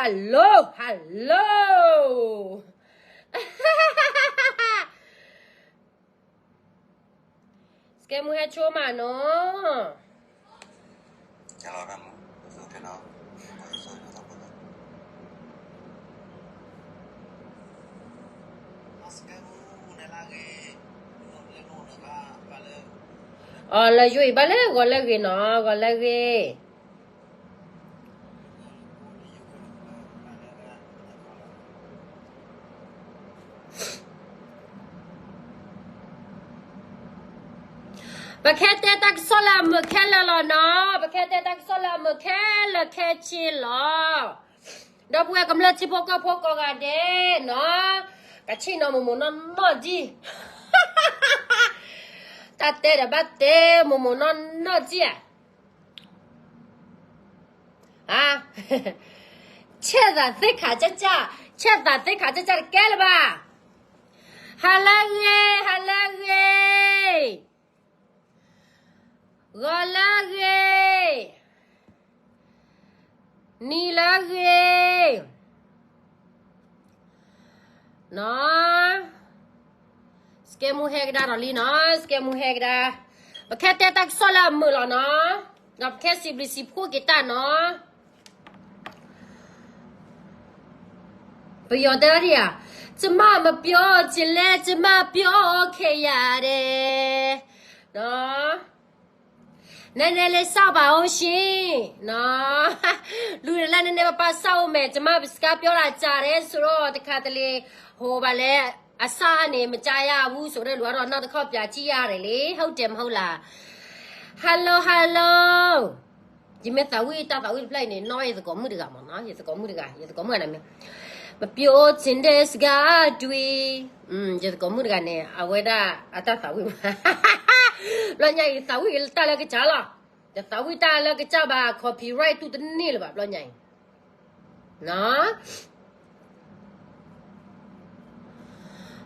hello hello စကဲမူဟဲဆိမးနီၤ အီၤ လၢယိအံၤဘၣ်လၢဂီၤလၢဂ့ၤနီၤ ဂီၤလၢဂ့ၤ ပခဲတဲတၢ်ကစီၣ်လၢအမုာ်ခဲလၢာ်လီၤနီၤ ပခဲတဲတၢ်ကစီၣ်လၢအမုာ်ခဲလၢာ်ခဲဆ့လီၤ ဒီပုၢ်ဝဲၢ်ကမျၢၢ်ထံဖိကီၢ်ဖိကိးဂၤဒဲးနီၤ ကဆ့ၣ်နီၤမိၢ်မိၢ်နီၢ်နီၢ်ဒံး တၢ်တဲဒီးဘၣ်တဲမိၢ်မိၢ်နီၢ်နီၢ်ဒံးဧါ ဆဲးသးသ့ၣ်ခးကၢ်ကၢ် ဆဲးသးသ့ၣ်ခးကၢ်ကၢ်တကဲလၢၤဘၣ် ဟါလၢဂ့ၤ ဟါလၢဂ့ၤ ဂီၤလၢဂ့ၤ နံၤလၢဂ့ၤ နီၤ စကဲမူဟဲကဒါဒီးလံနီၤ စကဲမူဟဲကဒါ ပခဲတဲတၢ်ကစီၣ်လၢအမုာ်လီၤနီၤ ဒီးပခဲစံးဘျုးစံးဖှိၣ်က့ၤတၢ်နီၤ ပယီၤတဲဒၣ်ဧါ ကျမမပြောချင်လဲ ကျမပြောခဲ့ရတယ် နည်းနည်းလေးစောင့်ပါဦးရှင်နီၤ လူၤလၢနနဲၣ်ပၢ်ပၢ်စၢ်အိၣ်မဲာ် ကျမ စကားပြောတာကြာတယ်ဆိုတော့ တခါတလေ ဟို ဘၣ်လဲၣ် အစၢ်န့ၣ် မကြားရဘူးဆိုတဲ့လူကတော့ နောက်တစ်ခေါက်ပြန်ကြည့်ရတယ်လေ ဟုတ်တယ်မဟုတ်လား Hello hello ယမ့ၢ်သးဝံၣ်တၢ်သးဝံၣ်တဖျၢၣ်အံၤန့ၣ် နီၢ်ယသကိးမုၣ်တဂၤမ့ၢ်နီၤ ယသကိးမုၣ်တဂၤ ယသကိးမုၣ်တဂၤန့ၣ်မ့ၢ် မပြောချင်တဲ့စကားတွေ ယသကိးမုၣ်တဂၤန့ၣ် အဝဲဒၣ်အတၢ်သးဝံၣ်မး ဘျီညါအံၤ သးဝံၣ်တၢ်လၢကစၢ်လီၤ တသးဝံၣ်တၢ်လၢကစၢ်ဘၣ် copyright တူၢ်တန့ၢ်လၢၤဘၣ် ဘျီညါအံၤ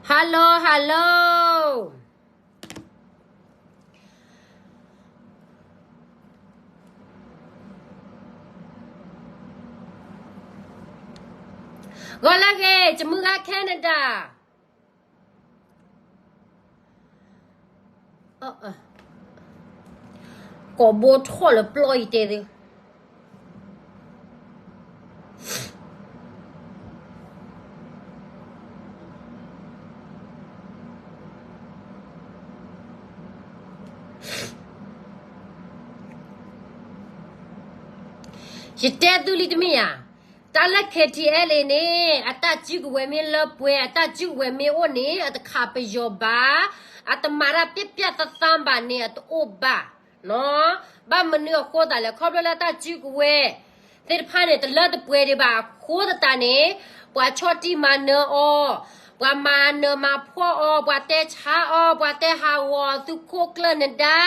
Hello hello ဂီၤလၢဂ့ၤ ယမုၢ်ဂၤ Canada ကိးဘိထီၣ်လၢပျီၢ်အံၤတဲသ့ ယတဲသုလံတမ့ၢ်ဧါ, တၢ်လၢ KTLA န့ၣ် အတၢ်စုကဝဲၤမ့ၢ်လၢပှဲၤ အတၢ်စုကဝဲၤမ့ၢ်အိၣ်န့ၣ် အတခးပယီၤဘၣ်, အတမၤတၢ်ပျၢ်ပျၢ်သးသးဘၣ်န့ၣ် အတအိၣ်ဘၣ်, နီၤ, ဘၣ်မနုၤအဃိသတးလဲၣ် ခီဖျိလၢတၢ်စုကဝဲၤသ့ၣ်တဖၣ်န့ၣ် တလၢတပှဲၤဒံးဘၣ်အဃိသတးန့ၣ် ပှၤဆီၣ်တံၢ်မၤနၢၤအီၤ, ပှၤမၤနၢၤမၤဖှီၣ်အီၤ, ပှၤတဲဆါအီၤ, ပှၤတဲဟးဂီၤအီၤ သုးခိၣ်ကျၢၢ်နဒါ,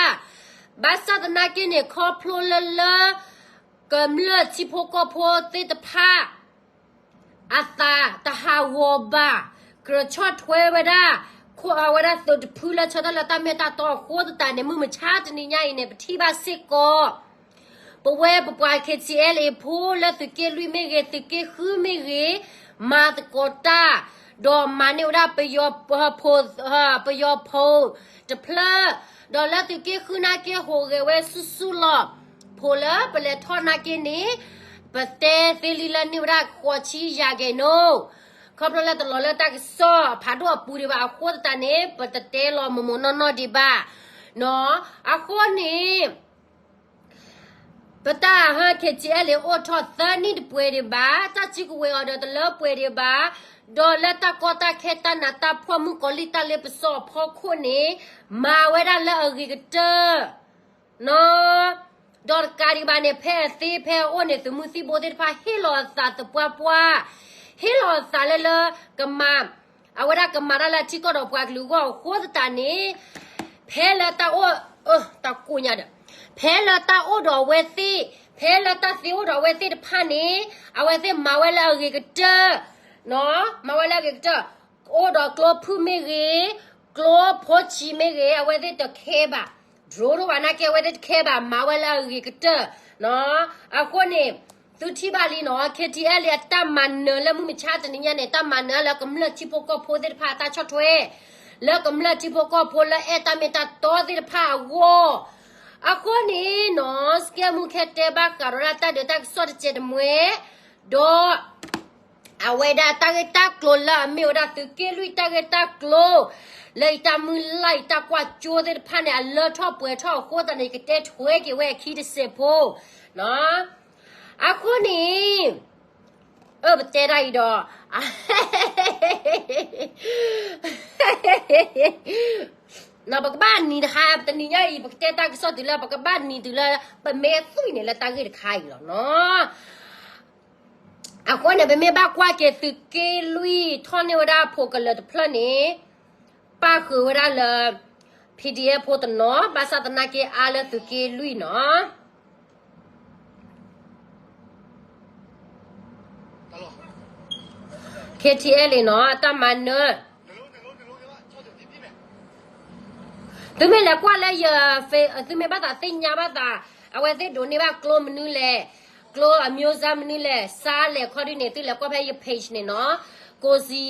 ဘၣ်ဆၣ်သနာ်က့န့ၣ် ခီဖျိလၢလၢ ကမျၢၢ်ထံဖိကီၢ်ဖိသ့ၣ်တဖၣ် အသးတဟးဂီၤဘၣ်, ကြၢးဆီၣ်ထွဲဝဲဒၣ်, ခိၣ်အဝဲဒၣ်သုးတဖုလၢဆၢထၢၣ်လၢတၢ်မ့ၢ်တၢ်တီအဃိသတးန့ၣ် မုၢ်မဆါတနံၤညါအံၤန့ၣ် ပထံၣ်ဘၣ်စ့ၢ်ကီး ပဝဲပပှၤ KTLA ဖိလၢသုးက့လွံၢ်မ့ၢ်ဂ့ၤ, သုးက့ဃုမ့ၢ်ဂ့ၤ, မၤသကိးတၢ်, ဒီးမၤန့ၢ်ဝဲဒၣ်ပယီၤ, ပယီၤဖိတဖျၢၣ်, ဒီးလၢသုးက့ဃုနာ်က့ဟူးဂဲၤဝဲဆူၣ်ဆူၣ်လီၤ. ဖိလၢပလဲၤထီၣ်နာ်က့န့ၣ် ပတဲသ့လံလၢန့ၢ်ဝဲဒၣ်ဃိးဆံယၤက့ၤနီၤ, ခီဖျိလၢတလီၤလၢတၢ်ကစီၣ်ဖးဒိၣ်အပူၤဒံးဘၣ်အဃိသတးန့ၣ် ပတတဲလီၤမိၢ်မိၢ်နီၢ်နီၢ်ဒံးဘၣ်, နီၤ, အဃိန့ၣ် ပတၢ်ဟၢ KTLA အိၣ်ထီၣ်သၢနံၣ်တပှဲၤဒံးဘၣ်, တၢ်စုကဝဲၤအီၤဒီးတလၢပှဲၤဒံးဘၣ်, ဒီးလၢတၢ်ကီတၢ်ခဲတၢ်နးတၢ်ဖှီၣ်မုၣ်ကီၤလံၢ်တၢ်လ့ပစီအဖီခိၣ်န့ၣ် မၤဝဲဒၣ်လၢအဂ့ၤကတၢၢ်, နီၤ, ဒီးတကးဒံးဘၣ်န့ၣ် ဖဲအသ့ဖဲအအိၣ်န့ၣ် သုးမုၢ်သံၣ်ဘိသ့ၣ်တဖၣ် ဟ့ၣ်လီၤအသးသပှၢ်ပှၢ်, ဟ့ၣ်လီၤအသးလၢလၢကမၤ အဝဲဒၣ်ကမၤတၢ်လၢအထံကီၢ်ဒီးပှၤကလုာ်အဂီၢ်အဃိသတးန့ၣ်, ဖဲလၢတၢ်အိၣ်, တၢ်ကိးညါဒီး, ဖဲလၢတၢ်အိၣ်ဒီးအဝဲသ့ၣ်, ဖဲလၢတၢ်သ့အိၣ်ဒီးအဝဲသ့ၣ်တဖၣ်န့ၣ်, အဝဲသ့ၣ်မၤဝဲလၢအဂ့ၤကတၢၢ်, နီၤ, မၤဝဲလၢအဂ့ၤကတၢၢ်, အိၣ်ဒီးကျိဖုၣ်မ့ၢ်ဂ့ၤ, ကျိဖိဆံးမ့ၢ်ဂ့ၤ, အဝဲသ့ၣ်တခဲဘၣ်, drone ဒိၣ်ဘၣ်နာ်က့ အဝဲသ့ၣ်တခဲဘၣ်, မၤဝဲလၢအဂ့ၤကတၢၢ်, နီၤ, အဃိန့ၣ် သုထံၣ်ဘၣ်လံနီၤ KTLA အတၢ်မၤနၢၤလၢမုၢ်မဆါတနံၤညါန့ၣ် တၢ်မၤနၢၤလၢကမျၢၢ်ထံဖိကီၢ်ဖိသ့ၣ်တဖၣ်အတၢ်ဆီၣ်ထွဲ, လၢကမျၢၢ်ထံဖိကီၢ်ဖိလၢအဲၣ်တၢ်မ့ၢ်တၢ်တီသ့ၣ်တဖၣ်အဂီၢ်, အဃိန့ၣ်နီၤ စကဲမူခဲတဲဘၣ်ဃးဒီးဒၣ်တၢ်ဒုးတၢ်ကစီၣ်တစဲးတမှဲ, ဒီး အဝဲဒၣ်တၢ်ဂ့ၢ်တၢ်ကျိၤလၢအမ့ၢ်ဝဲဒၣ်သုးက့လွံၢ်တၢ်ဂ့ၢ်တၢ်ကျိၤ, လၢယတၢ်မုၢ်လၢ်ယတၢ်ကွၢ်ကၠိသ့ၣ်တဖၣ်န့ၣ် အလၢထီၣ်ပှဲၤထီၣ်အဃိသတးန့ၣ် ယကတဲထွဲက့ၤဝဲအခံတစဲးဖိ, အဃိန့ၣ် အၢ ပတဲဒၣ်အံၤဒီး ပကဘၣ်နံၤတဟါ တနံၤညါအံၤ ပကတဲတၢ်ကစီၣ်တုၤလၢ ပကဘၣ်နံၤတုၤလၢ ပမ့ၢ်သွံၣ်န့ၣ်လၢတၢ်ဂ့ၢ်တခါအံၤလီၤနီၤ. အဃိန့ၣ် ပမ့ၢ်ဘၣ်ကွၢ်က့ၤသုးက့လွံၢ်ထီၣ်န့ၢ်ဝဲဒၣ်ဖိကလၢၤတဖျၢၣ်န့ၣ် ပၣ်ဃုာ်ဝဲဒၣ်လၢ PDF ဖိတနီၤ ဘၣ်ဆၣ်သနာ်က့အါလၢသုးက့လွံၢ်နီၤ KTLA နီၤ အတၢ်မၤနၢၤ သုမ့ၢ်လဲၤကွၢ်လၢယ သုမ့ၢ်ဘၣ်သးသ့ၣ်ညါဘၣ်သး အဝဲသ့ၣ်ဒိးန့ၢ်ဘၣ်ကျိမနုၤလဲၣ်, ကျိအမျိုးစားမနုၤလဲၣ်, စါလဲၣ်ခီဒုန့ၣ် သုလဲၤကွၢ်ဖဲယ page န့ၣ်နီၤ, ကိးစံ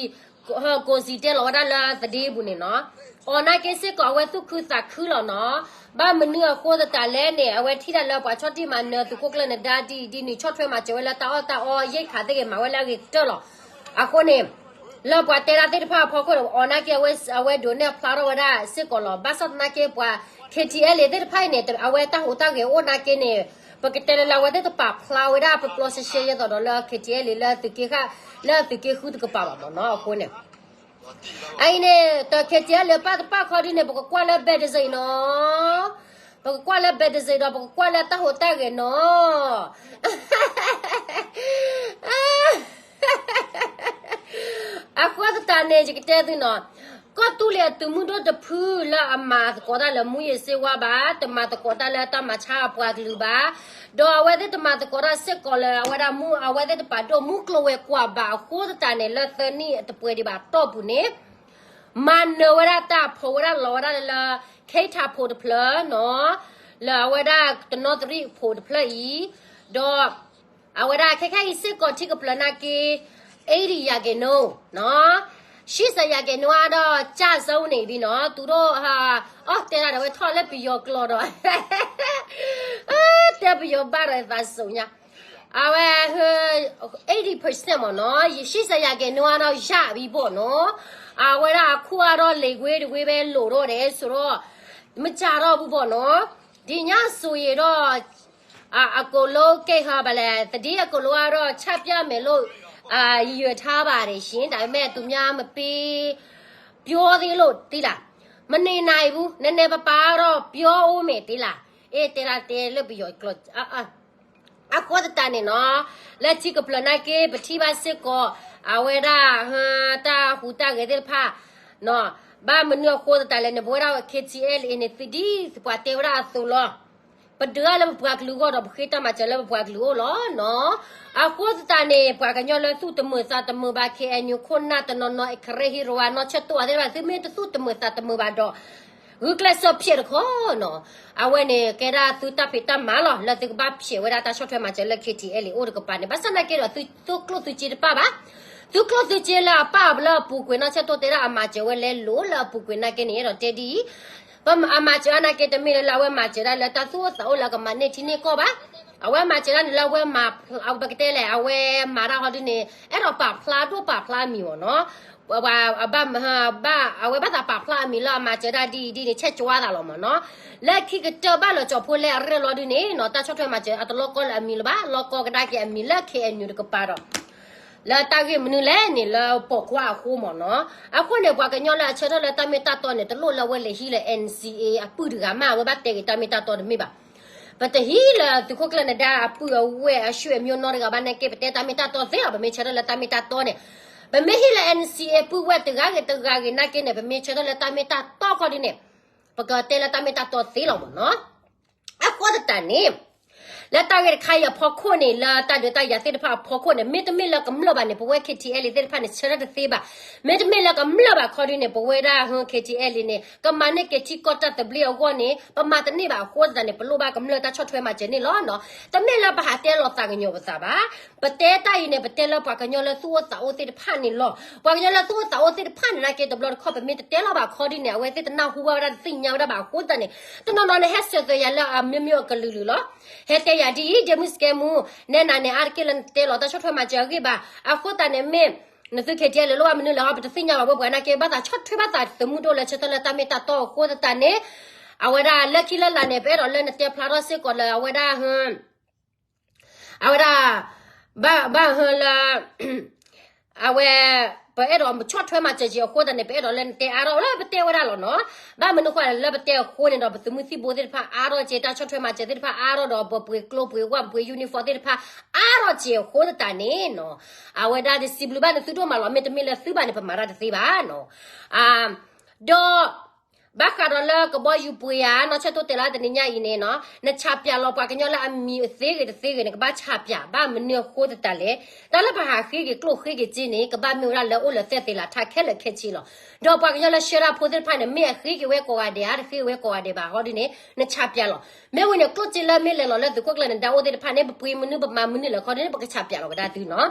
ကိးစံတဲလီၤဝဲဒၣ်လၢသဒ့ပူၤန့ၣ်နီၤ, အီၤနာ်က့စ့ၢ်ကီးအဝဲသူၣ်ခုသးခုလီၤနီၤ, ဘၣ်မနုၤအဃိသတးလဲၣ်န့ၣ် အဝဲထံၣ်ဒၣ်လၢပှၤဆီၣ်တံၢ်မၤနၢၤသုးခိၣ်ကျၢၢ်နဒါဒ်အံၤဒ်နုၤ ဆီၣ်ထွဲမၤစၢၤဝဲလၢတၢ်အီၣ်တၢ်အီ ရိက္ခာသ့ၣ်ဂ့ၤ မၤဝဲလၢအဂ့ၤကတၢၢ်လီၤ. အဃိန့ၣ် လၢပှၤတဲဒၣ်သ့ၣ်တဖၣ်အဖီခိၣ်ဒီး အီၤနာ်က့အဝဲဒိးန့ၢ်အဖျါထီၣ်ဝဲဒၣ်စ့ၢ်ကီးလီၤ. ဘၣ်ဆၣ်သနာ်က့ပှၤ KTLA သ့ၣ်တဖၣ်အံၤန့ၣ် အဝဲတၢ်ဟူးတၢ်ဂဲၤအိၣ်နာ်က့န့ၣ် ပကတဲလၢလၢအဝဲသ့ၣ်တပာ်ဖျါဝဲဒၣ်ပျီပျီရှဲရှဲ ယဲသိးဒီးလၢ KTLA လၢသုးက့ဃၣ် လၢသုးက့ဃုတကပၤဘၣ်မ့ၢ်နီၤ အဃိန့ၣ် အအံၤန့ၣ် တ KTLA ပၢ်တပၢ်ခီဒုန့ၣ် ပကကွၢ်လၢ Bethesda နီၤ, ပကကွၢ်လၢ Bethesda ဒီး ပကကွၢ်လၢတၢ်ဟူးတၢ်ဂဲၤနီၤ အဃိသတးန့ၣ် ယကတဲသုနီၤ, ကီၢ်သူလ့ၤအသုးမုၢ်ဒိၣ်တဖုလၢအမၤသကိးတၢ်လၢ မူးယစ်ဆေးဝါး ဘၣ်, တမၤသကိးတၢ်လၢတၢ်မၤဆါအပှၤကလုာ်ဘၣ်, ဒီးအဝဲသ့ၣ်တမၤသကိးတၢ်စ့ၢ်ကီးလၢအဝဲဒၣ်မူး အဝဲသ့ၣ်တပာ်ဒိၣ်မူးကျိၤဝဲၤကွာ်ဘၣ်အဃိသတးန့ၣ် လၢသၢနံၣ်တပှဲၤဒံးဘၣ်အတီၢ်ပူၤန့ၣ် မၤနၢၤဝဲဒၣ်တၢ်ဖီၣ်ဝဲဒၣ်လီၤဝဲဒၣ်လၢ ခ့ထးဖိတဖျၢၣ်နီၤ, လၢအဝဲဒၣ်တနီသရံၣ်ဖိတဖျၢၣ်အံၤ, ဒီး အဝဲဒၣ်ခဲခဲအံၤစ့ၢ်ကီးထံကပျၢၤနာ်က့ eighty ရာခိုင်နှုန်းနီၤ, ရှစ်ဆယ်ရာခိုင်နှုန်း အါဒီး ကျဆုံးနေပြီနီၤ, သူတို့ အီၣ်တဲဒၣ်ဒီး ဝဲထီၣ်လၢပယီၤကျိာ်ဒီး တဲပယီၤဘၣ်ဒီးသးစူၤညါ, အဝဲ eighty percent မ့ၢ်နီၤ, ရှစ်ဆယ်ရာခိုင်နှုန်း အါဒီး ရပြီပေါ့နော်, အဝဲဒၣ်အခုအါဒီး လံာ်ကွဲတကွဲပဲ လိုတော့တယ်ဆိုတော့ မကြာတော့ဘူးပေါ့နော်, ဒီညဆိုရင်တော့ အကုန်လုံး ကဲဟါ ဘၣ်လဲၣ်, သတင်းအကုန်လုံးကတော့ ချပြမယ်လို့ ရည်ရွယ်ထားပါတယ်ရှင်, ဒါပေမဲ့ သူများမပေး ပြောသေးလို့ သိလား, မနေနိုင်ဘူး, နည်းနည်းပါးပါးတော့ ပြောဦးမယ် သိလား, အဲ တဲဒၣ်တဲလၢပယီၤကျိာ် အဃိသတးန့ၣ်နီၤ, လၢထံကပျၢၤနာ်က့ ပထံၣ်ဘၣ်စ့ၢ်ကီး အဝဲဒၣ် တၢ်ဟူးတၢ်ဂဲၤသ့ၣ်တဖၣ်, ဘၣ်မနုၤအဃိသတးလဲၣ်န့ၣ် ပဝဲဒၣ် KTLA အံၤန့ၣ် သဒံပှၤတဲဝဲဒၣ်အသိးလီၤ, ပဒုးလၢပပှၤကလုာ်အဂီၢ်ဒီး ပဃ့တၢ်မၤစၢၤလၢပပှၤကလုာ်အအိၣ်လီၤနီၤ, အဃိသတးန့ၣ် ပှၤကညီလၢသူၣ်တမုာ်သးတမုာ်ဘၣ် KNU ခိၣ်နၢ်တနီၤနီၤ အကရၢဟ့ရဝါနီၢ်ဆၢၣ်တိၣ်အသ့ၣ်တဖၣ် သုမ့ၢ်တသူၣ်တမုာ်သးတမုာ်ဘၣ်ဒီး ဂုာ်ကျဲးစၢးဖျဲးတခီနီၤ, အဝဲန့ၣ် ကဲဒၣ်သုတၢ်ဖံးတၢ်မၤလီၤ လၢသုကဘၣ်ဖျဲးဝဲဒၣ်တၢ်ဆီၣ်ထွဲမၤစၢၤလၢ KTLA အိၣ်တကပၤန့ၣ်, ဘၣ်ဆၣ်သနာ်က့ဒီး သုကျိၣ်သုစ့တပၣ်ဘၣ်, သုကျိၣ်သုစ့လၢအပၣ်အီၤလၢအပူၤကွံာ်နီၢ်ဆၢၣ်တိၣ်တဲဒၣ်အမၤစၢၤဝဲလဲၤလိာ်လၢအပူၤကွံာ်နာ်က့န့ၣ် အဲၣ်ဒိးတဲဒ်အံၤ, အမၤစၢၤအါနာ်က့ တမ့ၢ်လၢအဝဲမၤစၢၤဒၣ်လၢတၢ်သူၣ်အိၣ်သးအိၣ်လၢကမၤန့ၢ်ထံန့ၢ်ကီၢ်ဘၣ်, အဝဲမၤစၢၤဒၣ်န့ၣ်လၢအဝဲမၤ, ပကတဲလဲၣ် အဝဲမၤတၢ်ဟီဒုန့ၣ် အဲၣ်ဒိးပာ်ဖျါဒိၣ်ပာ်ဖျါအမံၤမ့ၢ်နီၤ, ဘၣ်, အဝဲဘၣ်သးပာ်ဖျါအမံၤလၢအမၤစၢၤဒၣ်ဒ်အံၤဒ်န့ၣ် ဆဲးကၠွါသးလီၤမ့ၢ်နီၤ, လၢခံကတၢၢ်ဘၣ်လီၤကၠီၤဖိလဲၣ်အရ့ၣ်လီၤဒုန့ၣ်နီၤ, တၢ်ဆီၣ်ထွဲမၤစၢၤအတလီၤကီလၢအမံၤလၢၤဘၣ်, လီၤကီကဒါက့ၤအမံၤလၢ KNU တကပၤဒီး လၢတၢ်ဂ့ၢ်မနုၤလဲၣ်န့ၣ် လၢပိာ်ခွါအဃိမ့ၢ်နီၤ, အဃိန့ၣ် ပှၤကညီလၢအဆၢထၢၣ်လၢတၢ်မ့ၢ်တၢ်တီန့ၣ် တလိၣ်လၢအဝဲလဲၤဟံးလၢ NCA အပုၢ်တဂၤမး အဝဲဘၣ်တဲဂ့ၤတၢ်မ့ၢ်တၢ်တီတမ့ၢ်ဘၣ်, ပတဟံးလၢသုးခိၣ်ကျၢၢ်နဒါအပုၢ်အဝဲၢ် အဆွေမျိုးနီတဂၤဘၣ်နာ်က့ ပတဲတၢ်မ့ၢ်တၢ်တီသ့လီၤ, ပမ့ၢ်ဆၢထၢၣ်လၢတၢ်မ့ၢ်တၢ်တီန့ၣ်, ပမ့ၢ်ဟံးလၢ NCA ပုၢ်ဝဲၢ်တဂၤဂ့ၤတဂၤဂ့ၤနာ်က့န့ၣ် ပမ့ၢ်ဆၢထၢၣ်လၢတၢ်မ့ၢ်တၢ်တီခီဒုန့ၣ်, ပကတဲလၢတၢ်မ့ၢ်တၢ်တီသ့လီၤမ့ၢ်နီၤ, အဃိသတးန့ၣ် လၢတၢ်ဂ့ၢ်တခါအံၤအဖီခိၣ်န့ၣ် လၢတၢ်ဒုးတၢ်ယၤသ့ၣ်တဖၣ်အဖီခိၣ်န့ၣ် မ့တမ့ၢ်လၢကမျၢၢ်ဘၣ်န့ၣ် ပဝဲ KTLA သ့ၣ်တဖၣ်န့ၣ် ဆၢထၢၣ်တသ့ဘၣ်. မ့တမ့ၢ်လၢကမျၢၢ်ဘၣ်ခီဒုန့ၣ် ပဝဲဒၣ် KTLA န့ၣ် ကမၤန့ၢ်က့ၤထံကီၢ်တၢ်သဘျ့အဂီၢ်န့ၣ် ပမၤတန့ၢ်ဘၣ်အဃိသတးန့ၣ် ပလိၣ်ဘၣ်ကမျၢၢ်တၢ်ဆီၣ်ထွဲမၤစၢၤန့ၣ်လီၤနီၤ. တမ့ၢ်လၢပဟးတဲလီၤသးကညီၤပသးဘၣ်. ပတဲတၢ်အံၤန့ၣ် ပတဲလၢပှၤကညီလၢ သူၣ်အိၣ်သးအိၣ်သ့ၣ်တဖၣ်န့ၣ်လီၤ. ပှၤကညီလၢသူၣ်အိၣ်သးအိၣ်သ့ၣ်တဖၣ်န့ၣ် နာ်က့တဘျီတခီၣ် ပမ့ၢ်တတဲလီၤဘၣ်ခီဒုန့ၣ် အဝဲသ့ၣ်တနၢ်ဟူဘၣ်ဝဲဒၣ် တသ့ၣ်ညါဝဲဒၣ်ဘၣ်အဃိသတးန့ၣ် တနီၤနီၤန့ၣ် ဟဲစၢၤသွဲးယၤလၢအမျိုးမျိုးအကလုာ်လုာ်လီၤ. ဟဲတဲယၤဒ်အံၤ ဒ့မုၣ်စကဲမူ နဲနၤန့ၣ် အါတက့ၢ်လၢနတဲလီၤတၢ်ဆီၣ်ထွဲမၤစၢၤအဂ့ၢ်ဘၣ်. အဃိသတးန့ၣ်မ့ၢ် နသု KTLA လၢဘၣ်မနုၤလဲၣ်ဟီ ပတသ့ၣ်ညါဘၣ်ဘၣ် ပှၤနာ်က့ ဘၣ်သးဆီၣ်ထွဲဘၣ်သး သုးမုၢ်ဒိၣ်လၢဆၢထၢၣ်လၢတၢ်မ့ၢ်တၢ်တီအဃိသတးန့ၣ် အဝဲဒၣ်လၢခံလၢလာ်န့ၣ် ပအဲၣ်ဒိးလၢနတဲဖျါထီၣ်စ့ၢ်ကီးလၢအဝဲဒၣ် အဝဲဒၣ် ဘၣ် ဘၣ်ဟၢလၢ အဝဲ ပအဲၣ်ဒိးဆီၣ်ထွဲမၤစၢၤက့ၤအဃိသတးန့ၣ် ပအဲၣ်ဒိးလၢနတဲအါထီၣ်လၢပတဲဝဲဒၣ်လီၤနီၤ. ဘၣ်မနုၤဃိလၢပတဲအဃိန့ၣ်ဒီး ပသုးမုၢ်သံၣ်ဘိသ့ၣ်တဖၣ်အါထီၣ်က့ၤ တၢ်ဆီၣ်ထွဲမၤစၢၤသ့ၣ်တဖၣ်အါထီၣ်ဒီး ပပှ့ၤကျိပှ့ၤဝၣ်ပပှ့ၤ uniform သ့ၣ်တဖၣ်အါထီၣ်က့ၤအဃိသတးန့ၣ်နီၤ အဝဲဒၣ်တစံးဘျုးဘၣ်နသုဒိၣ်မးလီၤ. မ့တမ့ၢ်လၢသုဘၣ်န့ၣ် ပမၤတၢ်တသ့ဘၣ်နီၤ. ဒီး ဘၣ်ဃးဒီးလၢကဘီယူၤပှ့ၤဧါ နီၢ်ဆၢၣ်တိၢ်တဲလီၤတနံၤညါအံၤန့ၣ်နီၤ နဆၣ်ပၠးလီၤပှၤကညီလၢအမံၤအသ့ဂ့ၤတသ့ဂ့ၤန့ၣ် ကဘၣ်ဆၣ်ပၠး ဘၣ်မနုၤအဃိသတးလဲၣ်. တၢ်လၢပဟးဃ့က့ၤကျိၣ်ဃ့က့ၤစ့န့ၣ် ကဘၣ်မ့ၢ်ဝဲဒၣ်လၢအိၣ်လၢသဲသ့ၣ်လးထးခဲလၢာ်ခဲဆ့လီၤ. ဒီးပှၤကညီလၢဆှၢတၢ်ဖိသ့ၣ်တဖၣ်န့ၣ် မ့ၢ်အဃ့က့ၤဝဲကိးဂၤဒဲးဧါ တဃ့ဝဲကိးဂၤဒဲးဘၣ်ဟီဒ်န့ၣ် နဆၣ်ပၠးလီၤ. မ့ၢ်ဝံၤန့ၣ် ကျိၣ်စ့လၢမ့ၢ်လဲၤလီၤလၢသုးခိၣ်ကျၢၢ်နဒါအိၣ်သ့ၣ်တဖၣ်န့ၣ် ပပှ့ၤမနုၤပမၤမနုၤလဲၣ်ခီဒ်န့ၣ် ပကဆၣ်ပၠးလီၤဝဲဒၣ်သုနီၤ.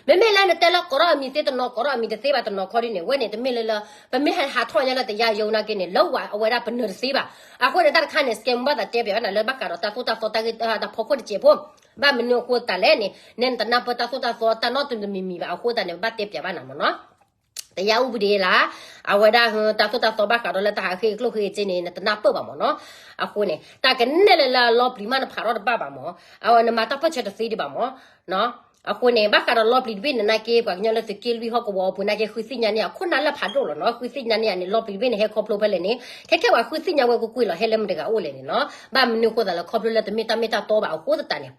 မ့မ့ၢ်လၢနတဲလၢကိးထီၣ်အမံၤသ့တနီၤ ကိးထီၣ်အမံၤတသ့ဘၣ်တနီၤခီဒ်န့ၣ် ဝဲန့ၣ်တမ့ၢ်လၢလၢ ပမ့ၢ်ဟးထီၣ်ညါလၢတယါယိနာ်က့န့ၣ် လၢအဝဲဒၣ်ပနၢၤတသ့ဘၣ်. အဃိန့ၣ် တၢ်တခါန့ၣ် စကဲမူဘၣ်သးတဲပၠးဝဲဒၣ်လၢဘၣ်ဃးဒီးတၢ်သိၣ်တၢ်သီတၢ်ဂ့ၢ်တၢ်ဖီခိၣ်တစဲးဖိ ဘၣ်မနုၤအဃိသတးလဲၣ်န့ၣ် နဲနတနၢ်ပၢၢ်တၢ်သိၣ်တၢ်သီတၢ်နီတမံၤမံၤဘၣ် အဃိသတးန့ၣ် ပဘၣ်တဲပၠးဘၣ်နၤမ့ၢ်နီၤ. တယါအူပဒ့လၢ အဝဲဒၣ်တၢ်သိၣ်တၢ်သီဘၣ်ဃးဒီးလၢတၢ်ဟးဃ့က့ၤကျိၣ်ဃ့က့ၤစ့န့ၣ် နတနၢ်ပၢၢ်ဘၣ်မ့ၢ်နီၤ. အဃိန့ၣ် တၢ်ကနဲၣ်လၢလၢလီပျံၤမးနဖးထီၣ်တဘၣ်ဘၣ်မ့ၢ် အဝဲနမၤတၢ်ပၢၢ်ဆၢတသ့ဒံးဘၣ်မ့ၢ် အဃိန့ၣ် ဘၣ်ဃးဒီးလီပျံၤတဘ့ၣ်န့ၣ်နာ်က့ ပှၤကညီလၢသုးက့လွံၢ်ဟီၣ်ကဝီၤအပူၤနာ်က့ ဃုသ့ၣ်ညါန့ၢ်အခိၣ်နၢ်လၢဖးဒိၣ်လီၤနီၤ. ဃုသ့ၣ်ညါန့ၢ်အန့ၣ် လီပျံၤတဘ့ၣ်န့ၣ်ဟဲခီဖျိဖဲလဲၣ်န့ၣ် ခဲခဲပှၤဃုသ့ၣ်ညါဝဲကွ့ၢ်ကွ့ၢ်လီၤ ဟဲလၢမတဂၤအိၣ်လဲၣ်န့ၣ်နီၤ. ဘၣ်မနုၤအဃိသတးလၢခီဖျိလၢတမ့ၢ်တၢ်မ့ၢ်တၢ်တီဘၣ်အဃိသတးန့ၣ်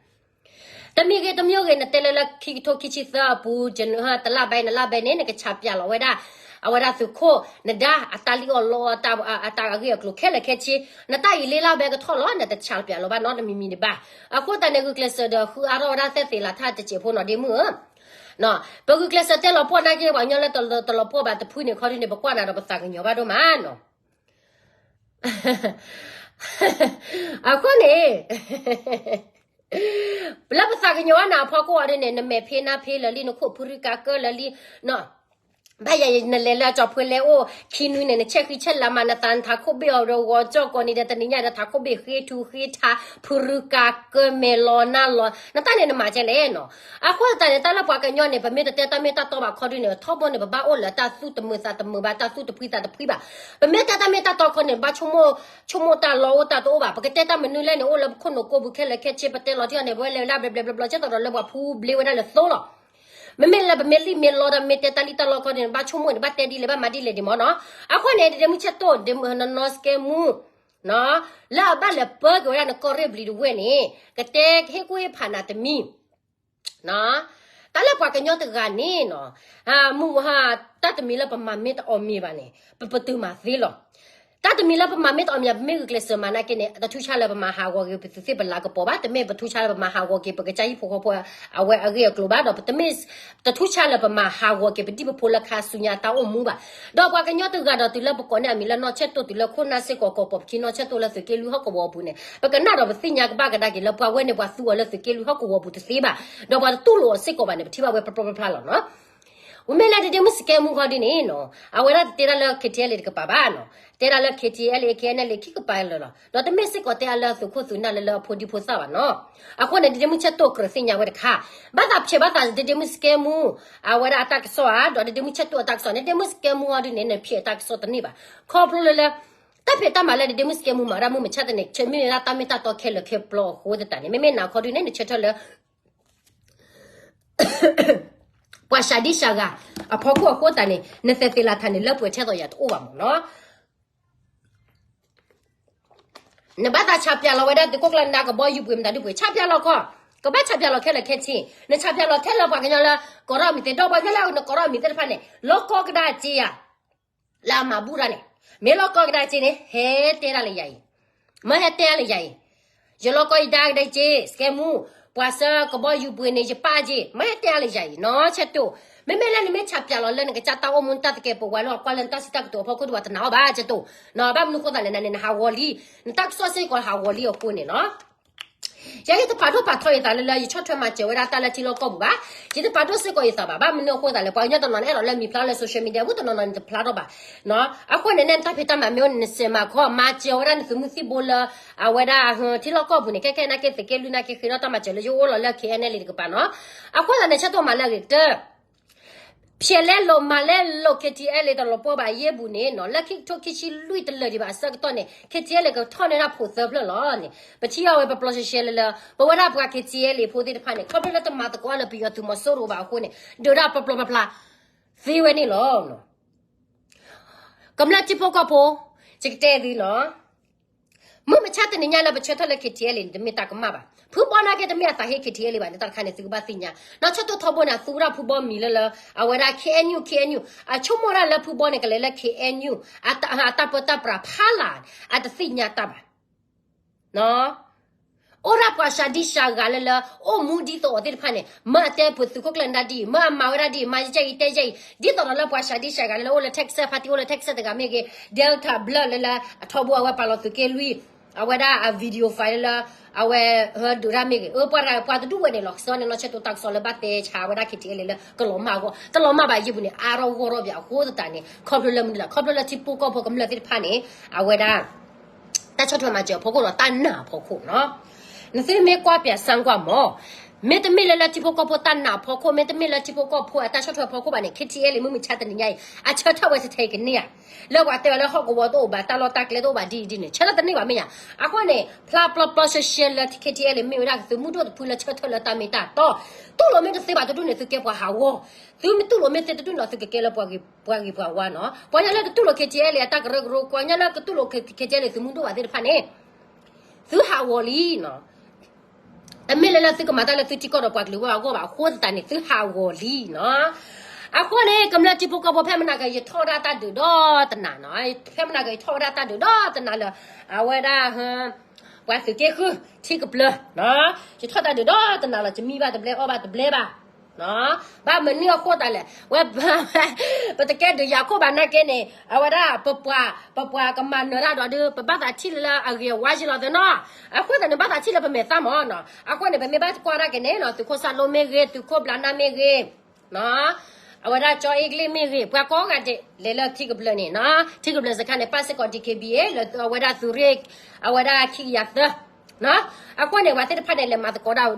တမံၤဂ့ၤတမံၤဂ့ၤ နတဲလၢလၢခံကထိခံဆံသၢအပူၤ တလါဘဲနလါဘဲန့ၣ် နကဆၣ်ပၠးလီၤဝဲဒၣ် အဝဲဒၣ်သုးခိၣ်နဒါ အတၢ်လံၣ်အီၣ်လီအီၣ် အတၢ်အဂ့ၢ်အကျိၤခဲလၢာ်ခဲဆ့ နတၢ်အံၤလ့လါဘဲကထီၣ်လီၤ နတဆၣ်ပၠးလီၤဘၣ်နီတမံၤမံၤတဘၣ်. အဃိသတးန့ၣ် ဂုာ်ကျဲးစၢးဒီးဃုအါထီၣ်ဝဲဒၣ်သဲသ့ၣ်လးထါတစဲးဖိနီၤ ဒ့မုၣ်ဧၢ ပဂုာ်ကျဲးစၢးတဲလီၤပှီၢ်နာ်က့ ပှၤကညီလၢတလီၤပှီၢ်ဘၣ်တဖုန့ၣ် ခီဒ်န့ၣ် ပကွၢ်နၤဒီးပသးကညီၤဘၣ်ဒိၣ်မးနီၤ. အဃိန့ၣ် လၢပသးကညီၤဝဲနၤအဖီခိၣ်အီၤဒ်န့ၣ် နမဲာ်ဖ့နါဖ့လၢာ်လံ နခိၣ်ဖုရူကၤကၢလၢာ်လံ ဘၣ်ယၤနလဲၤလၢကၠီၤဖှဲလဲအိၣ်ခံနွံန့ၣ် နဆဲးဃံဆဲးလၤမး နသးနထးခိၣ်ဘ့ၣ်အီၤဒီးဂီၤကၠီၣ်ကီးန့ၣ်ဒီး တနံၤညါဒီးထးခိၣ်ဘ့ၣ်ဃ့ထူဃ့ထါ ဖုရူကၤကၢမဲာ်လီၤနါလီၤ နတၢ်န့ၣ်နမၤကဲလဲၣ်နီၤ. အဃိသတးန့ၣ် တၢ်လၢပှၤကညီန့ၣ် ပမ့ၢ်တတဲတၢ်မ့ၢ်တၢ်တီဘၣ်ခီဒ်န့ၣ် ထီဘိန့ၣ် ပဘၣ်အိၣ်လၢတၢ်သူၣ်တမုာ်သးတမုာ်ဘၣ် တၢ်သူၣ်တဖှံသးတဖှံဘၣ်. ပမ့ၢ်တဲတၢ်မ့ၢ်တၢ်တီခီန့ၣ် ဘၣ်ဆိကမိၣ် ဆိကမိၣ်တၢ်လီၤအိၣ်တၢ်တအိၣ်ဘၣ်. ပကတဲတၢ်မနုၤလဲၣ်န့ၣ် အိၣ်လၢပခိၣ်နူာ်ကိးပူၤခဲလၢာ်ခဲဆ့ ပတဲလီၤထံအီၤန့ၣ် ပဝဲလဲၤဝဲဒၣ်ဘျဲးဘျဲးဘျီဘျီ ကဲသိးဒီးလၢပှၤဖူဘျ့ဝဲဒၣ်လၢသိလီၤ. မ့မ့ၢ်လၢပမ့ၢ်လံၣ်မ့ၢ်လီဒီး မ့ၢ်တဲတၢ်လံၣ်တၢ်လီခီန့ၣ် ဘၣ်ဆိကမိၣ်န့ၣ် ဘၣ်တဲဒ်လဲၣ် ဘၣ်မၤဒ်လဲၣ်ဒံးမ့ၢ်နီၤ. အဃိန့ၣ် ဒ့မုၢ်ဆဲးတိၢ် ဒ့မုၢ်နီၢ်နီၢ်စကဲမူ လၢအဘၣ်လဲၤပၢက့ၤဝဲဒၣ်နကီၢ်ရ့ၣ်ဘျံၤတဝဲၢ်န့ၣ် ကတဲကဟ့ၣ်ကူၣ်ဟ့ၣ်ဖးနၤတမံၤ တၢ်လၢပှၤကညီတဂၤန့ၣ်နီၤ မုၢ်ဝါ တၢ်တမံၤလၢပမၤမ့ၢ်တအီၣ်မ့ၤဘၣ်န့ၣ် ပပတုာ်မၤသ့လီၤ. တၢ်တမံၤလၢပမၤမ့ၢ်တအီၣ်မ့ၤ ပမ့ၢ်ဂုာ်ကျဲးစၢးမၤနာ်က့န့ၣ် တထူးဆါလၢပမၤဟးဂီၤက့ၤပသုးသ့ၣ်ပလၤကပီၤဘၣ်, တမ့ၢ်ပထူးဆါလၢပမၤဟးဂီၤက့ၤ ပကစၢ်ဟံၣ်ဖိဃီဖိအဝဲအဂ့ၢ်အကျိၤဘၣ်, ဒီးပတမ့ၢ် တထူးဆါလၢပမၤဟးဂီၤက့ၤ ပဒံၣ်ပဖိလၢခါဆူညါတၢ်အိၣ်မူဘၣ်. ဒီးပှၤကညီတဂၤဒီးတုၤလၢပကိးန့ၢ်အမံၤလၢနီၢ်ဆဲးတိၢ် တုၤလၢခိၣ်နၢ်စ့ၢ်ကီး ကိးပီၤပခံနီၢ်ဆဲးတိၢ်လၢသုးက့လွံၢ်ဟီၣ်ကဝီၤအပူၤန့ၣ် ပကနၣ်ဒီးပသ့ၣ်ညါကဘၣ်ကဒါက့ၤလၢပှၤဝဲန့ၣ် ပှၤသူအီၤလၢသုးက့လွံၢ်ဟီၣ်ကဝီၤအပူၤတသ့ဘၣ်, ဒီးပှၤတတူၢ်လိာ်အီၤစ့ၢ်ကီးဘၣ်န့ၣ် ပထံၣ်ဘၣ်ဝဲပျီပျီဖျါဖျါလီၤနီၤ. ဝံၤမ့ၢ်လၢဒ့ဒ့မုၣ်စကဲမူခီဒ်န့ၣ်နီၤ အဝဲဒၣ်တတဲတၢ်လၢ KTLA တကပၤဘၣ်နီၤ, တဲတၢ်လၢ KTLA KNLA ခံကပၤလၢာ်လီၤ. ဒီးတမ့ၢ်စ့ၢ်ကီးတဲအါလၢသုးခိၣ်သုးနၢ်လၢလၢအဖိဒံဖိသၣ်ဘၣ်နီၤ. အဃိန့ၣ် ဒ့ဒ့မုၣ်ဆဲးတိၢ်ကြၢးသ့ၣ်ညါဝဲတခါ, ဘၣ်သးဖျဲးဘၣ်သးဒ့ဒ့မုၣ်စကဲမူ အဝဲဒၣ်အတၢ်ကစီၣ်ဧါ, ဒီးဒ့ဒ့မုၣ်ဆဲးတိၢ်အတၢ်ကစီၣ်န့ၣ် ဒ့ဒ့မုၣ်စကဲမူအီၤဒ်န့ၣ် နဖျဲးအတၢ်ကစီၣ်တန့ၢ်ဘၣ်. ခီဖျိလၢလၢ တၢ်ဖံးတၢ်မၤလၢဒ့ဒ့မုၣ်စကဲမူမၤဒၣ်မုၢ်မဆါတနံၤ ဆဲးမ့ၢ်ဝဲဒၣ်တၢ်မ့ၢ်တၢ်တီခဲလၢာ်ခဲပျီအဃိသတးန့ၣ် မ့မ့ၢ်နၤခီဒုန့ၣ် နဆၢထၢၣ်လၢ ပှၤစှၤဒံစှၤဂၤ အဖီခိၣ်အဃိသတးန့ၣ် နသဲးသ့လးထးန့ၣ် လၢပှဲၤထဲသိးယၤတအိၣ်ဘၣ်မ့ၢ်နီၤ. နဘၣ်သးဆၣ်ပၠးလီၤဝဲဒၣ်သုးခိၣ်ကျၢၢ်နါကဘီယူၤပှ့ၤမတၤဒုပှ့ၤ ဆၣ်ပၠးလီၤခီ, ကဘၣ်ဆၣ်ပၠးလီၤခဲလၢာ်ခဲဆ့, နဆၣ်ပၠးလီၤထဲလၢပှၤကညီလၢ ကိးထီၣ်မံၤသ့ၣ် ဒီးပှၤကညီလၢနကိးထီၣ်မံၤသ့ၣ်တဖၣ်န့ၣ် လီၤကီကဒါက့ၤယၤ လၢအမၤဘူၣ်တၢ်န့ၣ်, မ့ၢ်လီၤကီကဒါက့ၤန့ၣ် ဟဲတဲဒၣ်လၢယၤအံၤ, မ့ၢ်ဟဲတဲဒၣ်လၢယၤအံၤ, ယလီၢ်ကီၢ်ယဒါကဒါက့ၤ စကဲမူ, ပှၤဆှၢကဘီယူၤပှ့ၤန့ၣ် ယပာ်က့ၤ, မ့ၢ်တဲအါလၢယၤအံၤနီၤ ဆဲးတိၢ်, မ့မ့ၢ်လၢနမ့ၢ်ဆးပၠးလီၤလၢနကစၢ်တၢ်အိၣ်မူနတၢ်သကဲးပဝးလၢ ကွၢ်လၢနတၢ်စံးတၢ်ကတိၤအဖီခိၣ်ဒိၣ်ဘၣ်တနာ်အီၤဘၣ် ဆဲးတိၢ်, ဘၣ်မနုၤဃိသးလဲၣ်န့ၣ် နဟးဂီၤလံ, နတၢ်ကစီၣ်စ့ၢ်ကီးဟးဂီၤလံအဃိန့ၣ်နီၤ ယဲယတပာ်ဒိၣ်ပာ်ထီယသးလၢလၢ ယဆီၣ်ထွဲမၤစၢၤဝဲဒၣ်တၢ်လၢထံလီၢ်ကီၢ်ပူၤဘၣ်, ယတပာ်ဒိၣ်စ့ၢ်ကီးယသးဘၣ်, ဘၣ်မနုၤအဃိသးလဲၣ် ပှၤကညီတနီၤန့ၣ် အဲၣ်ဒိးလၢမံၤဖျါလၢ social media ဝူတနီၤနီၤန့ၣ် တဖျါထီၣ်ဘၣ်, အဃိန့ၣ် နတၢ်ဖံးတၢ်မၤမ့ၢ်အိၣ်န့ၣ် နစဲးမၤခီ မၤစၢၤဝဲဒၣ်နသုးမုၢ်သံၣ်ဘိလၢ အဝဲဒၣ် ထံလီၢ်ကီၢ်ပူၤန့ၣ် ခဲခဲနာ်က့ သုးက့လွံၢ်နာ်က့ ဃ့ထီၣ်တၢ်မၤစၢၤလၢယအိၣ်လီၤလၢ K N L A တကပၤနီၤ, အဃိသတးန့ၣ် ဆဲးတိၢ်မၤလၢအဂ့ၤကတၢၢ် ဖျဲးလဲလိာ်မၤလဲလိာ် K T L A တလီၤပှီၢ်ဘၣ်ယဲၢ်ပူၤန့ၣ်နီၤ လၢခံကထိခံဆံလွံၢ်တလၢာ်ဒံးဘၣ်အဆၢကတီၢ်န့ၣ် K T L A ကထီၣ်န့ၢ်ဒၣ်ဖိးသၢဖျၢၣ်လီၤန့ၣ် ပထံၣ်အီၤဝဲပပျီရှဲရှဲလၢလၢ ပဝဲဒၣ်ပှၤ K T L A ဖိသ့ၣ်တဖၣ်န့ၣ် ခီဖျိလၢတမၤသကိးလၢပယီၤသုးမီၤစိရိၤဘၣ်အဃိန့ၣ် ဒုးဒၣ်ပျီပျီဖျါဖျါ သ့ဝဲန့ၣ်လီၤ. ကမျၢၢ်ထံဖိကီၢ်ဖိ ယကတဲသုနီၤ မုၢ်မဆါတနံၤညါလၢပဆၢထၢၣ်လၢ K T L A န့ၣ် တမ့ၢ်တၢ်ကမၣ်ဘၣ်. ဖုဘီနာ်က့တမ့ၢ်အသးဟ့ K T L A ဘၣ်န့ၣ် တၢ်တခါန့ၣ် သုကဘၣ်သ့ၣ်ညါ. နီၢ်ဆၢတိၢ်ထီဘိန့ၣ် အသူဝဲဒၣ်ဖုဘီမံၤလၢလၢ အဝဲဒၣ် K N U K N U အဆိကမိၣ်ဝဲဒၣ်လၢဖုဘီန့ၣ် ကလဲၤလၢ K N U အတၢ်ပၢတၢ်ပြးဖးလၢ် အတသ့ၣ်ညါတၢ်ဘၣ် အိၣ်ဒၣ်ပှၤစှၤဒံစှၤဂၤလၢလၢ အိၣ်မူဒ်သိးအီၤသ့ၣ်တဖၣ်န့ၣ် မ့ၢ်အတဲပှၤသုးခိၣ်ကျၢၢ်နၢဒ်အံၤ မ့ၢ်အမၤဝဲဒၣ်ဒ်အံၤ မၤယကဲအံၤတဲယဲအံၤ ဒ်သိးဒီးလၢပှၤစှၤဒံစှၤဂၤလၢလၢအိၣ်လၢ Texas party အိၣ်လၢ Texas တဂၤမ့ၢ်ဂ့ၤ Delta blood လၢလၢအထီဘိအဝဲပာ်လီၤသုးက့လွံၢ် အဝဲဒၣ်အ video file လၢလၢ အဝဲဟဲဒုးတၢ်မ့ၢ်ဂ့ၤ အၢပှၤတဂၤပှၤတဒူၣ်ဝဲန့ၣ်လီၤ. ကစီန့ၣ်နီၢ်ဆၢတိၢ်တၢ်ကစီၣ်လၢဘၣ်တဲဆါဝဲဒၣ် K T L A လၢကလီၤမၢ်အဂီၢ် တလီၤမၢ်ဘၣ်ယဲၢ်ပူၤန့ၣ် အါထီၣ်ဂီၢ်ထီၣ်ဘၣ်အဃိသတးန့ၣ် ခီဖျိလၢမနုၤလဲၣ် ခီဖျိလၢထံဖိကီၢ်ဖိကမျၢၢ်သ့ၣ်တဖၣ်န့ၣ် အဝဲဒၣ် တၢ်ဆီၣ်ထွဲမၤစၢၤအဖီခိၣ်ဒီးတၢ်နာ်အဖီခိၣ်နီၤ နသုမ့ၢ်ကွၢ်ပၠးစၢကွၢ်မး မ့တမ့ၢ်လၢလၢထံဖိကီၢ်ဖိတၢ်နာ်အဖီခိၣ် မ့တမ့ၢ်လၢထံဖိကီၢ်ဖိအတၢ်ဆီၣ်ထွဲအဖီခိၣ်ဘၣ်န့ၣ် K T L A မုၢ်မဆါတနံၤညါအံၤ အဆၢထၢၣ်ဝဲထဲထဲကန့ၢ်ဧါ လၢပှၤတဲဝဲလၢဟီၣ်ကဝီၤတအိၣ်ဘၣ် တၢ်လီၢ်တၢ်ကျဲတအိၣ်ဘၣ်ဒ်အံၤဒ်န့ၣ် ဆၢထၢၣ်တန့ၢ်ဘၣ်မ့ၢ်ဧါ. အဃိန့ၣ် ဖျါပျီပျီရှဲရှဲလၢ K T L A မ့ၢ်ဝဲဒၣ်သုးမုၢ်ဒိၣ်တဖုလၢဆၢထၢၣ်လၢတၢ်မ့ၢ်တၢ်တီ တူၢ်လိာ်မ့ၢ်တသ့ဘၣ်တဒူၣ်န့ၣ် သုကဲပှၤဟးဂီၤ သုမ့ၢ်တူၢ်လိာ်မ့ၢ်သ့တဒူၣ်န့ၣ် သုကကဲလၢပှၤဂ့ၤပှၤဝါနီၤ ပှၤညါလၢတတူၢ်လိာ် K T L A အတၢ်ကရၢကရိ ပှၤညါလၢကတူၢ်လိာ် K T L A သုးမုၢ်ဒိၣ်ဘၣ်သ့ၣ်တဖၣ်န့ၣ် သုဟးဂီၤလံနီၤ တမ့ၢ်လၢလၢသုကမၤတၢ်လၢသုထံကီၢ်ဒီးပှၤကလုာ်ဝဲအဂီၢ်ဘၣ် အဃိသတးန့ၣ် သုဟးဂီၤလံနီၤ. အဃိန့ၣ် ကမျၢၢ်ထံဖိကီၢ်ဖိ ဖဲမနၤက့ၤ ယထီၣ်ဝဲဒၣ်တၢ်ဒုးဒီတနၤနီၤ ဖဲမနၤက့ၤ ယထီၣ်ဝဲဒၣ်တၢ်ဒုးဒီတနၤလၢ အဝဲဒၣ် ပှၤသုးက့ဃု ထံကပျၢၤ ယထီၣ်တၢ်ဒုးဒီတနၤလီၤ ယမံဘၣ်တဘျဲအီၣ်ဘၣ်တဘျဲဘၣ် ဘၣ်မနုၤအဃိသးလဲၣ် ဝဲ ပတကဲဒုးယၤခိၣ်ဘၣ်နာ်က့န့ၣ် အဝဲဒၣ် ပပှၤ ပပှၤကမၤနၢၤတၢ်ဒီးဒုး ပဘၣ်သးထံၣ်လၢအဂ့ၤအဝါယံၤလီၤသ့နီၤ အဃိသတးန့ၣ် ဘၣ်သးထံၣ်လၢပမဲာ်သၣ်မးနီၤ အဃိန့ၣ် ပမ့ၢ်ဘၣ်ကွၢ်ဒၣ်က့ၤန့ၣ်နီၤ သုးခိၣ်စၢ်လိမ့ၢ်ဂ့ၤ သုးခိၣ်ဘျးနၢ်မ့ၢ်ဂ့ၤ အဝဲဒၣ်ကၠီအ့ကလ့ၣ်မ့ၢ်ဂ့ၤ ပှၤကိးဂၤဒဲး လဲၤလၢထံကပျၢၤန့ၣ်နီၤ ထံကပျၢၤစခါန့ၣ် ပၣ်စ့ၢ်ကီး D K B A လၢအဝဲဒၣ်သုးရ့ၣ် အဝဲဒၣ်ခံကယၤသၢ အဃိန့ၣ် ပှၤသ့ၣ်တဖၣ်န့ၣ် လဲၤမၤသကိးတၢ်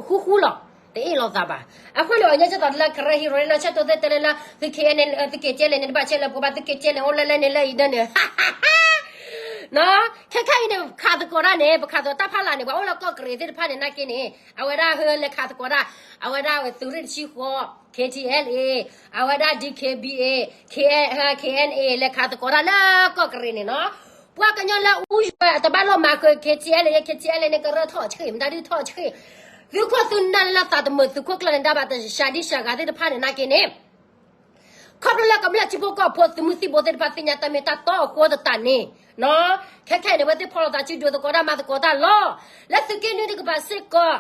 ဃူဃူလီၤ တအ့ၣ်လိာ်သးဘၣ် အဃိန့ၣ် အညီကသိးလၢကရၢဟံးရိၤန့ၣ် နီၢ်ဆၢတိၢ်သ့ၣ်တဲလၢလၢ သုး K N L သုး K T L A န့ၣ် တဘၣ်ဆဲးလၢပှၤဘၣ် သုး K T L A အိၣ်လၢလၢန့ၣ်လၢအံၤဒၢန့ၣ် ခဲခါအံၤန့ၣ် ခးသကိးတၢ်န့ၣ် ပခးသကိးတၢ်ဖးလၢ်န့ၣ် ပှၤအိၣ်လၢကီၢ်ကရ့ၣ်သ့ၣ်တဖၣ်န့ၣ် နာ်က့န့ၣ် အဝဲဒၣ်ဟဲလဲၤခးသကိးတၢ် အဝဲဒၣ်သုးရ့ၣ်တဆံဃိး K T L A အဝဲဒၣ် D K B A K N K N A လဲၤခးသကိးတၢ်လၢကီၢ်ကရ့ၣ်န့ၣ်နီၤ ပှၤကညီလၢအူယွဲတဘၣ်လိၣ်မၤဃုာ် K T L A K T L A န့ၣ် ကရၢထီၣ်ဆှံ မတၤဒုထီၣ်ဆှံ သုးခိၣ်သုးနၢ်လၢသးတမုာ် သုးခိၣ်ကျၢၢ်န့ၣ် ဒါဘၣ်တၢ်စှၤဒံစှၤဂၤသ့ၣ်တဖၣ်န့ၣ် နာ်က့န့ၣ် ခီဖျိလၢကမျၢၢ်ထံဖိကီၢ်ဖိ သုးမုၢ်သံၣ်ဘိသ့ၣ်တဖၣ် သ့ၣ်ညါတၢ်မ့ၢ်တၢ်တီအဃိသတးန့ၣ် ခဲခဲအံၤန့ၣ် ဝဲသ့ၣ်ဖီၣ်လိာ်သးစုဒုးသကိးတၢ် မၤသကိးတၢ်လီၤ. လၢသုးက့နွံတကပၤစ့ၢ်ကီး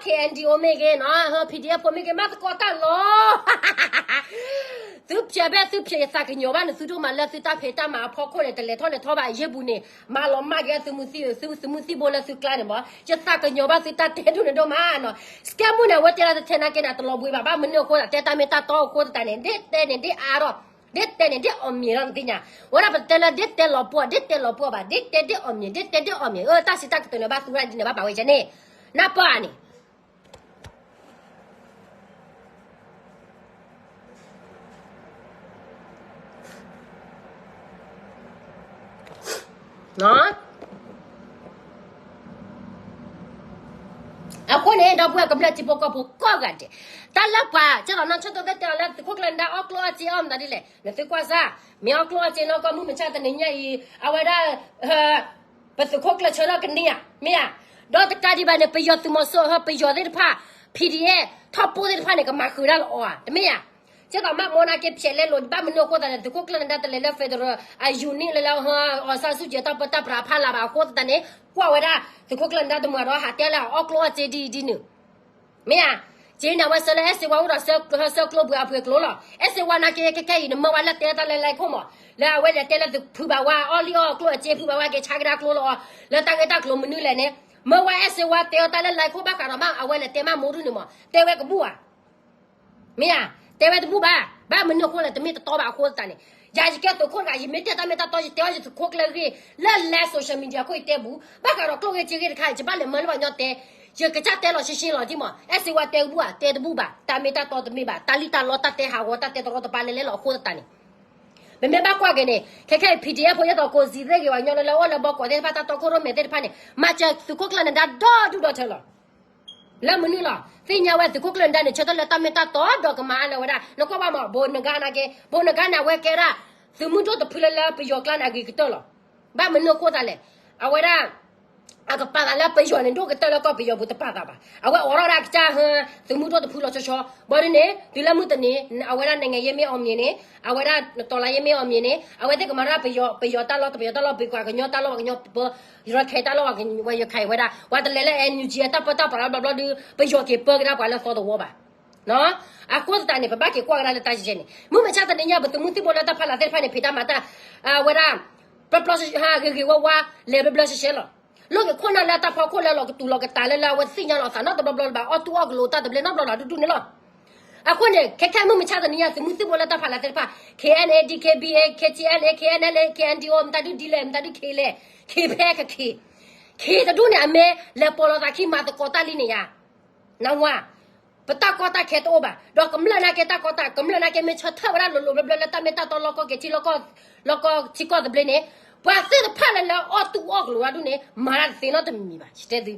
K N D O မ့ၢ်ဂ့ၤ P D F ဖိမ့ၢ်ဂ့ၤ မၤသကိးတၢ်လီၤ. သုဖျဲးဘၣ်သုဖျဲး ယသးကညီၤဘၣ်န့ၣ် သုဒိၣ်မးလၢသုတၢ်ဖံးတၢ်မၤအဖီခိၣ်န့ၣ် တလဲၤထီၣ်လဲၤထီဘၣ်အယ့ၢ်ပူၤန့ၣ် မၤလီၤမၢ်က့ၤသုးမုၢ်သံၣ် သုးမုၢ်သံၣ်ဘိလၢသုကျါန့ၣ်မး ယသးကညီၤဘၣ်သုတၢ်တဲဒိၣ်န့ၣ်ဒိၣ်မးနီၤ. စကဲမူန့ၣ် အဝဲတဲလၢတထဲနာ်က့န့ၣ် တလီၤဘှံးဘၣ် ဘၣ်မနုၤအဃိသး တဲတၢ်မ့ၢ်တၢ်တီအဃိသတးန့ၣ် ဒ်တဲန့ၣ်ဒ်အါထီၣ် ဒ်တဲန့ၣ်ဒ်အီၣ်မ့ၤလီၤ နသ့ၣ်ညါ ဝဲဒၣ်ပတဲလၢဒ်တဲလီၤပှီၢ် ဒ်တဲလီၤပှီၢ်ဘၣ် ဒ်တဲဒ်အီၣ်မ့ၤ ဒ်တဲဒ်အီၣ်မ့ၤ အၢ တၢ်စံးတၢ်ကတိၤန့ၣ် ဘၣ်သူဝဲဒၣ်ဒ်န့ၣ် ဘၣ်ပာ်ဝဲကဲန့ၣ် နၢ်ပၢၢ်န့ၣ် အဃိန့ၣ် ဒီပုၢ်ဝဲၢ်ကမျၢၢ်ထံဖိကီၢ်ဖိကိးဂၤဒဲး တၢ်လၢပှၤ ကဲသိးနီၢ်ဆၢတိၢ်သ့ၣ်တဲလၢသုးခိၣ်ကျၢၢ်နဒါအီၣ်ကျိၣ်အီၣ်စ့အီၣ်မတၤဒ်လဲၣ် နသုကွၢ်စၢ် မ့ၢ်အီၣ်ကျိၣ်အီၣ်စ့နီၢ်ကီၢ်မုၢ်မဆါတနံၤညါအံၤ အဝဲဒၣ် ပသုးခိၣ်ကျၢၢ်ဆၢထၢၣ်ကန့ၢ်ဧါ မ့ၢ်ဧါ ဒီးတကးဒံးဘၣ်န့ၣ် ပယီၤသုးမီၤစိရိၤ ပယီၤသ့ၣ်တဖၣ် P D F ထီၣ်ပိၢ်သ့ၣ်တဖၣ်န့ၣ် ကမၤဃုာ်ဒၣ်လၢအီၤဧါ တမ့ၢ်ဧါ ကဲသိးမးမ့ၢ်နာ်က့ဖျဲးလဲလိာ် ဘၣ်မနုၤအဃိသတးန့ၣ် သုးခိၣ်ကျၢၢ်နဒါတလဲၤလၢ federal အယူၤန့ၣ်လၢလၢ အောင်ဆန်းစုကြည် တၢ်ပၢတၢ်ပြးဖးလၢ်ဘၣ်အဃိသတးန့ၣ် ကွၢ်ဝဲဒၣ် သုးခိၣ်ကျၢၢ်နဒါတမၤဒီး ဟးတဲလၢအီၣ်ကျိၣ်အီၣ်စ့ဒ်အံၤဒ်နုၤ မ့ၢ်ဧါ, က့န့ၣ် အဝဲဆှၢလၢအဲၣ်စ့ဝါအိၣ်ဒီးဆှၢကျိဘှံးအပှ့ၤကျိလီၤ. အဲၣ်စ့ဝါနာ်က့ခဲခဲအံၤ နမၢဝဲလၢတဲတၢ်လၢ line ခိၣ်မး, လၢအဝဲလဲၤတဲလၢသုးဖုဘၣ်ဝါအီၣ်လံၣ်အီၣ်ကျိၣ်အစ့ ဖုဘၣ်ဝါက့ၤဆါကဒါကျိလီၤ, လၢတၢ်ဂ့ၢ်တၢ်ကျိၤမနုၤလဲၣ်န့ၣ်, မၢဝဲအဲၣ်စ့ဝါတဲအီၤတၢ်လၢ line ခိၣ်ဘၣ်ဃးဒီးမး အဝဲလဲၤတဲမးမူဒုန့ၣ်မး တဲဝဲကဘူၣ်ဧါ မ့ၢ်ဧါ, တဲဝဲတဘူၣ်ဘၣ်, ဘၣ်မနုၤအဃိလဲၣ် တမ့ၢ်တတီဘၣ်အဃိသတးန့ၣ်, ယၤယကဲသုးခိၣ်တဂၤ ယမ့ၢ်တဲတၢ်မ့ၢ်တၢ်တီ ယတဲအီၣ်ယသုးခိၣ်ကျၢၢ်ဂ့ၢ် လၢလဲ social media ခိၣ်ယတဲဘူး, ဘၣ်ဃးဒီးကျိၣ်ဂ့ၢ်စ့ဂ့ၢ်တခါ ယဘၣ်လဲၤမၢလၢပှၤကညီတဲ, ယကစၢ်တဲလီၤရှဲရှဲလီၤဒ်မး, အဲၣ်စ့ဝါတဲကဘူၣ်ဧါ, တဲတဘူၣ်ဘၣ်, တၢ်မ့ၢ်တၢ်တီတမ့ၢ်ဘၣ်, တၢ်လံၣ်တၢ်လီတၢ်တဲဟးဂီၤတၢ်တဲတရီတပါလဲၤလဲၤလီၤအဃိသတးန့ၣ် ပမ့ၢ်ဘၣ်ကွၢ်က့ၤန့ၣ် ခဲခဲအံၤ PDF ဖိ ဒ်သိးကိးစံးသ့ၣ်ဂ့ၤ ပှၤကညီလၢလၢအိၣ်လၢဘီကီးသ့ၣ်တဖၣ် တၢ်တီခိၣ်ရိၣ်မဲသ့ၣ်တဖၣ်န့ၣ် မၤစၢၤသုးခိၣ်ကျၢၢ်နဒါဒီဒူၣ်ဒီထၢလီၤ. လၢမနုၤလီၤ, သ့ၣ်ညါဝဲသုးခိၣ်ကျၢၢ်နဒါန့ၣ် ဆၢထၢၣ်လၢတၢ်မ့ၢ်တၢ်တီဒီးကမၤအါလၢဝဲဒၣ် နကွၢ်ဘၣ်မး ဘိးနဂါနာ်က့, ဘိးနဂါန့ၣ် အဝဲကဲဒၣ် သုးမုၢ်ဒိၣ်တဖုလၢလၢပယီၤကျါန့ၣ် အဂ့ၤကတၢၢ်လီၤ. ဘၣ်မနုၤအဃိသတးလဲၣ်, အဝဲဒၣ် အကပာ်သးလၢပယီၤန့ၣ်ဒိၣ်ကတၢၢ်လၢကီၢ်ပယီၤပူၤတပာ်သးဘၣ်. အဝဲအိးထီၣ်ဒၣ်ကစၢ်ဟၢ သုးမုၢ်ဒိၣ်တဖုလီၤဆီဆီ, ဘၣ်ဒ်န့ၣ် တုၤလၢမုၢ်တနံၤ အဝဲဒၣ် နိုင်ငံရေးမ့ၢ်အောင်မြင်န့ၣ်, အဝဲဒၣ် တော်လှန်ရေးမ့ၢ်အောင်မြင်န့ၣ် အဝဲသ့ၣ်ကမၤတၢ်ပယီၤ, ပယီၤတၢ်လီၢ်, ပယီၤတၢ်လီၢ်ပှ့ၤကွၢ်ကညီတၢ်လီၢ် ပှၤကညီပၢ, ရခိုင်တၢ်လီၢ် ပှၤရခိုင်ဝဲဒၣ်, ပှၤတလဲၤလၢ NUG အတၢ်ပၢတၢ်ပြးဘျီဘျီဒီး ပယီၤက့ၤပၢကဒါပှၤလၢအသီတဝီဘၣ်. အဃိသတးန့ၣ် ပဘၣ်က့ၤကွၢ်ကဒါလၢတၢ်ယဲၢ်န့ၣ်, မုၢ်မဆါတနံၤညါ ပသုးမုၢ်သံၣ်ဘိလၢတၢ်ဖီလာ်သ့ၣ်တဖၣ်န့ၣ် ဖံးတၢ်မၤတၢ်, အဝဲဒၣ် ပျီပျီဆှဲဆှဲ ဂ့ၤဂ့ၤဝါဝါ လဲၤဘျီဘျီဆှဲဆှဲလီၤ. လိၣ်က့ၤခိၣ်နၢ်လၢတၢ်ဖီခိၣ်လၢလီၤကတူာ်လီၤကတၢ်လၢလၢအဝဲသ့ၣ်ညါလီၤအသးနီတဘျီဘျီလၢၤဘၣ်, အီၣ်တူၢ်အီၣ်ကလိာ်တၢ်တဘျ့နီတဘျီလီၤဒူဒူန့ၣ်လီၤ. အဃိန့ၣ် ခဲခဲမုၢ်မဆါတနံၤညါ သုးမုၢ်သံၣ်ဘိလၢတၢ်ဖီလာ်သ့ၣ်တဖၣ် KNA, DKBA, KTLA, KNLA, KNDO မတၤဒုဒ်လဲၣ် မတၤဒုခ့လဲၣ်, ခ့ဖဲကခ့, ခ့တဒူၣ်န့ၣ် အမ့ၢ်လဲၤပိာ်လိာ်သးခံမၤသကိးတၢ်လံန့ၣ်ယါ နဝါ, ပတၢ်ကီတၢ်ခဲတအိၣ်ဘၣ်, ဒီးကမျၢၢ်နာ်က့တၢ်ကီတၢ်, ကမျၢၢ်နာ်က့မ့ၢ်ဆၢထၢၣ်ဝဲဒၣ်လိၤလိၤဘျီဘျီလၢတၢ်မ့ၢ်တၢ်တီလီၢ်ကီၢ်က့ၤထံလီၢ်ကီၢ်, လီၢ်ကီၢ်ထံကီၢ်သဘျ့န့ၣ်, ပှၤသ့ၣ်တဖၣ်လၢလၢအီၣ်တူၢ်အီၣ်ကလိာ်ဝဲဒၣ်ဒူၣ်န့ၣ် မၤတၢ်တသ့နီတမံၤဘၣ် ယတဲသု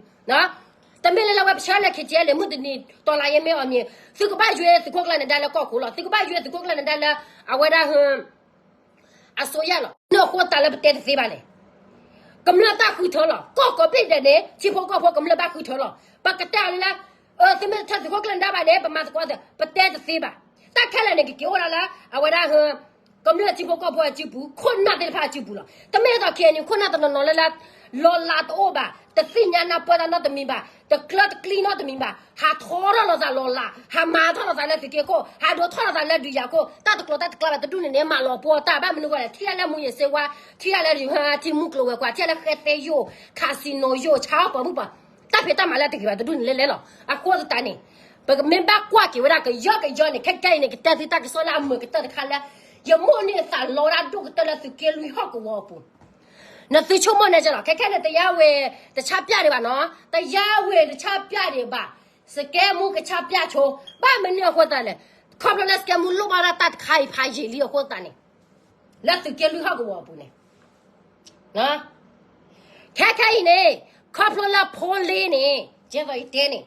တမ့ၢ်လၢလၢဝဲပဆၢလၢ KTLA မုၢ်တနံၤ တော်လှန်ရေးမ့ၢ်အောင်မြင်, သုကဘၣ်ယွဲသုးခိၣ်ကျၢၢ်နဒါလၢကီၢ်ခိၣ်လီၤ, သုကဘၣ်ယွဲသုးခိၣ်ကျၢၢ်နဒါလၢ အဝဲဒၣ် အစိုးရလီၤ. မနုၤအဃိသတးလၢပတဲတသ့ဘၣ်လဲၣ်. ကမျၢၢ်တၢ်ဃုထၢလီၤ, ကီၢ်ကိးဘ့ၣ်ဒဲးန့ၣ် ထံဖိကီၢ်ဖိကမျၢၢ်ဘၣ်ဃုထၢလီၤ. ပကတဲအီၤလၢ သုမ့ၢ်တထၢသုးခိၣ်ကျၢၢ်နဒါဘၣ်န့ၣ် ပမၤသကိးသ့, ပတဲတသ့ဘၣ်. တၢ်ခဲလၢာ်န့ၣ် ကက့ၤအိၣ်ဒၣ်လၢ အဝဲဒၣ် ကမျၢၢ်ထံဖိကီၢ်ဖိအစုပူၤ, ခိၣ်နၢ်သ့ၣ်တဖၣ်အစုပူၤလီၤ. တမ့ၢ်သိး KNU ခိၣ်နၢ်တနီၤနီၤလၢလၢ လီၤလးတအိၣ်ဘၣ်, တသ့ၣ်ညါနၢ်ပၢၢ်တၢ်နီတမံၤဘၣ်, တကျၢၤတကျံနီတမံၤဘၣ်, ဟးထီထီၣ်လိာ်သးလီၤလး, ဟးမၤထီၣ်လိာ်သးလၢသုးက့ခိၣ်, ဟးဒိးထီၣ်လိာ်သးလၢဒုးယၤခိၣ်, တၢ်တကျိၤတၢ်တကျဲဘၣ်တဒူၣ်န့ၣ်န့ၣ် မၤလီၤပှီၢ်တၢ် ဘၣ်မနုၤအဃိလဲၣ်, ထံၣ်ဒၣ်လၢမူယ့ၤစ့ဝါ, ထံၣ်ဒၣ်လၢ ထံမူကျိၤဝဲၤကွာ်, ထံၣ်ဒၣ်လၢဃဲသဲယိာ်, casino ယိာ်, ဆါအီၣ်ပိာ်မုၣ်ပှၤ, တၢ်ဖံးတၢ်မၤလၢတဂ့ၤဘၣ်တဒူၣ်န့ၣ်လဲၣ်လဲၣ်လီၤ. အဃိသတးန့ၣ် ပမ့ၢ်ဘၣ်ကွၢ်က့ၤဝဲဒၣ်ကယီကယီန့ၣ် ခဲကဲအံၤန့ၣ် ကတဲသုတၢ်ကစီၣ်လၢအမုာ်ကတၢၢ်တခါလၢ ယမိၢ်န့ၢ်သးလီဒၣ်ဒိၣ်ကတၢၢ်လၢသုးက့လွံၢ်ဟီၣ်ကဝီၤအပူၤ နသုဆိကမိၣ်န့ၣ်ကလီၤ, ခဲခဲန့ၣ် တရားဝင် တဆါပၠၣ်ဒံးဘၣ်နီၤ, တရားဝင် တဆါပၠၣ်ဒံးဘၣ်, စကဲမူကဆါပၠၣ်ဆိ, ဘၣ်မနုၤအဃိသတးလဲၣ်, ခီဖျိလၢစကဲမူလိၣ်ဘၣ်ဒၣ်တၢ်တခါအံၤဖးယံာ်လံအဃိသတးန့ၣ်, လၢသုးက့လွံၢ်ဟီၣ်ကဝီၤအပူၤန့ၣ်, ခဲခဲအံၤန့ၣ်, ခီဖျိလၢဖိလ့န့ၣ်, ကဲသိးယတဲန့ၣ်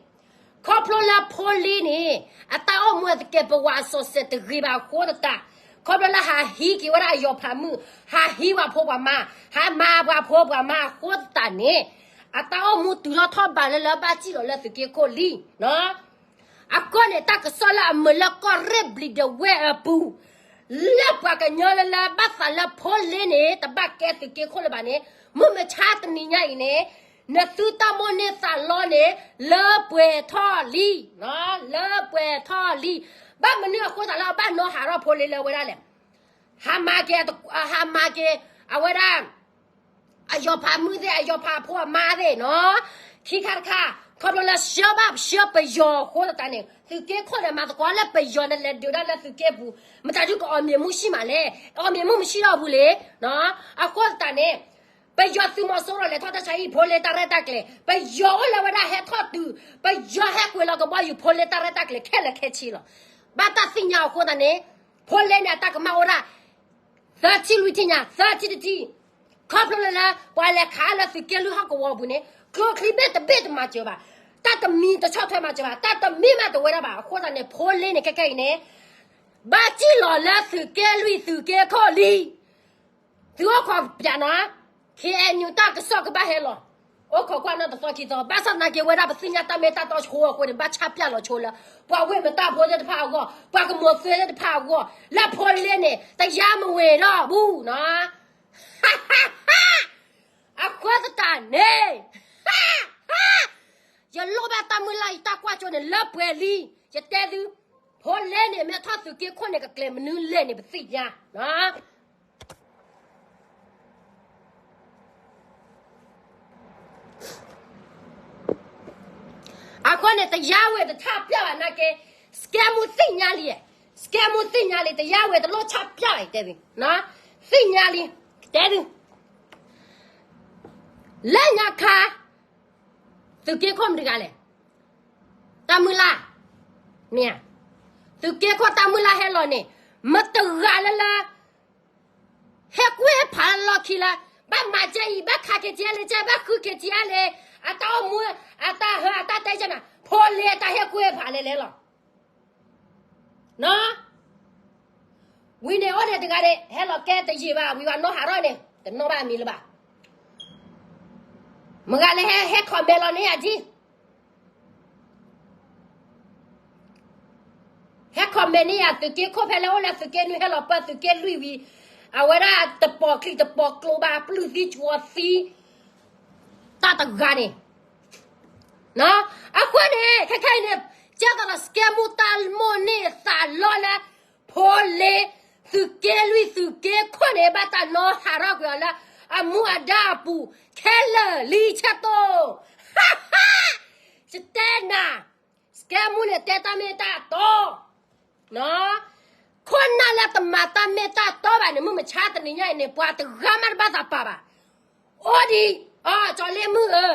ခီဖျိလၢဖိလ့န့ၣ်, အတၢ်အိၣ်မူအသကဲးပဝး အစီၤစဲးတဂ့ၤဘၣ်အဃိသတး, ခီဖျိလၢဟးဟံးက့ၤဝဲဒၣ်အယီၤဖးမုၢ်, ဟးဟံးပှၤဖိပှၤမါ, ဟးမၤပှၤဖိပှၤမါအဃိသတးန့ၣ်, အတၢ်အိၣ်မူတုၤထီၣ်ထီၣ်ဘးလၢလၢဘၣ်စံၣ်လီၤလၢသုးက့ခိၣ်လံ. အဃိန့ၣ် တၢ်ကစီၣ်လၢအမုာ်လၢကီၢ်ရ့ၣ်ဘျံးဒဝဲၢ်အပူၤ, လၢပှၤကညီလၢလၢဘၣ်သးလၢဖိလ့န့ၣ် တဘၣ်ကဲသုးက့ခိၣ်လၢၤဘၣ်န့ၣ်, မုၢ်မဆါတနံၤညါအံၤန့ၣ်, နသုတၢ်မိၣ်န့ၢ်သးလီန့ၣ်, လၢပှဲၤထီၣ်လံ, လၢပှဲၤထီၣ်လံ. ဘၣ်မနုၤအဃိသတးလၢအဘၣ်နီဟးထီၣ်ဖိလ့လၢအဝဲဒၣ်လဲၣ်, ဟးမၤက့ၤ, ဟးမၤက့ၤ, အဝဲဒၣ် အယီၤဖးမုၢ်သ့ၣ် အယီၤဖးဖိအမါသ့ၣ်နီၤ, ခံခါတခါ, ခီဖျိလၢဆှၢဘၣ်ဆှၢပယီၤအဃိသတးန့ၣ်, သုးက့ခိၣ်န့ၣ် မၤသကိးလၢပယီၤန့ၣ် လဲၤဒုးဒၣ်လၢသုးက့ပူၤ, မတၤဒုးက အောင်မြင်မှု ရှိမှာလဲၣ်, အောင်မြင်မှု မရှိတော့ဘူးလေ. အဃိသတးန့ၣ်, ပယီၤသုးမီၤစိရိၤလဲၤထီၣ်တၢ်ဆါဟံၣ်ဖိလ့တၢ်ရဲၣ်တၢ်ကျဲၤ, ပယီၤအိၣ်လၢဝဲဒၣ်ဟဲထီၣ်တုၤ, ပယီၤဟဲကွံာ်လီၤကဘီယူၤဖိလ့တၢ်ရဲၣ်တၢ်ကျဲၤခဲလၢာ်ခဲဆ့လီၤ. ဘၣ်တၢ်သ့ၣ်ညါအဃိသတးန့ၣ်, ဖိလ့န့ၣ် အတၢ်ကမၣ်အိၣ်ဒၣ် သၢထံၣ်လွံၢ်ထံၣ်ညါ, သၢထံၣ်တထံၣ်, ခီဖျိလၢလၢ ပှၤလဲၤခးလၢသုးက့လွံၢ်ဟီၣ်ကဝီၤအပူၤန့ၣ်, ကျိချံဘ့ၣ်တဘ့ၣ်တမၤစၢၤဘၣ်, တၢ်တမံၤတဆီၣ်ထွဲမၤစၢၤဘၣ်, တၢ်တမံၤမးတဝဲဒၣ်ဘၣ်. အဃိသတးန့ၣ် ဖိလ့န့ၣ် ခဲခဲအံၤန့ၣ်, ဘၣ်စံၣ်လီၤလၢသုးက့လွံၢ်သုးက့ခိၣ်လံ. သုအိၣ်ခိးပၠးနီၤ, KNU တၢ်ကစီၣ်ကဘၣ်ဟဲလီၤ. အိၣ်ခိးကွၢ်နီၣ်တသီခံသီ, ဘၣ်ဆၣ်သနာ်က့ဝဲဒၣ်ပသ့ၣ်ညါတၢ်မ့ၢ်တၢ်တီဆိအဃိန့ၣ် ဘၣ်ဆၣ်ပျၢ်လီၤဆိလၢ ပှၤဝ့ၢ်မတၢ်ဖိသ့ၣ်တဖၣ်အဂီၢ်, ပှၤကမိၤသွဲသ့ၣ်တဖၣ်အဂီၢ်, လၢဖိလ့န့ၣ် တယါမ့ၢ်ဝ့ၤဒီးဘူးနီၤ. အဃိသတးန့ၣ် ယလိၣ်ဘၣ်တၢ်မုၢ်လၢ်အံၤတၢ်ကွၢ်စိန့ၣ် လၢပှဲၤလံ, ယတဲသု, ဖိလ့န့ၣ် မ့ၢ်ထီၣ်သုးက့ခိၣ်န့ၣ် ကကျဲၤမနုၤလဲၣ်န့ၣ် ပသ့ၣ်ညါ. အဃိန့ၣ် တယါဝဲတဆၣ်ပျၢ်ဘၣ်နာ်က့, စကဲမူသ့ၣ်ညါလံ, စကဲမူသ့ၣ်ညါလံ, တယါဝဲတလိၣ်ဆၣ်ပျၢ်ဘၣ် တဲသု, သ့ၣ်ညါလံ, တဲသု, လၢညါခါ သုးက့ခိၣ်မတၤတဂၤလဲၣ်, တၢ်မုၢ်လၢ်, မ့ၢ်, သုးက့ခိၣ်တၢ်မုၢ်လၢ်ဟဲလီၤန့ၣ်, မတၤတဂၤလၢလၢ ဟဲကွၢ်ဖးလီၢ်ခံလၢ ဘၣ်မၤကဲအံၤ ဘၣ်ခး KTLA ကဲ ဘၣ်ဃု KTLA အတၢ်အိၣ်မူ အတၢ်ဟၢ အတၢ်တဲကဲနၤ ဖိလ့အတၢ်ဟဲကွၢ်ဖးလဲၣ်လဲၣ်လီၤ. နီၤ, ဝံၤန့ၣ်အိၣ်ဒံးတဂၤန့ၣ် ဟဲလီၤကဲတယံာ်ဘၣ် ဝံၤဘၣ်နီၢ်ဟးထီၣ်န့ၣ် တနီၣ်ဘၣ်အမံၤလၢၤဘၣ်. မတၤတဂၤလဲၣ်ဟဲ ဟဲ comment လီၤန့ၢ်ယၤဒ် ဟဲ comment န့ၢ်ယၤ သုးက့ခိၣ်ဖဲလၢအိၣ်လၢသုးက့နွံဟဲလီၤပၢသုးက့လွံၢ်ဝံၤ အဝဲဒၣ်တပိာ်ချံတပိာ်ကျိဘၣ် ပျုၢ်သံကွီသံ တၢ်တဂၤန့ၣ် နီၤ, အဃိန့ၣ် ခဲခဲအံၤန့ၣ် ကဲသိးဒီး စကဲမူတၢ်မိၣ်န့ၢ်သးလီလၢ ဖိလ့ သုးက့လွံၢ် သုးက့ခိၣ်န့ၣ် ဘၣ်တၢ်နီၣ်ဟးထီၣ်ကွံာ်အီၤလၢ အမူအဒါအပူၤ ခဲလၢာ်လံ ဆဲးတိၢ်, ယတဲနၤ, စကဲမူန့ၣ် တဲတၢ်မ့ၢ်တၢ်တီ နီၤ, ခိၣ်နၢ်လၢတမၤတၢ်မ့ၢ်တၢ်တီဘၣ်န့ၣ် မုၢ်မဆါတနံၤညါအံၤန့ၣ် ပှၤတဂၤမးတဘၣ်သးပာ်ဘၣ်. အိၣ်ဒံး, အ ကၠီၤလ့မုၣ်ဧၢ,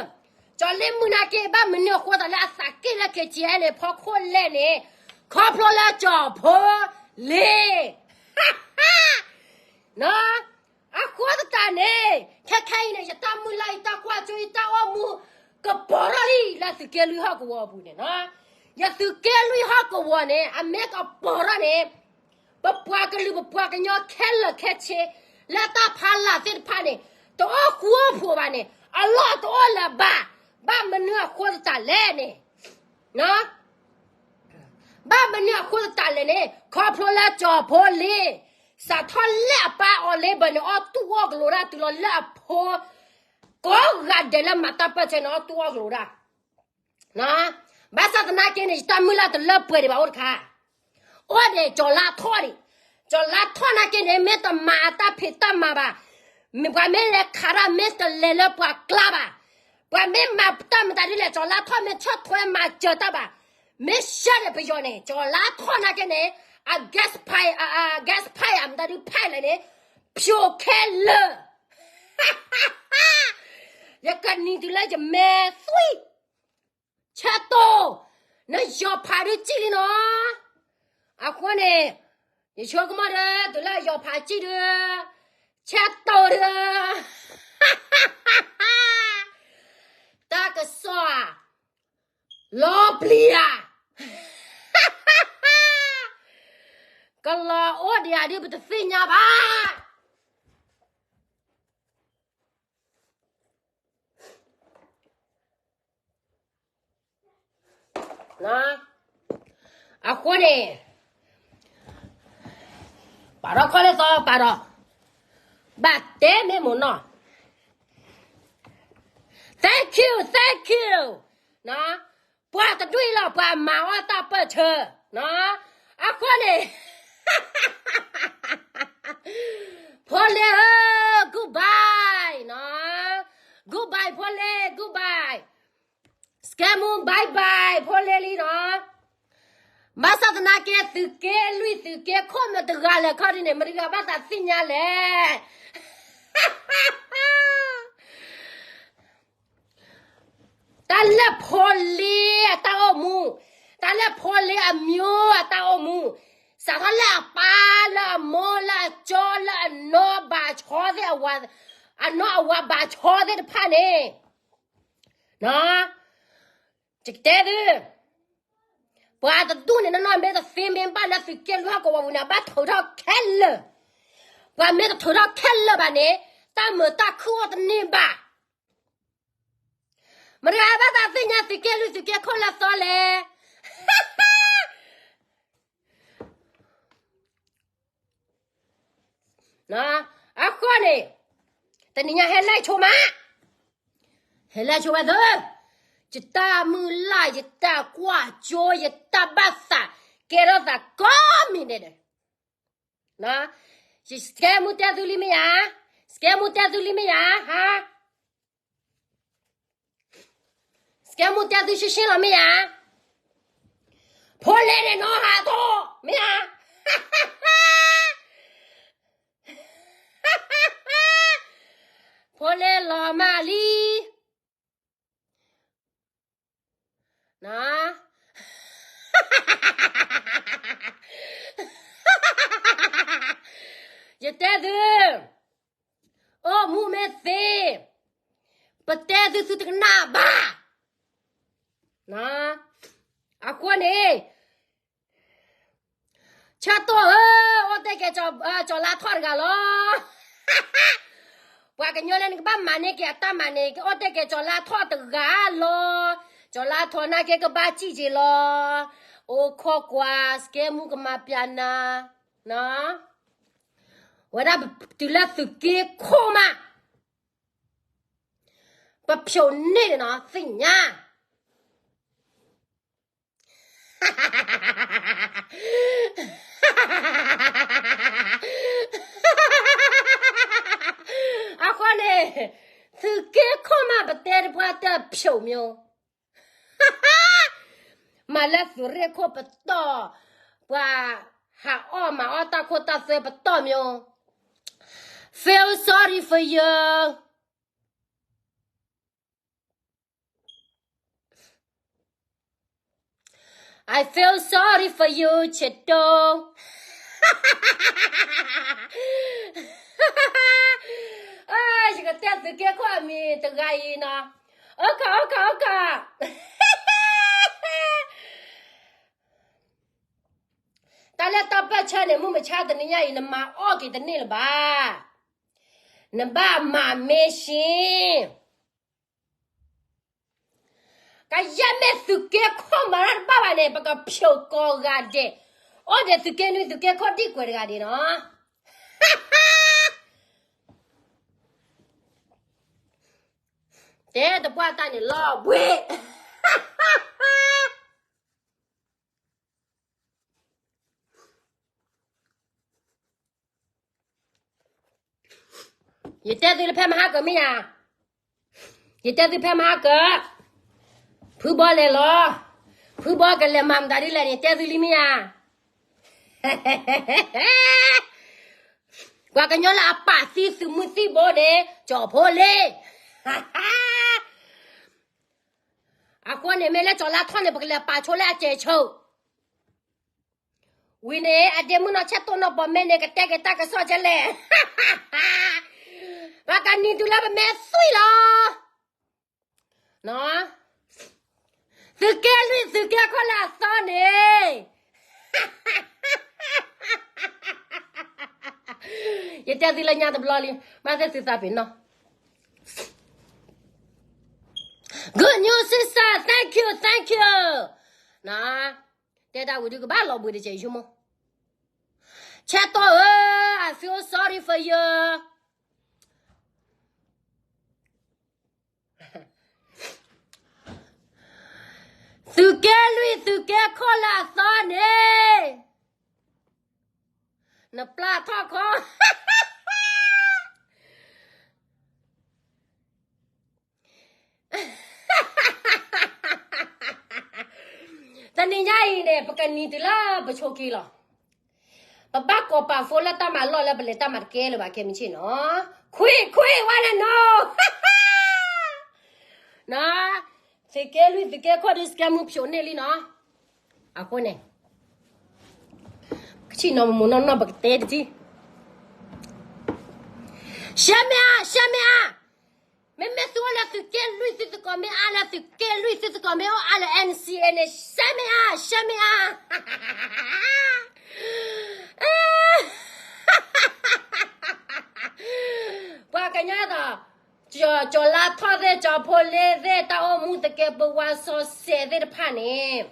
ကၠီၤလ့မုၣ်နာ်က့ ဘၣ်မနုၤအဃိသးလၢအသးက့ၣ်လၢ KTLA န့ၣ် ဖီခိၣ်လဲၣ်န့ၣ် ခီဖျိလၢကၠီၤဖိလ့ နီၤ, အဃိသတးန့ၣ် ခဲခဲအံၤန့ၣ် ယတၢ်မုၢ်လၢ် ယတၢ်ကွၢ်စိ ယတၢ်အိၣ်မူ ကပီၤထီၣ်လံလၢသုးက့လွံၢ်ဟီၣ်ကဝီၤအပူၤန့ၣ်နီၤ, ယသုးက့လွံၢ်ဟီၣ်ကဝီၤန့ၣ် အမ့ၢ်ကပီၤထီၣ်န့ၣ် ပပှၤကလုာ်ပပှၤကညီခဲလၢာ်ခဲဆ့ လၢတၢ်ဖးလၢ်သ့ၣ်တဖၣ်န့ၣ် တအိၣ်ဃူအိၣ်ဖိးဘၣ်န့ၣ် အလီၢ်တအိၣ်လၢၤဘၣ်. ဘၣ်မနုၤအဃိသတးလဲၣ်န့ၣ် ဘၣ်မနုၤအဃိသတးလဲၣ်န့ၣ် ခီဖျိလၢကၠီၤဖိလ့ စးထီၣ်လၢအပၢ်အီၤလ့ဘၢၣ်န့ၣ် အီၣ်တူၢ်အီၣ်ကလိၤတၢ်တုၤလီၤလၢအဖိ ကိးဂၤဒဲးလၢမၤတၢ်ပၢၢ်ဆၢန့ၣ် အီၣ်တူၢ်အီၣ်ကလိၤတၢ် ဘၣ်ဆၣ်သနာ်က့န့ၣ် ယတၢ်မုၢ်လၢ်တလၢပှဲၤဒံးဘၣ်အိၣ်တခါ, အိၣ်ဒံးကၠီၤလါထီၣ်ဒံး, ကၠီၤလါထီၣ်နာ်က့န့ၣ် မ့ၢ်တမၤအတၢ်ဖံးတၢ်မၤဘၣ်, မ့ၢ်ပှၤမ့ၢ်လဲၤခးတၢ်မ့ၢ်တလဲၤလၢပှၤကျါဘၣ်, ပှၤမ့ၢ်မၤတၢ်မတၤဒ်လဲၣ် ကၠီၤလါထီၣ်မ့ၢ်ဆီၣ်ထွဲမၤစၢၤတၢ်ဘၣ်, မ့ၢ်ဆှၢန့ၣ်ပယီၤန့ၣ် ကၠီၤလါထီၣ်နာ်က့န့ၣ် အ gas pipe အ gas pipe အမတၤဒုးဖဲလဲၣ်န့ၣ် ဖျိးခဲလၢာ် ယကနံၤတုၤလၢယမဲသွံၣ် ဆဲးတိၢ်, နယီၤဖးဒုးကံၣ်လံနီၤ, အဃိန့ၣ် ယဆိကမိၣ်ဒီး တုၤလၢယီၤဖးကံၣ်ဒီး ဆဲးတိၢ်ဒီး တၢ်ကစီၣ်ဧါ, လီၤပျံၤဧါ, ကလီၤအိၣ်ဒံးဧါဒ်ပတသ့ၣ်ညါဘၣ်. အဃိန့ၣ် ပာ်ထီၣ်ခီၣ်လၢသီပာ်ဒီး ဘၣ်တဲမ့ၢ်မိၢ်နီၢ် thank you, thank you, ပှၤတဒူၣ်အံၤလီၤ ပှၤမၤအီၣ်တၢ်ပၢၢ်ဆၢ, အဃိန့ၣ် ဖိလ့ဧၢ, goodbye, goodbye ဖိလ့, goodbye, စကဲမူ bye bye ဖိလ့လံနီၤ, ဘၣ်ဆၣ်သနာ်က့ သုးက့လွံၢ်သုးက့ခိၣ်မတၤတဂၤလဲၣ်ခီဒ်န့ၣ် မတၤတဂၤဘၣ်သးသ့ၣ်ညါလဲၣ် တၢ်လၢဖိလ့အတၢ်အိၣ်မူ, တၢ်လၢဖိလ့အမျိုးအတၢ်အိၣ်မူ, စးထီၣ်လၢအပၢ်လၢအမိၢ်လၢအကၠီ လၢအနီၢ်ဘၣ်ဆီသ့ၣ်, အနီၢ်အဝၤဘၣ်ဆီသ့ၣ်တဖၣ်န့ၣ်, ယကတဲသု, ပှၤတဒူၣ်န့ၣ် နီၢ်နီၢ်မ့ၢ်တသ့မ့ၢ်ဘၣ်လၢသုးက့လွံၢ်ဟီၣ်ကဝီၤပူၤန့ၣ် အဘၣ်ထုးထီၣ်ခဲလၢာ်, ပှၤမ့ၢ်တထုးထီၣ်ခဲလၢာ်ဘၣ်န့ၣ် တၢ်မုာ်တၢ်ခုၣ်အိၣ်တန့ၢ်ဘၣ် မတၤဂၤဘၣ်သးသ့ၣ်ညါသုးက့လွံၢ်သုးက့ခိၣ်လၢအသီလဲၣ်. အဃိန့ၣ် တနံၤညါဟဲလၢဆိမး, ဟဲလၢဆိဝဲသၢ, ယတၢ်မုၢ်လၢ် ယတၢ်ကွၢ်စိ ယတၢ်ဘၣ်သး ကဲထီၣ်သးကိးမံၤဒဲးဒီး, ယစကဲမူတဲသုလံမ့ၢ်ဧါ, စကဲမူတဲသုလံမ့ၢ်ဧါ, ဟါ စကဲမူတဲသုရှင်းရှင်းလီၤမ့ၢ်ဧါ, ဖိလ့န့ၣ်နီၢ်ဟးထီၣ်မ့ၢ်ဧါ, ဖိလ့လီၤမၢ်လံ, ယတဲသု, အိၣ်မူမ့ၢ်သ့, ပတဲသု သုတကနၣ်ဘၣ်. အဃိန့ၣ် ဆၢတိၢ်ဧၢ, အိၣ်တ့ၢ်က့ၤ ကၠီၤလါထီၣ်တဂၤလီၤ. ပှၤကညီလၢနကဘၣ်မၤန့ၢ်က့ၤအတၢ်မၤန့ၣ် ကအိၣ်တ့ၢ်က့ၤကၠီၤလါထီၣ်တဂၤလီၤ. ကၠီၤလါထီၣ်နာ်က့ကဘၣ်စံၣ်က့ၤလီၤ. အိၣ်ခိးကွၢ် စကဲမူကမၤပျးနၤ, ဝဲဒၣ်တုၤလၢသုးက့ခိၣ်မး ပဖျိးန့ၢ်န့ၣ်နီၤ သ့ၣ်ညါ အဃိန့ၣ် သုးက့ခိၣ်မး ပတဲတပှၢ်တၢ်ဖျိးမၠိ, မၤလၢသုးရ့ၣ်ခိၣ်ပတီၢ်, ပှၤဟးအီၣ်မၤအီၣ်တၢ်ခိၣ်တၢ်သွဲပတီၢ်မၠိ, feel sorry for you. I feel sorry for you, ဆဲးတိၢ်. ယကတဲသုးက့ခိၣ်အမံၤတဂၤအံၤနီၤ, အိၣ်ကီး အိၣ်ကီး အိၣ်ကီး. တၢ်လၢတၢ်ပၢၢ်ဆၢန့ၣ် မုၢ်မဆါတနံၤညါအံၤ နမၤအီၣ်က့ၤတန့ၢ်လၢၤဘၣ်. နဘၣ်မၤမ့ၢ်ဆ့ ကယဲၢ်မ့ၢ်သုးက့ခိၣ်မၤတၢ်တဘၣ်ဘၣ်န့ၣ် ပကဖျိးကိးဂၤဒဲး, အိၣ်ဒံးသုးက့နွံသုးက့ခိၣ်ဒံကွဲးတဂၤဒဲးနီၤ. တဲတပှၢ်တၢ်န့ၣ်လီၤဘှံး ယတဲသုလၢဖဲမဟါကၢမ့ၢ်ဧါ, ယတဲသုဖဲမဟါကၢ, ဖုဘီလဲၤလီၤ, ဖုဘီကလဲၤမၤမတၤဒ်လဲၣ်န့ၣ် တဲသုလံမ့ၢ်ဧါ. ပှၤကညီလၢအပာ်သံသုးမုၢ်သံၣ်ဘိန့ၣ် ကၠီၤဖိလ့ အဃိန့ၣ် မ့ၢ်လၢကၠီၤလါထီၣ်န့ၣ် ပကလဲၤပာ်ဆိလၢအစဲးဆိ ဝံၤန့ၣ် အဒ့မုၣ်နီၢ်ဆဲးတိၢ်နီၢ်ပိာ်မ့ၢ်န့ၣ် ကတဲက့ၤတၢ်ကစီၣ်ကလဲၣ်, ပှၤကနံၤတုၤလၢပမဲသွံၣ်လီၤ. သုးက့လွံၢ်သုးက့ခိၣ်လၢအသီန့ၣ် ယတဲသုလၢညါတဘျီလံ, မၤသ့ၣ်သုသးပ့ၤနီၣ်. Good news, sister. Thank you, thank you. တဲဒၣ်ဝံၤဒုကဘၣ်လီၤဘှံးတကဲးယဆိကမိၣ်, ဆဲးတိၢ်ဧၢ, I feel sorry for you. သုးက့လွံၢ်သုးက့ခိၣ်လၢအသီန့ၣ် နပျၢ်ထီၣ်ခီ တနံၤညါအံၤန့ၣ် ပကနံၤတုၤလၢပဆိးက့လီၤ. ပဘၣ်ကိးပာ်ဖိလၢတၢ်မၤလီၢ်လၢပလဲၤတၢ်မၤတကဲလၢၤဘၣ် ခဲမုၢ်ဆ့ၣ်နီၤ. ခွံခွံဝဲလဲၣ်နီၤ. သုးက့လွံၢ်သုးက့ခိၣ်ဒုး စကဲမူဖျိးန့ၢ်လံနီၤ. အဃိန့ၣ် ကဆံၣ်နီၤမူနီၢ်နီၢ် ပကတဲတထံၣ်. ရှဲမ့ၢ်ဧါ, ရှဲမ့ၢ်ဧါ. မ့မ့ၢ်သုအိၣ်လၢသုးက့လွံၢ် သုသကိးမ့ၢ်အါလၢသုးက့လွံၢ် သုသကိးမ့ၢ်အိၣ်အါလၢ N C A န့ၣ် ရှဲမ့ၢ်ဧါ, ရှဲမ့ၢ်ဧါ. ပှၤကညီသိး ကၠီၤလါထီၣ်သ့ၣ် ကၠီၤဖိလ့သ့ၣ် တၢ်အိၣ်မူသကဲးပဝးစီၤစဲးသ့ၣ်တဖၣ်န့ၣ်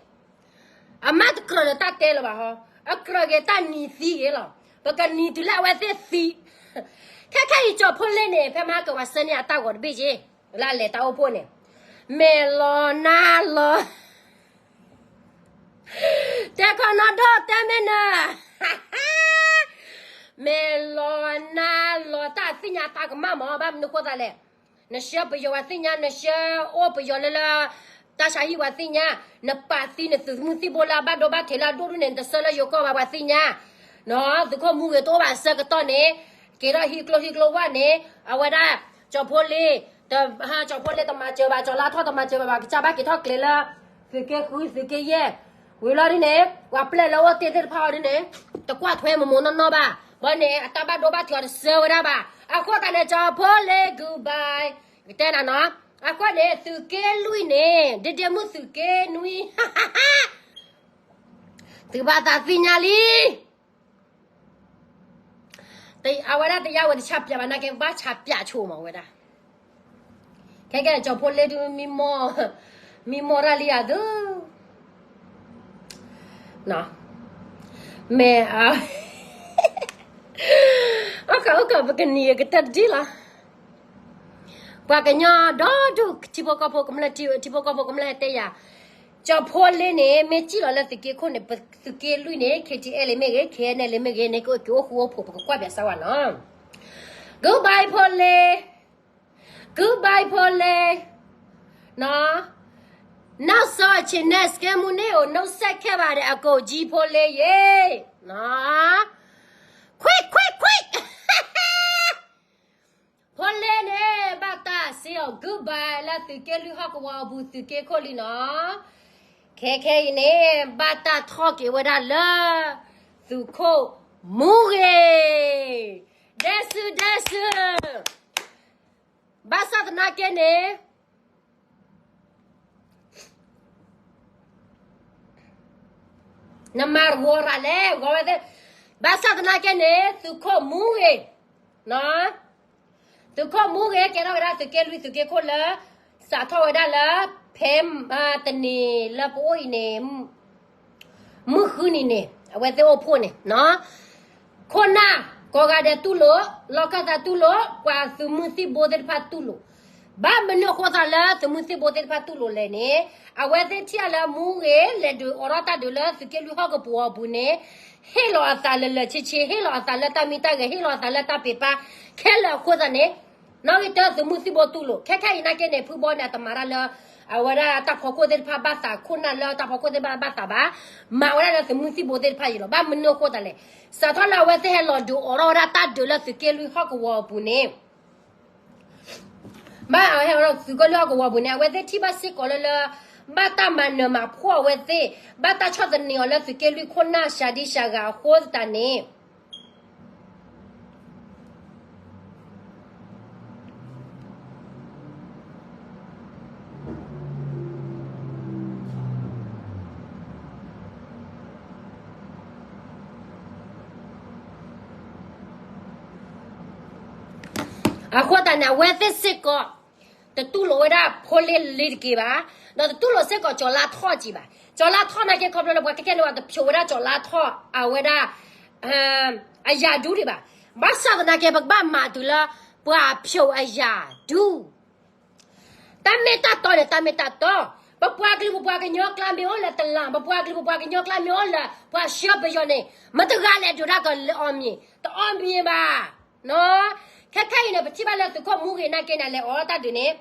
အမ့ၢ်တကြၢးဒီးတၢ်တဲလၢၤဘၣ်ဟီ, အကြၢးက့ၤတၢ်နံၤသံဂ့ၤလီၤ. ပကနံၤတုၤလၢအဝဲသ့ၣ်သံ, ခဲခဲအံၤကၠီၤဖိလ့န့ၣ် ဖဲမဟါကဝၤဆၢန့ၢ်အတၢ်ဂီၤတဘ့ၣ်က့ၤ လၢအလဲၤတၢ်အိၣ်ဖှိၣ်န့ၣ်, မဲာ်လီၤနါလီၤ တဲခီနီၣ်ဒိၣ်တဲမ့ၢ်နၢၤ, မဲာ်လီၤနါလီၤ တၢ်သ့ၣ်ညါတၢ်ကမၣ်မး ဘၣ်မနုၤဃိသးလဲၣ်, နဆှၢပယီၤဝဲသ့ၣ်ညါ, နဆှၢအိၣ်ပယီၤလၢလၢ တၢ်ဆါဟံၣ်ဝဲသ့ၣ်ညါ, နပာ်သံနသုးမုၢ်သံၣ်ဘိလၢအဘၣ်ဒိဘၣ်ထံးလၢအဒိၣ်ဒိၣ်န့ၣ် နတဆှၢလၢယိၤကီၢ်ဘၣ်ဝဲသ့ၣ်ညါ, နီၢ် သုးခိၣ်မူဂ့ၤတအိၣ်ဘၣ်အဆၢကတီၢ်န့ၣ်, က့ၤထီၣ်ဟံၣ်ကျိဟံၣ်ကျိဝဲန့ၣ်, အဝဲဒၣ် ကၠီၤဖိလ့, ကၠီၤဖိလ့တမၤစၢၤဘၣ်, ကၠီၤလါထီၣ်တမၤစၢၤဘၣ်ဘၣ်, ကစၢ်ဘၣ်က့ၤထီၣ်ကျဲၤလၢ သုးက့ဃု သုးက့ယဲၢ်, ဝံၤလီၤဒ်န့ၣ် ပှၤပျဲၢ်လၢအိၣ်တ့ၢ်သ့ၣ်တဖၣ်အီၤဒ်န့ၣ်, တကွၢ်ထွဲမိၢ်မိၢ်နီၢ်နီၢ်ဘၣ်, ဘၣ်န့ၣ် အတၢ်ဘၣ်ဒိဘၣ်ထံးအီၤတဆှၢဝဲဒၣ်ဘၣ်, အဃိသတးန့ၣ် ကၠီၤဖိလ့ goodbye, ကတဲနၤနီၢ်, အဃိန့ၣ် သုးက့လွံၢ်န့ၣ် ဒ့ဒ့မုၣ်သုးက့နွံ သုဘၣ်သးသ့ၣ်ညါလံ အဝဲဒၣ်တယါဝဲတဆါပၠးဘၣ်နာ်က့ ဘၣ်ဆါပၠးဆိမးဝဲဒၣ်, ခဲကဲကၠီၤဖိလ့ဒု မံမီၢ်ရၣ်လံယၤသု, မ့ၢ်, အိၣ်ကအိၣ်ကပကနံၤကတၢၢ်တဒ်လီၤ, ပှၤကညီဒီဒူၣ် ထံဖိကီၢ်ဖိကမျၢၢ် ထံဖိကီၢ်ဖိကမျၢၢ်တဲယၤ, ကၠီၤဖိလ့န့ၣ် မ့ၢ်စံၣ်လီၤလၢသုးက့ခိၣ်န့ၣ် သုးက့လွံၢ်န့ၣ် KTLA မ့ၢ်ဂ့ၤ KNLA မ့ၢ်ဂ့ၤန့ၣ် ကအိၣ်က့ၤအိၣ်ဃူအိၣ်ဖိး ပကကွၢ်ပၠးစၢ်ဝဲနီၢ်, goodbye ဖိလ့, goodbye ဖိလ့, နီၢ်, နောက်ဆုံးအချစ်နဲ့ စကဲမူန့ၣ်ကို နှုတ်ဆက်ခဲ့ပါတယ် အကိုကြီး ဖိလ့ရေ, နီၢ်, ခွိခွိခွိ ဖိလ့န့ၣ် ဘၣ်တၢ်စံးအီၤ goodbye လၢသုးက့လွံၢ်ဟီၣ်ကဝီၤအပူၤ သုးက့ခိၣ်လံနီၢ်, ခဲခဲအံၤန့ၣ် ဘၣ်တၢ်ထီၣ်က့ၤဝဲဒၣ်လၢ သုးခိၣ်မူဂ့ၤ, ဒဲစုဒဲစု, ဘၣ်ဆၣ်သနာ်က့န့ၣ် နမၤတဂီၤရၤလဲၣ် ဂီၤဝဲသ့ၣ်, ဘၣ်ဆၣ်သနာ်က့န့ၣ် သုးခိၣ်မူဂ့ၤ, သုးခိၣ်မူဂ့ၤ ကဲထီၣ်ဝဲဒၣ်သုးက့လွံၢ်သုးက့ခိၣ်လၢ စးထီၣ်ဝဲဒၣ်လၢ ဖဲတနံၤလၢပအိၣ်အံၤန့ၣ် မုၢ်ဃုနံၤန့ၣ် အဝဲသ့ၣ်အိၣ်ဖှိၣ်န့ၣ်နီၢ်, ခိၣ်နၢ်ကိးဂၤဒဲးတူၢ်လိာ်, လီၢ်ခၢၣ်သးတူၢ်လိာ်, ပှၤသုးမုၢ်သံၣ်ဘိသ့ၣ်တဖၣ်တူၢ်လိာ်, ဘၣ်မနုၤအဃိသးလၢသုးမုၢ်သံၣ်ဘိသ့ၣ်တဖၣ်တူၢ်လိာ်လဲၣ်န့ၣ်, အဝဲသ့ၣ်ထံၣ်အီၤလၢမူဂ့ၤ လဲၤဒုးအိးထီၣ်တၢ်ဒုးလၢသုးက့လွံၢ်ဟီၣ်ကဝီၤအပူၤန့ၣ်, ဟ့ၣ်လီၤအသးလၢလၢာ်ဆ့ဆ့, ဟ့ၣ်လီၤအသးလၢတၢ်မံတၢ်ဂဲၤ, ဟ့ၣ်လီၤအသးလၢတၢ်ပ့ၤပာ်ခဲလၢာ်အဃိသတးန့ၣ်, နီၣ်ဂံၢ်တၢသုးမုၢ်သံၣ်ဘိတူၢ်လိာ်, ခဲခဲအံၤနာ်က့န့ၣ် ဖုဘီန့ၣ် အတမၤတၢ်လၢ အဝဲဒၣ်တၢ်ဖီခိၣ်သ့ၣ်တဖၣ်ဘၣ်သး, ခိၣ်နၢ်လၢတၢ်ဖီခိၣ်သ့ၣ်တဖၣ်ဘၣ်သးဘၣ်, မၤဝဲဒၣ်လၢသုးမုၢ်သံၣ်ဘိသ့ၣ်တဖၣ်အံၤလီၤ. ဘၣ်မနုၤအဃိသတးလဲၣ်, စးထီၣ်လၢအဝဲသ့ၣ်ဟဲလီၤဒုးအိးထီၣ်ဝဲဒၣ်တၢ်ဒုးလၢသုးက့လွံၢ်ဟီၣ်ကဝီၤအပူၤန့ၣ် ဘၣ်အဝဲဟဲလီၤဒုးသုးက့လွံၢ်ဟီၣ်ကဝီၤအပူၤန့ၣ် အဝဲသ့ၣ်ထံၣ်ဘၣ်စ့ၢ်ကီးလၢလၢ ဘၣ်တၢ်မၤနၢၤမၤဖှီၣ်အဝဲသ့ၣ်, ဘၣ်တၢ်ဆီၣ်သနံးအီၤလၢသုးက့လွံၢ်ခိၣ်နၢ်စှၤဒံစှၤဂၤအဃိသတးန့ၣ် အဃိသတးန့ၣ် အဝဲသ့ၣ်စ့ၢ်ကီး တတူၢ်လိာ်ဝဲဒၣ်ဖိလ့လ့ၤတက့ၢ်ဘၣ်, ဒီးတတူၢ်လိာ်စ့ၢ်ကီးကၠီၤလါထီၣ်က့ၤဘၣ်. ကၠီၤလါထီၣ်နာ်က့ ခီဖျိလၢပှၤကဲကဲန့ၣ် ပှၤတဖျိးဝဲဒၣ်ကၠီၤလါထီၣ် အဝဲဒၣ် အရာထူးဒံးဘၣ်. ဘၣ်ဆၣ်သနာ်က့ ပကဘၣ်မၤတုၤလၢ ပှၤဖျိးအရာထူး တၢ်မ့ၢ်တၢ်တီန့ၣ် တၢ်မ့ၢ်တၢ်တီ, ပပှၤကလုာ်ပပှၤကညီကျါမ့ၢ်အိၣ်လၢတလၢ်, ပပှၤကလုာ်ပပှၤကညီကျါမ့ၢ်အိၣ်လၢ ပှၤဆှၢပယီၤန့ၣ် မတဂၤလဲၤဒုးတၢ်ကီးလၢအီၤမံၤ, တအီမံၤဘၣ်. ခဲခဲအံၤန့ၣ် ပထံၣ်ဘၣ်လၢသုးခိၣ်မူဂ့ၤနာ်က့န့ၣ် လဲၤအိးထီၣ်တၢ်ဒုးန့ၣ်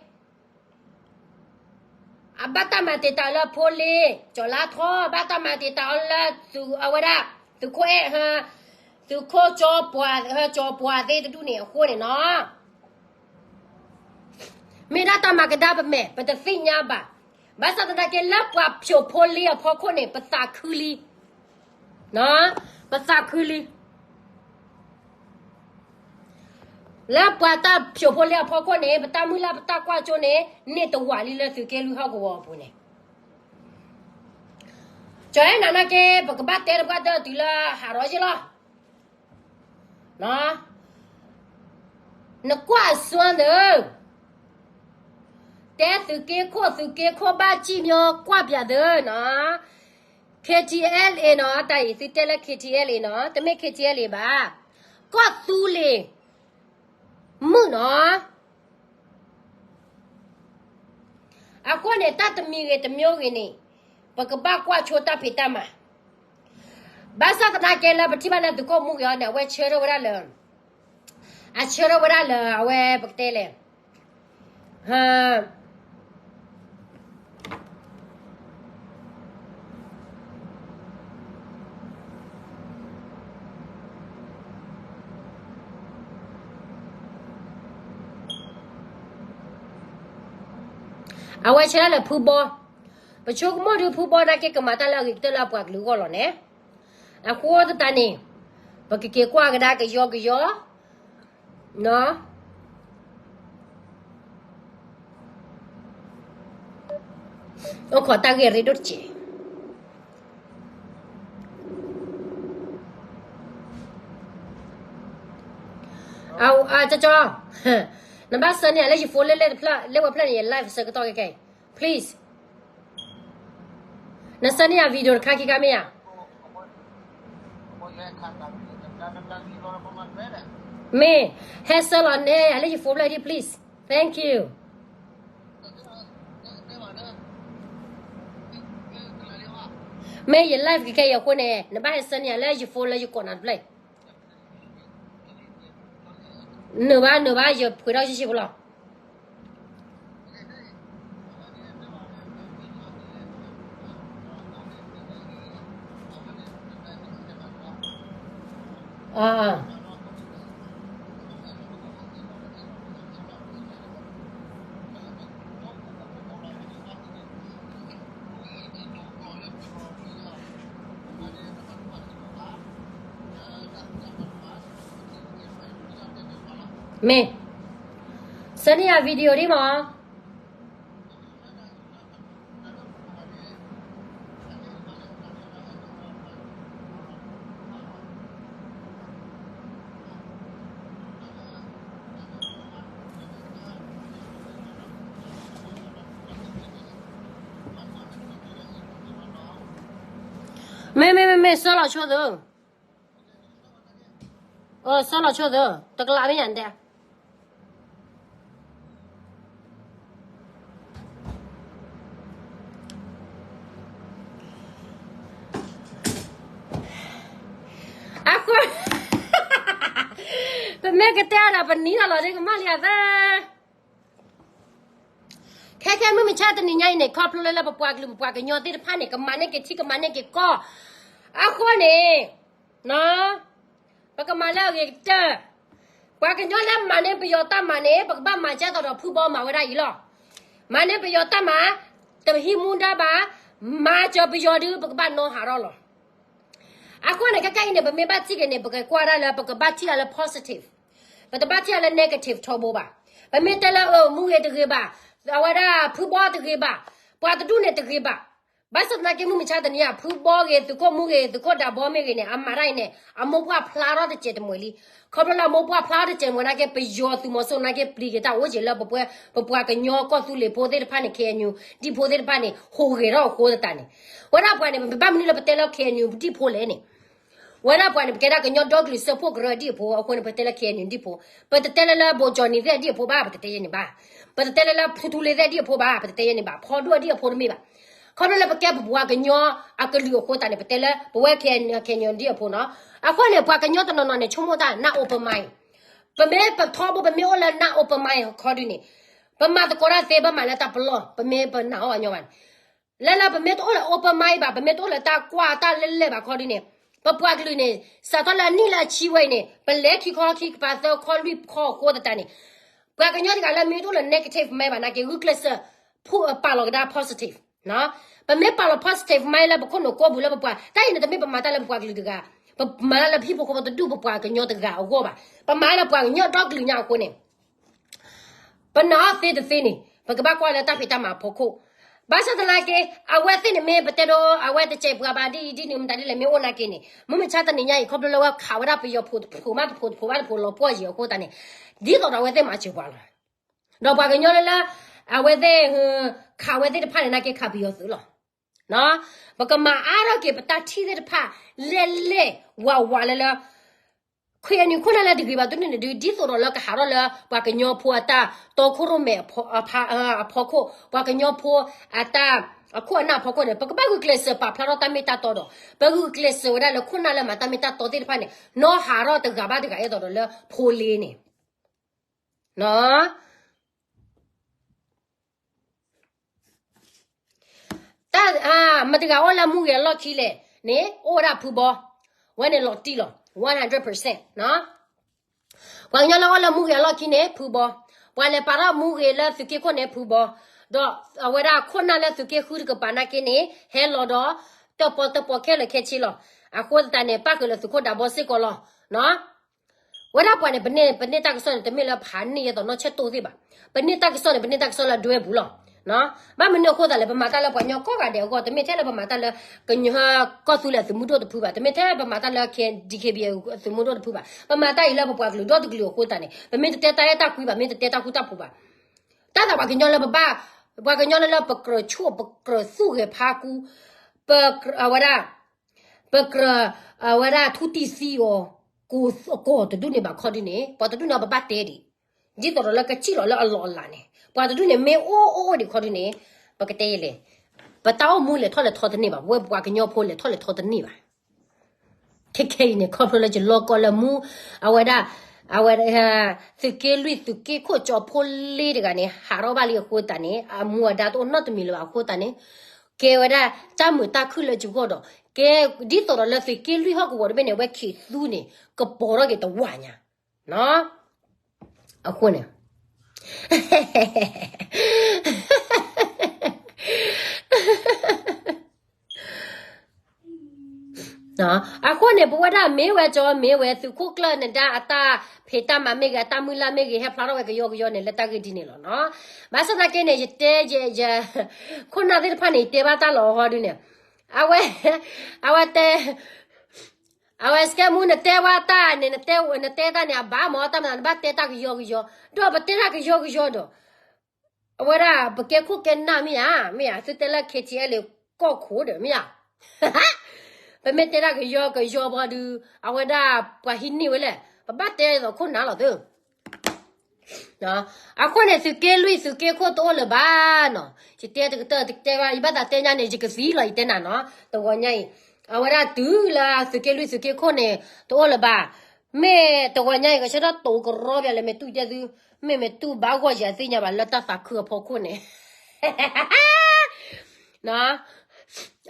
အဘၣ်တၢ်မၤတံာ်တာ်လၢဖိလ့, ကၠီၤလါထီၣ် ဘၣ်တၢ်မၤတံာ်တာ်အီၤလၢသုးအဝဲဒၣ် သုးခိၣ်အဲၣ်, သုးခိၣ်ကၠီပှၤ, ကၠီပှၤသ့ၣ်တဒူၣ်န့ၣ်အဃိန့ၣ်နီၤ. မ့ၢ်ဒၣ်တၢ်မၤကဒါပမဲာ် ပတသ့ၣ်ညါဘၣ်. ဘၣ်ဆၣ်သနာ်က့လၢပှၤဖျိးဖိလ့အဖီခိၣ်န့ၣ် ပသးခုလံ, ပသးခုလံ. လၢပှၤတၢ်ဖျိးဖိလ့အဖီခိၣ်န့ၣ် ပတၢ်မုၢ်လၢ်ပတၢ်ကွၢ်စိန့ၣ် န့ၢ်တဝာ်လံလၢသုးက့လွံၢ်ဟီၣ်ကဝီၤအပူၤန့ၣ်. ကၠီၤအဲၣ်နၤနာ်က့ ပကဘၣ်တဲတပှၢ်တၢၢ်တုၤလၢဟးရီယ့ၢ်လီၤ. နကွၢ်အစွမ်းဒီး, တဲသုးက့ခိၣ် သုးက့ခိၣ်ဘၣ်စံၣ်မၠီကွၢ်ပၠးသုနီၤ, K T L A နီၤ, တၢ်အံၤသုတဲလၢ K T L A နီၤ, တမ့ၢ် K T L A ဘၣ်, ကီၢ်သူလ့ၤ မုၣ်နီၤ. အဃိန့ၣ် တၢ်တမံၤဂ့ၤတမံၤဂ့ၤန့ၣ် ပကဘၣ်ကွၢ်ဆိတၢ်ဖံးတၢ်မၤ, ဘၣ်ဆၣ်သနာ်က့လၢပထံၣ်ဘၣ်လၢသုးခိၣ်မူဂ့ၤအီၤန့ၣ် အဝဲဆၢထၢၣ်ဝဲဒၣ်လၢ အဆၢထၢၣ်ဝဲဒၣ်လၢအဝဲပကတဲလဲၣ် အဝဲဆၢထၢၣ်လၢဖုဘီ, ပဆိကမိၣ်ဒုးဖုဘီနာ်က့ ကမၤတၢ်လၢအဂ့ၤကတၢၢ်လၢအပှၤကလုာ်အဂီၢ်လီၤန့ၣ်, အဃိသတးန့ၣ် ပကက့ၤကွၢ်ကဒါကယီကယီ အိၣ်ခိးတၢ်ဂ့ၢ်ရ့ဒိၣ်တစဲး, ကၠီကၠီ, နဘၣ်ဆှၢန့ၢ်ယၤလၢယ phone လၢ လၢဝဲဖျၢၣ်န့ၣ် ယ live ဆၢကတီၢ်ခဲခဲအံၤ please. နဆှၢန့ၢ်ယၤ video တခါခံခါမ့ၢ်ဧါ. မ့ၢ်, ဟဲဆှၢလီၤန့ၢ်ယၤလၢယ phone ဖျၢၣ်ဒံး please. Thank you. မ့ၢ်ယ live ကခဲအံၤအဃိန့ၣ် နဘၣ်ဟဲဆှၢန့ၢ်ယၤလၢယ phone လၢယကိးနၤတဖျၢၣ်အံၤ နုာ်ဘၣ် နုာ်ဘၣ် ယပှ့ၤထီၣ်ဆံးဆံးဖိလီၤ. မ့ၢ်, ဆှၢန့ၢ်ယၤ video ဒံးမး. မ့ၢ်မ့ၢ်မ့ၢ်မ့ၢ် ဆှၢလီၤဆိသၢ, ဆှၢလီၤဆိသၢ တကလးမ့ၢ်ယၤတဲ အဃိ, ပမ့ၢ်ကတဲဒီး ပနံၤထီၣ်လီၤဒ်ကမၣ်လံအသး, ခဲခဲမုၢ်မဆါတနံၤညါအံၤန့ၣ် ခီဖျိလၢလၢပပှၤကလုာ်ပပှၤကညီသ့ၣ်တဖၣ်န့ၣ် ကမၤန့ၢ်က့ၤထံကမၤန့ၢ်က့ၤကီၢ်, အဃိန့ၣ် ပကမၤလၢအဂ့ၤကတၢၢ်, ပှၤကညီလၢမၤန့ၢ်ပယီၤတၢ်မၤန့ၣ် ပကဘၣ်မၤကဲသိးဒီးဖုဘီမၤဝဲဒၣ်အံၤလီၤ. မၤန့ၢ်ပယီၤတၢ်မၤ, တဟံးမူဒါဘၣ်, မၤစၢၤပယီၤဒုး ပကဘၣ်နီဟးထီၣ်လီၤ. အဃိန့ၣ် ခဲခဲအံၤန့ၣ် ပမ့ၢ်ဘၣ်ထံၣ်က့ၤန့ၣ် ပကကွၢ်ဒၣ်လၢ ပကဘၣ်ထံၣ်ဒၣ်လၢ positive, ပတဘၣ်ထံၣ်ဒၣ်လၢ negative ထီဘိဘၣ်. ပမ့ၢ်တဲလၢအမူဂ့ၤတဂ့ၤဘၣ်, အဝဲဒၣ်ဖုဘီတဂ့ၤဘၣ်, ပှၤတဒူၣ်န့ၣ်တဂ့ၤဘၣ်. ဘၣ်ဆၣ်သနာ်က့ မုၢ်မဆါတနံၤအံၤ ဖုဘီဂ့ၤ သုးခိၣ်မူဂ့ၤ သုးခိၣ်ဒးဘီမ့ၢ်ဂ့ၤန့ၣ် အမၤတၢ်အံၤန့ၣ် အမိၢ်ပှၢ်ဖျါထီၣ်တစဲးတမှဲၤလံ. ခီဖျိလၢအမိၢ်ပှၢ်ဖျါထီၣ်တစဲးတမှဲၤနာ်က့ ပယီၤသုးမီၤစိနာ်က့ ပျံၤက့ၤတၢ်အိၣ်က့ၤလၢပပှၤကညီကီၢ်သူလ့ၤဖိသ့ၣ်တဖၣ်န့ၣ် KNU ဒံၣ်ဖိသ့ၣ်တဖၣ်န့ၣ် ဟူးဂဲၤထီၣ်အဃိသတးန့ၣ်, ဝဲဒၣ်ပှၤန့ၣ် ပဘၣ်မနုၤလၢပတဲလၢ KNU ဒံၣ်ဖိလဲၣ်န့ၣ် ဝဲဒၣ်ပှၤန့ၣ် ပကဲဒၣ်ကညီဒီကလုာ်စၢဖှိၣ်ကရၢဒံၣ်အဖိ အဃိန့ၣ် ပတဲလၢ KNU ဒံၣ်ဖိ, ပတတဲလၢလၢ ဘိၣ်ကၠီၣ်နံၤသ့ၣ်ဒံၣ်အဖိဘၣ် ပတတဲယဲန့ၣ်ဘၣ်, ပတတဲလၢလၢဖုထူလ့သ့ၣ်ဒံၣ်အဖိဘၣ် ပတတဲယဲန့ၣ်ဘၣ်, ဖီဒိၣ်ဒံၣ်အဖိတမ့ၢ်ဘၣ်. ခီဖျိလၢပကဲပပှၤကညီအကလုာ်အဃိသတးန့ၣ် ပတဲလၢပဝဲ KNU ဒံၣ်အဖိနီၤ. အဃိန့ၣ် ပှၤကညီတနီၤနီၤန့ၣ် ဆိကမိၣ်တၢ် နၢ်အိၣ်ပမၤအံၤ, ပမ့ၢ်ပထီဘိ ပမ့ၢ်အိၣ်လၢနၢ်အိၣ်ပမၤအံၤခီဒုန့ၣ်, ပမၤသကိးတၢ်သ့ ပမၤလၢတၢ်ပလီၢ် ပမ့ၢ်ပနာ်အီၤအညီဘၣ်န့ၣ် လၢလၢပမ့ၢ်တအိၣ်လၢ open mind ဘၣ်, ပမ့ၢ်တအိၣ်လၢတၢ်ကွၢ်တၢ်လဲၢ်လဲၢ်ဘၣ်ခီဒုန့ၣ်, ပပှၤကလုာ်န့ၣ် စးထီၣ်လၢအနံၣ်လၢအဆံဝဲအံၤန့ၣ် ပလဲၤခံခီခံကပၤသၢခီလွံၢ်ခီအဃိသတးန့ၣ်, ပှၤကညီတဂၤလၢမ့ၢ်တအိၣ်လၢ negative mind ဘၣ်နာ်က့ ဂုာ်ကျဲးစၢး ပာ်လီၤကဒါ positive ပမ့ၢ်ပာ်လီၤ positive mind လၢပခိၣ်နူာ်ကိးပူၤလၢပပှၤ, တၢ်အံၤန့ၣ် တမ့ၢ်ပမၤတၢ်လၢပပှၤကလုာ်တဂၤ, ပမၤတၢ်လၢပဟံၣ်ဖိဃီဖိတဒူၣ် ပပှၤကညီတဂၤအဂီၢ်ဘၣ်. ပမၤလၢပှၤကညီဒီကလုာ်ညါအဃိန့ၣ် ပနာ်အီၤသ့တသ့န့ၣ် ပကဘၣ်ကွၢ်လၢတၢ်ဖံးတၢ်မၤအဖီခိၣ်. ဘၣ်ဆၣ်သနာ်က့ အဝဲသ့ၣ်န့ၣ်မ့ၢ်ပတဲဒိ အဝဲတစဲးပှၤဘၣ်ဒ်အံၤဒ်န့ၣ် မတၤဒ်လဲၣ်မ့ၢ်အိၣ်နာ်က့န့ၣ် မုၢ်မဆါတနံၤညါအံၤ ခီဖျိလၢဝဲခးဝဲဒၣ်ပယီၤဖိတဖိးမးတဖိးတဖိးဘၣ်တဖိးလီၤပှီၢ်ယံၤအဃိသတးန့ၣ် ဒ်သိးဒီးအဝဲသ့ၣ်မၤစၢၤပှၤလီၤ. ဒီးပှၤကညီလၢလၢ အဝဲသ့ၣ် ခးဝဲသ့ၣ်တဖၣ်န့ၣ် နာ်က့ခးပယီၤသုးလီၤ. ပကမၤအါထီၣ်က့ၤပတၢ်ထံၣ်သ့ၣ်တဖၣ် လဲၣ်လဲၣ်ဝးဝးလၢလၢ ခွံအနံၤခိၣ်နၢ်လၢတဂ့ၤဘၣ်တန့ၢ်န့ၣ်ဒုး ဒ်သိးဒီးလၢကဟးထီၣ်လၢ ပှၤကညီဖိအတၢ်တီခိၣ်ရိၣ်မဲအဖီခိၣ်, ပှၤကညီဖိအတၢ်အခိၣ်အနၢ်အဖီခိၣ်န့ၣ် ပကဘၣ်ဂုာ်ကျဲးစၢးပာ်ဖျါထီၣ်တၢ်မ့ၢ်တၢ်တီဒီး ပဂုာ်ကျဲးစၢးဝဲဒၣ်လၢခိၣ်နၢ်လၢမၤတၢ်မ့ၢ်တၢ်တီသ့ၣ်တဖၣ်န့ၣ် နီၢ်ဟးထီၣ်တဂၤဘၣ်တဂၤ အဲၣ်ဒိးဒီးလၢဖိလ့န့ၣ် တၢ် မတၤတဂၤအိၣ်လၢမူဂ့ၤအလီၢ်ခံလဲၣ်န့ၣ် အိၣ်ဝဲဒၣ်ဖုဘီ, ဝဲန့ၣ်လီၤတံၢ်လီၤ one hundred percent နီၤ. ပှၤကညီလၢအိၣ်လၢမူဂ့ၤအလီၢ်ခံန့ၣ် ဖုဘီ, ပှၤလဲၤပာ်ထီၣ်မူဂ့ၤလၢသုးက့ခိၣ်န့ၣ် ဖုဘီ, ဒီးအဝဲဒၣ်ခိၣ်နၢ်လၢသုးက့ဃုတကပၤနာ်က့န့ၣ် ဟဲလီၤဒီး တၢၣ်ပီၣ်တၢၣ်ပီၣ်ခဲလၢာ်ခဲဆ့လီၤ. အဃိသတးန့ၣ် ပၣ်ဃုာ်လၢသုးခိၣ်ဒးဘီစ့ၢ်ကီးလီၤ. ဝဲဒၣ်ပှၤန့ၣ် ပန့ၢ် ပန့ၢ်တၢ်ကစီၣ်န့ၣ် တမ့ၢ်လၢဖးန့ၢ်ယဲသိးနီၢ်ဆဲၣ်တိၢ်သ့ၣ်ဘၣ်. ပန့ၢ်တၢ်ကစီၣ်န့ၣ် ပန့ၢ်တၢ်ကစီၣ်လၢဒွဲပူၤလီၤ. ဘၣ်မနုၤအဃိသတးလဲၣ် ပမၤတၢ်လၢပှၤကညီကိးဂၤဒဲးအဂီၢ်, တမ့ၢ်ထဲလၢပမၤတၢ်လၢ ကညီကီၢ်သူလ့ၤအသုးမုၢ်ဒိၣ်တဖုဘၣ်, တမ့ၢ်ထဲပမၤတၢ်လၢ K-, DKBA အသုးမုၢ်ဒိၣ်တဖုဘၣ်, ပမၤတၢ်အံၤလၢပပှၤကလုာ်ဒီတကလုာ်အဃိသတးန့ၣ် ပမ့ၢ်တတဲတၢ်အဲၣ်တၢ်ကွံဘၣ်, မ့ၢ်တတဲတၢ်ဃူတၢ်ဖိးဘၣ်. တၢ်သးပှၤကညီလၢပဘၣ်, ပှၤကညီလၢလၢပကြၢးဆိၣ် ပကြၢးသူၣ်ဂဲၤဖးကူ, ပ အဝဲဒၣ် ပကြၢး အဝဲဒၣ်ထူတံၢ်သံအီၤ ကိးတဒူၣ်န့ၣ်ဘၣ်ခီဒုန့ၣ် ပှၤတဒူၣ်န့ၣ်ပဘၣ်တဲဒံး, ဒ်သိးဒီးလၢကစံၣ်လီၤလၢအလီၢ်အလၤန့ၣ် ပှၤတဒူၣ်န့ၣ်မ့ၢ်အိၣ်အိၣ်အိၣ်ဒံးခီဒုန့ၣ် ပကတဲယလဲၣ်, ပတၢ်အိၣ်မူလဲၤထီၣ်လဲၤထီတန့ၢ်ဘၣ်, ပဝဲပှၤကညီဖိလဲၤထီၣ်လဲၤထီတန့ၢ်ဘၣ်. ခဲခဲအံၤန့ၣ် ခီဖျိလၢယလီၢ်ကီၢ်လၢမူ, အဝဲဒၣ်, အဝဲ, သုးက့လွံၢ်သုးက့ခိၣ်ကၠီဖိလ့တဂၤန့ၣ် ဟးထီၣ်ဘၣ်လံအဃိသတးန့ၣ် အမူအဒါတအိၣ်နီတမံၤလၢၤဘၣ်အဃိသတးန့ၣ် ကဲဝဲဒၣ်တၢ်မုာ်တၢ်ခုၣ်လၢယဂီၢ်ဒီး ကဲဒ်သိးဒီးလၢသုးက့လွံၢ်ဟီၣ်ကဝီၤတဘ့ၣ်န့ၣ် အဝဲခံးသူန့ၣ် ကပီၤထီၣ်က့ၤတဝာ်ညါ, အဃိန့ၣ် အဃိန့ၣ် ပဝဲဒၣ်မ့ၢ်ဝဲကၠီ မ့ၢ်ဝဲသုးခိၣ်ကျၢၢ် နဒါအတၢ်ဖံးတၢ်မၤမ့ၢ်ဂ့ၤ အတၢ်မုၢ်လၢ်မ့ၢ်ဂ့ၤ ဟဲဖျါထီၣ်ဝဲကယီကယီန့ၣ် လၢတၢ်ဂ့ၢ်ဒ်န့ၣ်လီၤနီၤ. ဘၣ်ဆၣ်သနာ်က့န့ၣ် ယတဲ, ယ, ယ, ခိၣ်နၢ်သ့ၣ်တဖၣ်န့ၣ် ယတဲဘၣ်တၢ်လီၤဟီဒုန့ၣ်, အဝဲ, အဝဲတဲ, အဝဲစကဲမူ နတဲဝဲတၢ်န့ၣ် နတဲ, နတဲတၢ်န့ၣ် အဘၣ်မ့ၢ်တၢ်မနုၤ နဘၣ်တဲတၢ်ကယီကယီ, ဒီးပတဲတၢ်ကယီကယီဒီး အဝဲဒၣ် ပကဲခိၣ်ကဲနၢ်မ့ၢ်ဧါ, မ့ၢ်ဧါ, သုတဲလၢ K T L A ကီၢ်ခိၣ်ဒီး မ့ၢ်ဧါ, ပမ့ၢ်တဲတၢ်ကယီကယီဘၣ်ဒီး အဝဲဒၣ်ပှၤဟံးန့ၢ်ဝဲလဲၣ်, ပဘၣ်တဲသိးခိၣ်နၢ်လီၤသု. အဃိန့ၣ် သုးက့လွံၢ်သုးက့ခိၣ်တအိၣ်လၢၤဘၣ်နီၤ, ယတဲတကတၢၢ်တကတဲဘၣ် ယဘၣ်သးတဲညါန့ၣ် ယကသံလီၤ ယတဲနၤနီၤ, တဂီၤညါအံၤ, အဝဲဒၣ်တုၤလၢသုးက့လွံၢ်သုးက့ခိၣ်န့ၣ် တအိၣ်လၢၤဘၣ်, မ့ၢ်တဂီၤညါအံၤ ကဆၢထၢၣ်တိၤကရီပၠးလၢမ့ၢ်တူၢ်ကဲသု, မ့ၢ်မ့ၢ်တူၢ်ဘၣ်ဂီၢ်ယၤသ့ၣ်ညါဘၣ် လၢတၢ်သးခုအဖီခိၣ်န့ၣ်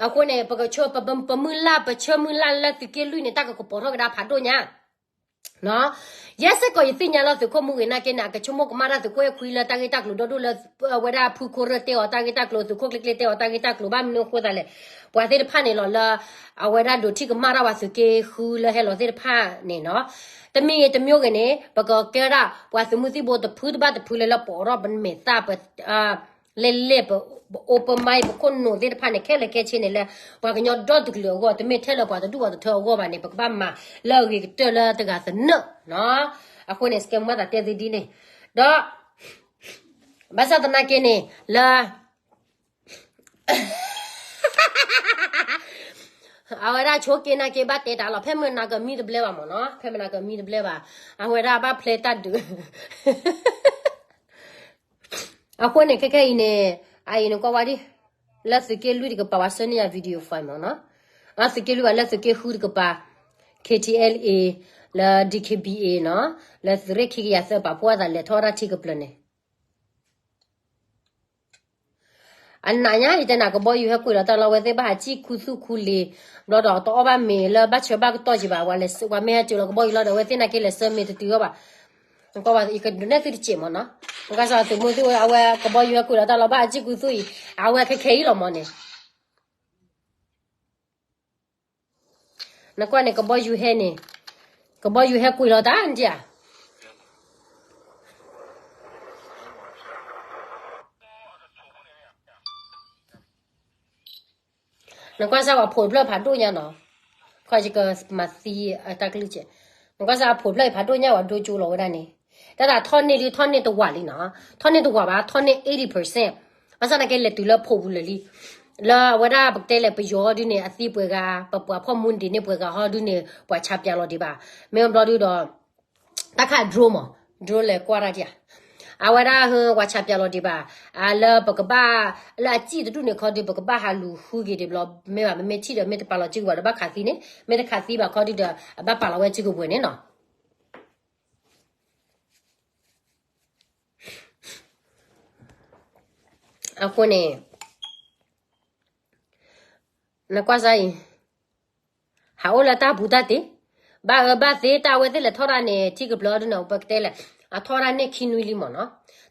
အဃိန့ၣ် ပကဆၢ, ပမုၢ်လၢ် ပဆၢမုၢ်လၢ်လၢသုးက့လွံၢ်န့ၣ် တၢ်ကကပီၤထီၣ်ကဒါဖးဒိၣ်ညါ ယဲစ့ၢ်ကီးယသ့ၣ်ညါလၢသုးခိၣ်မူဂ့ၤနာ်က့န့ၣ် အကဆိကမိၣ်ကမၣ်တၢ်သုးခိၣ်အဲၣ်ခွံလၢတၢ်ဂ့ၢ်တၢ်ကျိၤဒီဒိၣ်လၢ အဝဲဒၣ်ဖုခိၣ်ရၢၢ်တဲအီၤတၢ်ဂ့ၢ်တၢ်ကျိၤ သုးခိၣ်ကျ့ကျ့တဲအီၤတၢ်ဂ့ၢ်တၢ်ကျိၤ ဘၣ်မနုၤအဃိသတးလဲၣ်, ပှၤသ့ၣ်တဖၣ်န့ၣ်လီၤလၢ အဝဲဒၣ်ဒိးထံၣ်ကမၣ်တၢ်ပှၤသုးက့ဃုလၢဟဲလီၤသ့ၣ်တဖၣ်န့ၣ်နီၤ, တမံၤဂ့ၤတမံၤဂ့ၤန့ၣ် ပကကဲဒၣ်ပှၤသုးမုၢ်သံၣ်ဘိတဖုတဘၣ်တဖုလၢလၢပအိးထီၣ်ပမဲာ်သၣ် ပ လဲၣ်လဲၣ် ပ open mind ပခိၣ်နူာ်သ့ၣ်တဖၣ်န့ၣ် ခဲလၢာ်ခဲဆ့န့ၣ်လၢ ပှၤကညီဒီတကလုာ်အဂီၢ် တမ့ၢ်ထဲလၢပှၤတဒူၣ်ပှၤတထၢအဂီၢ်ဘၣ်န့ၣ် ပကဘၣ်မၤလၢအဂ့ၤကတၢၢ်လၢတဂၤသနၢၣ်နီၤ, အဃိန့ၣ် စကဲမူဘၣ်သးတဲသုဒ်န့ၣ်, ဒီး ဘၣ်ဆၣ်သနာ်က့န့ၣ် လၢ အဝဲဒၣ်ဆိက့နာ်က့ဘၣ်တဲတၢ်လီၤ ဖဲမုၢ်နၤကမံတဘျဲဘၣ်မ့ၢ်နီၤ ဖဲမုၢ်နၤကမံတဘျဲဘၣ် အဝဲဒၣ်ဘၣ်ဖျဲးတၢ်ဒုး အဃိန့ၣ် ခဲခဲအံၤန့ၣ် အအံၤနကွၢ်ဝဲဒၣ် လၢသုးက့လွံၢ်တကပၤ ပှၤဆှၢန့ၢ်ယၤ video file မ့ၢ်နီၤ, အသုးက့လွံၢ်ဘၣ် လၢသုးက့ဃုတကပၤ K T L A လၢ D K B A နီၤ, လၢသုးရ့ၣ်ခံကယၤသၢပာ်ဖှိၣ်အသးလဲၤထီၣ်ဝဲဒၣ်ထံကပျၢၤန့ၣ် အနးညါ ယတဲနၤ ကဘီယူၤဟဲကွံာ်လီၤတၢ်လီၤ အဝဲသ့ၣ်ဘၣ်ဟးစံၣ်ခူသူၣ်ခူလ့ၤ, ဘျီဒီးတအီၣ်ဘၣ်မ့ၤလၢဘၣ်ဆၢဘၣ်ကတီၢ်က့ၤဘၣ်, ပှၤမ့ၢ်ဟဲစၢၤလီၤကဘီယူၤလီၤဒီး အဝဲသ့ၣ်နာ်က့လဲၤဆှၢမ့ၤတတုၤအီၤဘၣ်, ကွၢ်ဘၣ် ယကဒုးနဲၣ်သုတစဲးမ့ၢ်နီၤ, ကွၢ်စၢ်သုးမုၢ်သံၣ်ဘိ အဝဲကဘီယူၤဟဲကွံာ်လီၤတၢ်လီၤ ဘၣ်ဟးစံၣ်ခူသူၣ်အံၤ, အဝဲခဲခဲအံၤလီၤမ့ၢ်န့ၣ် နကွၢ်န့ၣ် ကဘီယူၤဟဲန့ၣ်, ကဘီယူၤဟဲကွံာ်လီၤတၢ်ဒ်ဧါ. နကွၢ်စၢ်ဝဲဖိတဖျၢၣ်ဖးဒိၣ်ညါနီၤ, ခီယကမၤသံအတၢ်ကလုၢ်ကဲ, နကွၢ်စၢ်အဖိတဖျၢၣ်အံၤဖးဒိၣ်ညါဝဲဒိကၠိလီၤဝဲဒၣ်န့ၣ်, တၢ်သးထီၣ်န့ၢ်ဒုး ထီၣ်န့ၢ်တဝာ်လံနီၤ, ထီၣ်န့ၢ်တဝာ်ဘၣ်, ထီၣ်န့ၢ် eighty percent. ဘၣ်ဆၣ်သနာ်က့လဲၤတုၤလၢဖှိၣ်ပူၤလၢာ်လံ. လၢအဝဲဒၣ်ပကတဲလဲၣ် ပယီၤဒုန့ၣ် အသံပှဲၤဂၤ, ပပှၤဖီၣ်မူဒံးန့ၢ်ပှဲၤဂၤဟီဒုန့ၣ် ပှၤဆါပၠးလီၤဒံးဘၣ်. မ့ၢ်ဘျီဒုဒီး တၢ်ခး drone မး, drone လဲၤကွၢ်တၢ်ဒံးဧါ. အဝဲဒၣ်ဟၢ ပှၤဆါပၠးလီၤဒံးဘၣ်. အလၢပကဘၣ်, လၢအစံၣ်တဒူၣ်န့ၣ်ခီဒု ပကဘၣ်ဟးလူၤဃုက့ၤဒံးဘျီ, မ့ၢ်ဘၣ် မ့မ့ၢ်ထံၣ်ဒီးမ့ၢ်တပာ်လီၤစုကဝဲၤဒီးဘၣ်ခးသံန့ၣ်, မ့ၢ်တခးသံဘၣ်ခီဒုဒီး အဘၣ်ပာ်လီၤဝဲစုကဝဲၤန့ၣ်နီၤ. အဃိန့ၣ် နကွၢ်စၢ်အံၤ, ဟးအိၣ်လၢတၢ်ဘူးတၢ်တ့, ဘၣ်အၢဘၣ်သီ တၢ်အဝဲသ့ၣ်လဲၤထီၣ်တၢ်န့ၣ် ထံကပျၢၤဒုန့ၣ် ပကတဲလဲၣ်, အထီၣ်တၢ်န့ၢ်ခံနွံလံမးနီၤ.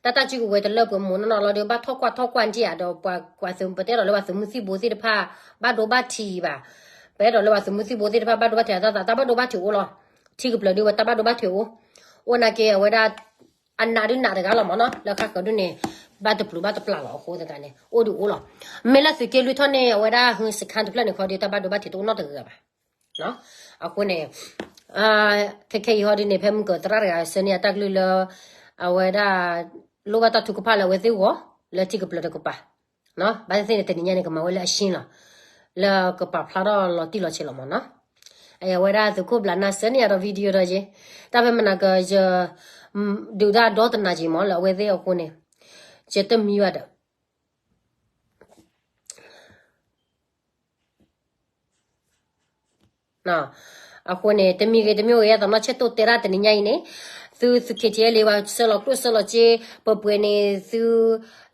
တၢ်တၢ်စုကဝဲၤတလၢပှဲၤမးနီၢ်နီၢ်လီၤဒီး ဘၣ်ထီၣ်ကွၢ်ထီၣ်ကွၢ်ဒံးဧါဒီး ပှၤပတဲဒီးလၢပှၤသုးမုၢ်သံၣ်ဘိသ့ၣ်တဖၣ် ဘၣ်ဒိဘၣ်ထံးဘၣ်. ပအဲၣ်ဒိးလၢပှၤသုးမုၢ်သံၣ်ဘိသ့ၣ်တဖၣ် ဘၣ်ဒိဘၣ်ထံးအသးသး တၢ်ဘၣ်ဒိဘၣ်ထံးအိၣ်လီၤ. ထံကပျၢၤဒုဝဲတၢ်ဘၣ်ဒိဘၣ်ထံးအိၣ်, အိၣ်နာ်က့အဝဲဒၣ် အနးဒုနးတဂၤလီၤမးနီၤ, လၢခါဃၢၤဒုန့ၣ် ဘၣ်တပျုာ်ဘၣ်တပျၢ်လီၤအဃိသတးန့ၣ် အိၣ်ဒုအိၣ်လီၤ. မ့ၢ်လၢသုးက့လွံၢ်ထီၣ်န့ၣ် အဝဲဒၣ်ဟၢ စခန်းတဖျၢၣ်န့ၣ်ခီဒု တၢ်ဘၣ်ဒိဘၣ်ထံးတအိၣ်နီတဂၤဘၣ်. အဃိန့ၣ် ခဲခဲအံၤဟီဒုန့ၣ် ဖဲမုၢ်ကၢၤသရၣ်တဂၤဆှၢန့ၢ်အတၢ်ကလုၢ်လၢ အဝဲဒၣ် လိၣ်ဘၣ်တၢ်ထုကဖၣ်လၢအဝဲသ့ၣ်ဂီၢ် လၢထံကပျၢၤတကပၤ, ဘၣ်သ့ၣ်သ့ၣ်န့ၣ် တနံၤညါန့ၣ် ကမၤဝဲလၢအရှင်းလီၤ, လၢကပာ်ဖျါထီၣ်လီၤတံၢ်လီၤဆဲးလီၤမးနီၤ. အဝဲဒၣ်သုးခိၣ်ဘျးနၢ်ဆှၢန့ၢ်အဒီး video ဒီးယဲ, တၢ်ဖဲမနၤက ယ ဒုးတၢ်ဒီတနၤက့ၤမးလၢအဝဲသ့ၣ်အဃိန့ၣ် ယတမံဘၣ်ဒီး အဃိန့ၣ် တမံၤဂ့ၤတမံၤဂ့ၤ ယသးနီၢ်ဆဲးတိၢ်တဲဒၣ်တနံၤညါအံၤန့ၣ်, သုသုး KTLA ပှၤဆှၢလီၤကျိၣ်ဆှၢလီၤစ့ ပှဲၤပှဲၤန့ၣ် သု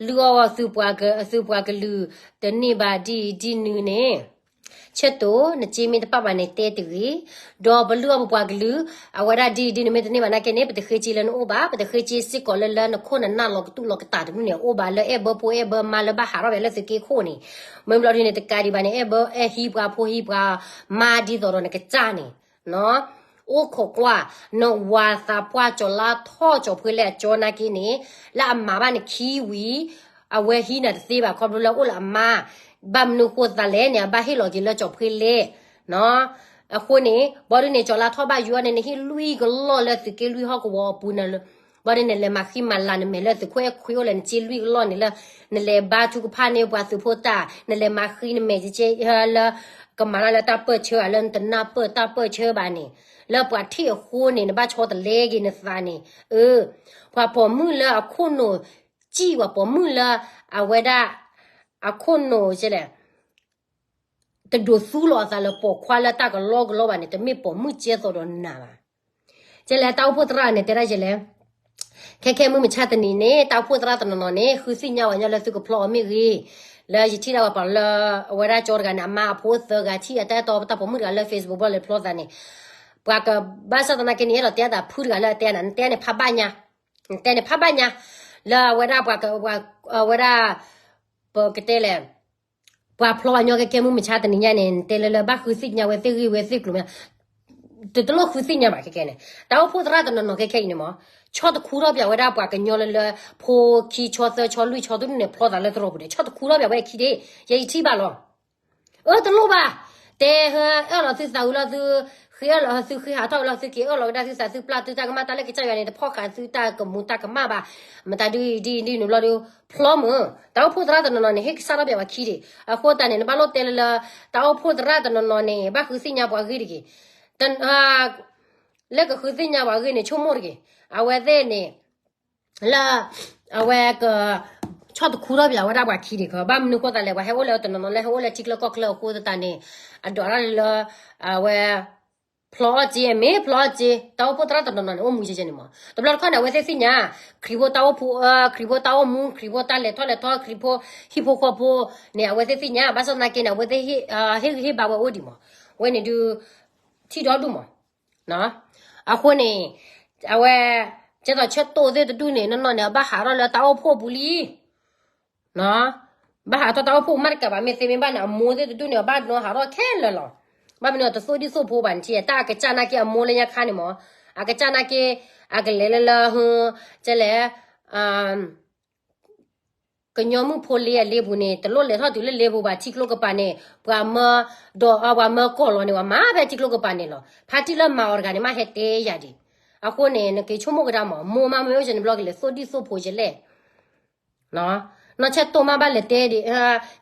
လုၢ်အီၣ်သုပှၤက သုပှၤကလုာ် တန့ၢ်ဘၣ်ဒ်အံၤဒ်နုၤန့ၣ်, ဆဲးတိၢ် နစ့မ့ၢ်တပာ်ဘၣ်န့ၣ်တဲတဂ့ၤ, ဒီးပလုၢ်အီၣ်ပပှၤကလုာ် အဝဲဒၣ်ဒ်အံၤဒ်နုၤမ့ၢ်တန့ၢ်ဘၣ်နာ်က့န့ၣ် ပတဃ့စ့လၢနအိၣ်ဘၣ်, ပတဃ့စ့စ့ၢ်ကီးလၢလၢနခိၣ်နနၢ်လီၤကတူၢ်လီၤကတၢ်တမုၢ်န့ၣ် အိၣ်ဘၣ်လၢအဲၣ်ဘၢဖိအဲၣ်ဘၢမါလၢဘၣ်ဟးထီၣ်ဝဲလၢသုးက့ခိၣ်န့ၣ်, မ့ၢ်ဘျီဒ်န့ၣ် တကးဒံးဘၣ်န့ၣ် အဲၣ်ဘၢ အဲၣ်ဟံးပှၤဖိဟံးပှၤမါဒ်သိးဒီးနကစၢ်န့ၣ်, အိၣ်ခိးကွၢ် နဝၤသးပှၢ်ကၠီၤလါထီၣ်ကၠီၤဖှ့လဲၣ်အကၠီနာ်က့န့ၣ်, လၢအမၤဘၣ်နခံဝံၤ အဝဲဟံးနၤတသ့ဘၣ်ခီဖျိလၢအိၣ်လၢအမါ, ဘၣ်မနုၤဃိသးလဲၣ်န့ၣ် အဘၣ်ဟ့ၣ်လီၤက့ၤလၢကၠီၤဖှ့လဲၣ် အဃိန့ၣ် ဘီဒ်န့ၣ် ကၠီၤလါထီၣ်ဘၣ်ယူၤအီၤန့ၣ် နဟ့ၣ်လွံၢ်ကလီၢ်လၢသုးက့လွံၢ်ဟီၣ်ကဝီၤအပူၤန့ၣ်လၢ, ဘီဒ်န့ၣ် နလဲၤမၤဃံမၤလၤနမဲာ်လၢသုးခိၣ်အဲၣ်ခွံအိၣ်လၢနစ့လွံၢ်ကလီၢ်န့ၣ်လၢ, နလဲၤဘါထုကဖၣ်န့ၢ်ပှၤသုးဖိတၢ်, နလဲၤမၤဃံနမဲာ်ကဲကဲလၢ, ကမၤတၢ်လၢတၢ်ပၢၢ်ဆၢဧါ လၢနတနၢ်ပၢၢ်တၢ်ပၢၢ်ဆၢဘၣ်န့ၣ်, လၢပှၤထံၣ်အဃိန့ၣ် နဘၣ်ဆီတလဲက့ၤနသးန့ၣ်, အၢ, ပှၤပိာ်မုၣ်လၢအခိၣ်နူာ်, စံၣ်ပှၤပိာ်မုၣ်လၢ, အဝဲဒၣ် အခိၣ်နူာ်ကဲလဲၣ် တဒိးသူလီၤအသးလၢပိာ်ခွါလၢတၢ်ကလီကလီဘၣ်န့ၣ် တမ့ၢ်ပိာ်မုၣ်ကဲသိးဒီးနၤဘၣ်. ကဲလဲၣ် တၢ်အိၣ်ဖှိၣ်သရၣ်န့ၣ် တဲဒၣ်ယဲလဲၣ်, ခဲခဲမုၢ်မဆါတနံၤန့ၣ် တၢ်အိၣ်ဖှိၣ်သရၣ်တနီၤနီၤန့ၣ် ဃုသ့ၣ်ညါဝဲညီလၢသုကဖျီအီၤမ့ၢ်ဂ့ၤ, လၢယထံၣ်ဒၣ်ဝဲပှၤလၢ အဝဲဒၣ်ကၠီတဂၤန့ၣ် အမါအဖိသၢဂၤထံၣ် အတၢ်အဲၣ်တီပတၢ်ပိာ်မုၣ်တဂၤလၢ Facebook ဘျီလဲၤဖျီသးန့ၣ်, ပှၤကဘၣ်ဆၣ်သနာ်က့န့ၣ် အဲၣ်ဒိးတဲအသးဖုတဂၤလၢအတဲနၤ နတဲန့ၣ်ဖးဘၣ်ညါ, နတဲန့ၣ်ဖးဘၣ်ညါ, လၢအဝဲဒၣ်ပှၤက, အဝဲဒၣ်, ပကတဲလဲၣ် ပှၤဖျီအညီခဲခဲမုၢ်မဆါတနံၤညါန့ၣ် နတဲလၢလၢဘၣ်ဃုသ့ၣ်ညါဝဲသ့ၣ်ဂ့ၢ်ဝဲသ့ၣ်ကျိၤမ့ၢ်, တတလိၣ်ဃုသ့ၣ်ညါဘၣ်ခဲခဲန့ၣ်, တၢ်အိၣ်ဖှိၣ်သရၣ်တနီၤနီၤခဲခဲအံၤန့ၣ်မး, ဆီၣ်တခူထီၣ်ပၠးဝဲဒၣ်ပှၤကညီလၢလၢ, ဖိခံဆီသၢဆီလွံၢ်ဆီတဒူၣ်န့ၣ် ဖျီသးလၢသရိာ်ပူၤန့ၣ် ဆီၣ်တခူထီၣ်ပၠးဝဲခံဒ့, ယဲယထံၣ်ဘၣ်လီၤ. အၢတလိၣ်ဘၣ်, တဲ, အၢၣ်လီၤသုသးဝံၤလီၤသု, ဃ့အၢၣ်လီၤသုဃ့ဟးထီၣ်ဝံၤလီၤသုက့ၤအၢၣ်လီၤဝဲဒၣ်သုသးသုပျၢ်သုတၢ်ကမၣ်တၢ်လၢကစၢ်ယွၤန့ၣ် တဖီၣ်ဃာ်သုတၢ်ကမူၤတၢ်ကမၣ်ဘၣ်, မတၤဒုဒ်ဒ်နုၤဘျီဒု, ဖျီမုၢ် တၢ်အိၣ်ဖှိၣ်သရၣ်တနီၤနီၤန့ၣ် ဟ့ၣ်ကစၢ်ထီၣ်ပၠးဝဲခံဒ့, အဃိသတးန့ၣ် နဘၣ်လိၣ်တဲလၢလၢ, တၢ်အိၣ်ဖှိၣ်သရၣ်တနီၤနီၤန့ၣ် ဘၣ်ဃုသ့ၣ်ညါပှၤဂ့ၢ်တဂ့ၤ, လၢကဃုသ့ၣ်ညါပှၤဂ့ၢ်န့ၣ် ဆိကမိၣ်တဂ့ၤ, အဝဲသ့ၣ်န့ၣ် လၢ, အဝဲက, ဆီၣ်တခူထီၣ်ပၠးဝဲဒၣ်ပှၤခံဒ့ၣ်ခီ, ဘၣ်မနုၤဃိသးလဲၣ် ပှၤဟဲအိၣ်လၢတနီၤနီၤလၢဟဲအိၣ်လၢထံချၢကီၢ်ချၢအဃိသတးန့ၣ်, အဒိးတၢ်လၢ, အဝဲ, ဖျီအီၣ်စ့ မ့ၢ်ဖျီအီၣ်စ့ တၢ်အိၣ်ဖှိၣ်သရၣ်တနီၤနီၤန့ၣ် အိၣ်မူကဲကဲန့ၣ်မး, တဘျီတခီၣ်န့ၣ် အဝဲသ့ၣ်သ့ၣ်ညါ, ခရံာ်ဖိတၢ်အိၣ်ဖှိၣ်, ခရံာ်ဖိတၢ်အိၣ်မူ ခရံာ်ဖိတၢ်လဲၤထီၣ်လဲၤထီ ခရံာ်ဖိ, ဟံၣ်ဖိဃီဖိ, န့ၣ် အဝဲသ့ၣ်သ့ၣ်ညါ ဘၣ်ဆၣ်သနာ်က့န့ၣ် အဝဲသ့ၣ်, ဟ့ၣ်ဂံၢ်ဟ့ၣ်ဘါဝဲအိၣ်ဒံးမး, ဝဲန့ၣ်ဒုး, ထံၣ်ဒီဒူၣ်မး အဃိန့ၣ်, အဝဲ, ကဲသိးဆၢတိၢ်သ့ၣ်တဒူၣ်န့ၣ် နီၢ်နီၢ်န့ၣ် အဘၣ်ဟးထီၣ်လၢတၢ်အိၣ်ဖှိၣ်ပူၤလံ, ဘၣ်ဟးထီၣ်တၢ်အိၣ်ဖှိၣ်မးတကးဘၣ် မ့ၢ်သ့မ့ၢ်ဘၣ်န့ၣ် အမိၢ်သ့ၣ်တဒူၣ်န့ၣ် အဘၣ်နီၤဟးထီၣ်ခဲလၢာ်လီၤ, ဘၣ်မနုၤတသိၣ်ဒံၣ်သိၣ်ဖိဘၣ်န့ၣ် တၢ်အကစၢ်နာ်က့အမိၢ်လၢညါခါန့ၣ်မး, အကစၢ်နာ်က့, အကလဲၤလၢလၢ, ကဲလဲၣ် ကညီမုၣ်ဖိလ့အလ့ပူၤန့ၣ် တလိၣ်လဲၤထီၣ်တုၤလၢလ့ပူၤဘၣ် ထံကျိကပၤန့ၣ် ပှၤမၢ, ဒီးပှၤမၢကီၢ်လီၤန့ၣ် ပှၤမၤဖဲထံကျိကပၤန့ၣ်လီၤ, ဖါတံၢ်လၢမၤအီၤတဂၤန့ၣ် မ့ၢ်ဟဲတဲယၤဒံး, အဃိန့ၣ် နက့ၤဆိကမိၣ်ကဒါမး, မိၢ်မးမ့ၢ်အိၣ်ကဲန့ၣ်ဘျီကလဲၤသိၣ်ဒံၣ်သိၣ်ဖိယလဲၣ်. နီၢ်ဆဲးတိၢ်မးဘၣ်လဲၤတဲဒ်,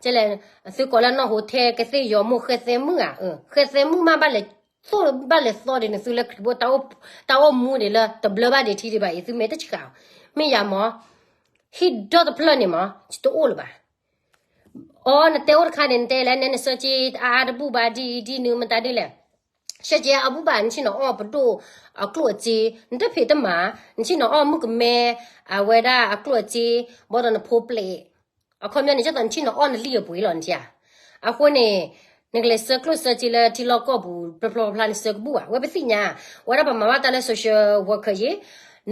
ကဲလဲၣ်, သုကိးလၢနီၢ်ဟိထဲကသ့ၣ် ယီၤမိၢ်ဃဲသဲမုၣ်ဧါ, ဃဲသဲမုၣ်မးဘၣ်လဲၤသိၣ်ဘၣ်လဲၤသီဒ်န့ၣ် သုလၢခရံာ်ဖိ တၢ်အိၣ်မူဒ်လၢတဘျၢဘၣ်ဒံးထံဒံးဘၣ်အံၤ သုမ့ၢ်တဆှး, မ့ၢ်ယၤမး, ဟံၣ်ဒီတဖျၢၣ်န့ၣ်မး တအိၣ်လၢၤဘၣ်. အီ နတဲအိၣ်တခါန့ၣ် နတဲလဲၣ် နဲနဆၢက့ၤအါအါတဘူၣ်ဘၣ်ဒ်အံၤဒ်နုၤမတၤဒ်လဲၣ်. ဆၢက့ၤအါအါဘူၣ်ဘၣ် နဆ့ၣ်နီၤအီၣ်ပဒိၣ်အကျိၣ်အစ့, နတဖံးတမၤ, နဆ့ၣ်နီၤအီၣ်မုၣ်ကမဲ, အဝဲဒၣ်အကျိၣ်အစ့, ဘၣ်ဒီးနဖိပျဲၢ်, အခီပညီန့ၣ် ကသိးနဆ့ၣ်နီၤအီၣ်နလံၣ်အပှ့ၤလီၤနထံၣ်ဧါ. အဃိန့ၣ် နကလဲၤဆှၢကျိၣ်ဆှၢစ့လၢထံလီၢ်ကီၢ်ပူၤ ဖျီဖျီဖျါနဆှၢကဘူၣ်ဘၣ်, ဝဲပသ့ၣ်ညါ, ဝဲဒၣ်ပမၤဘၣ်တၢ်လၢ social worker ယ့ၣ်,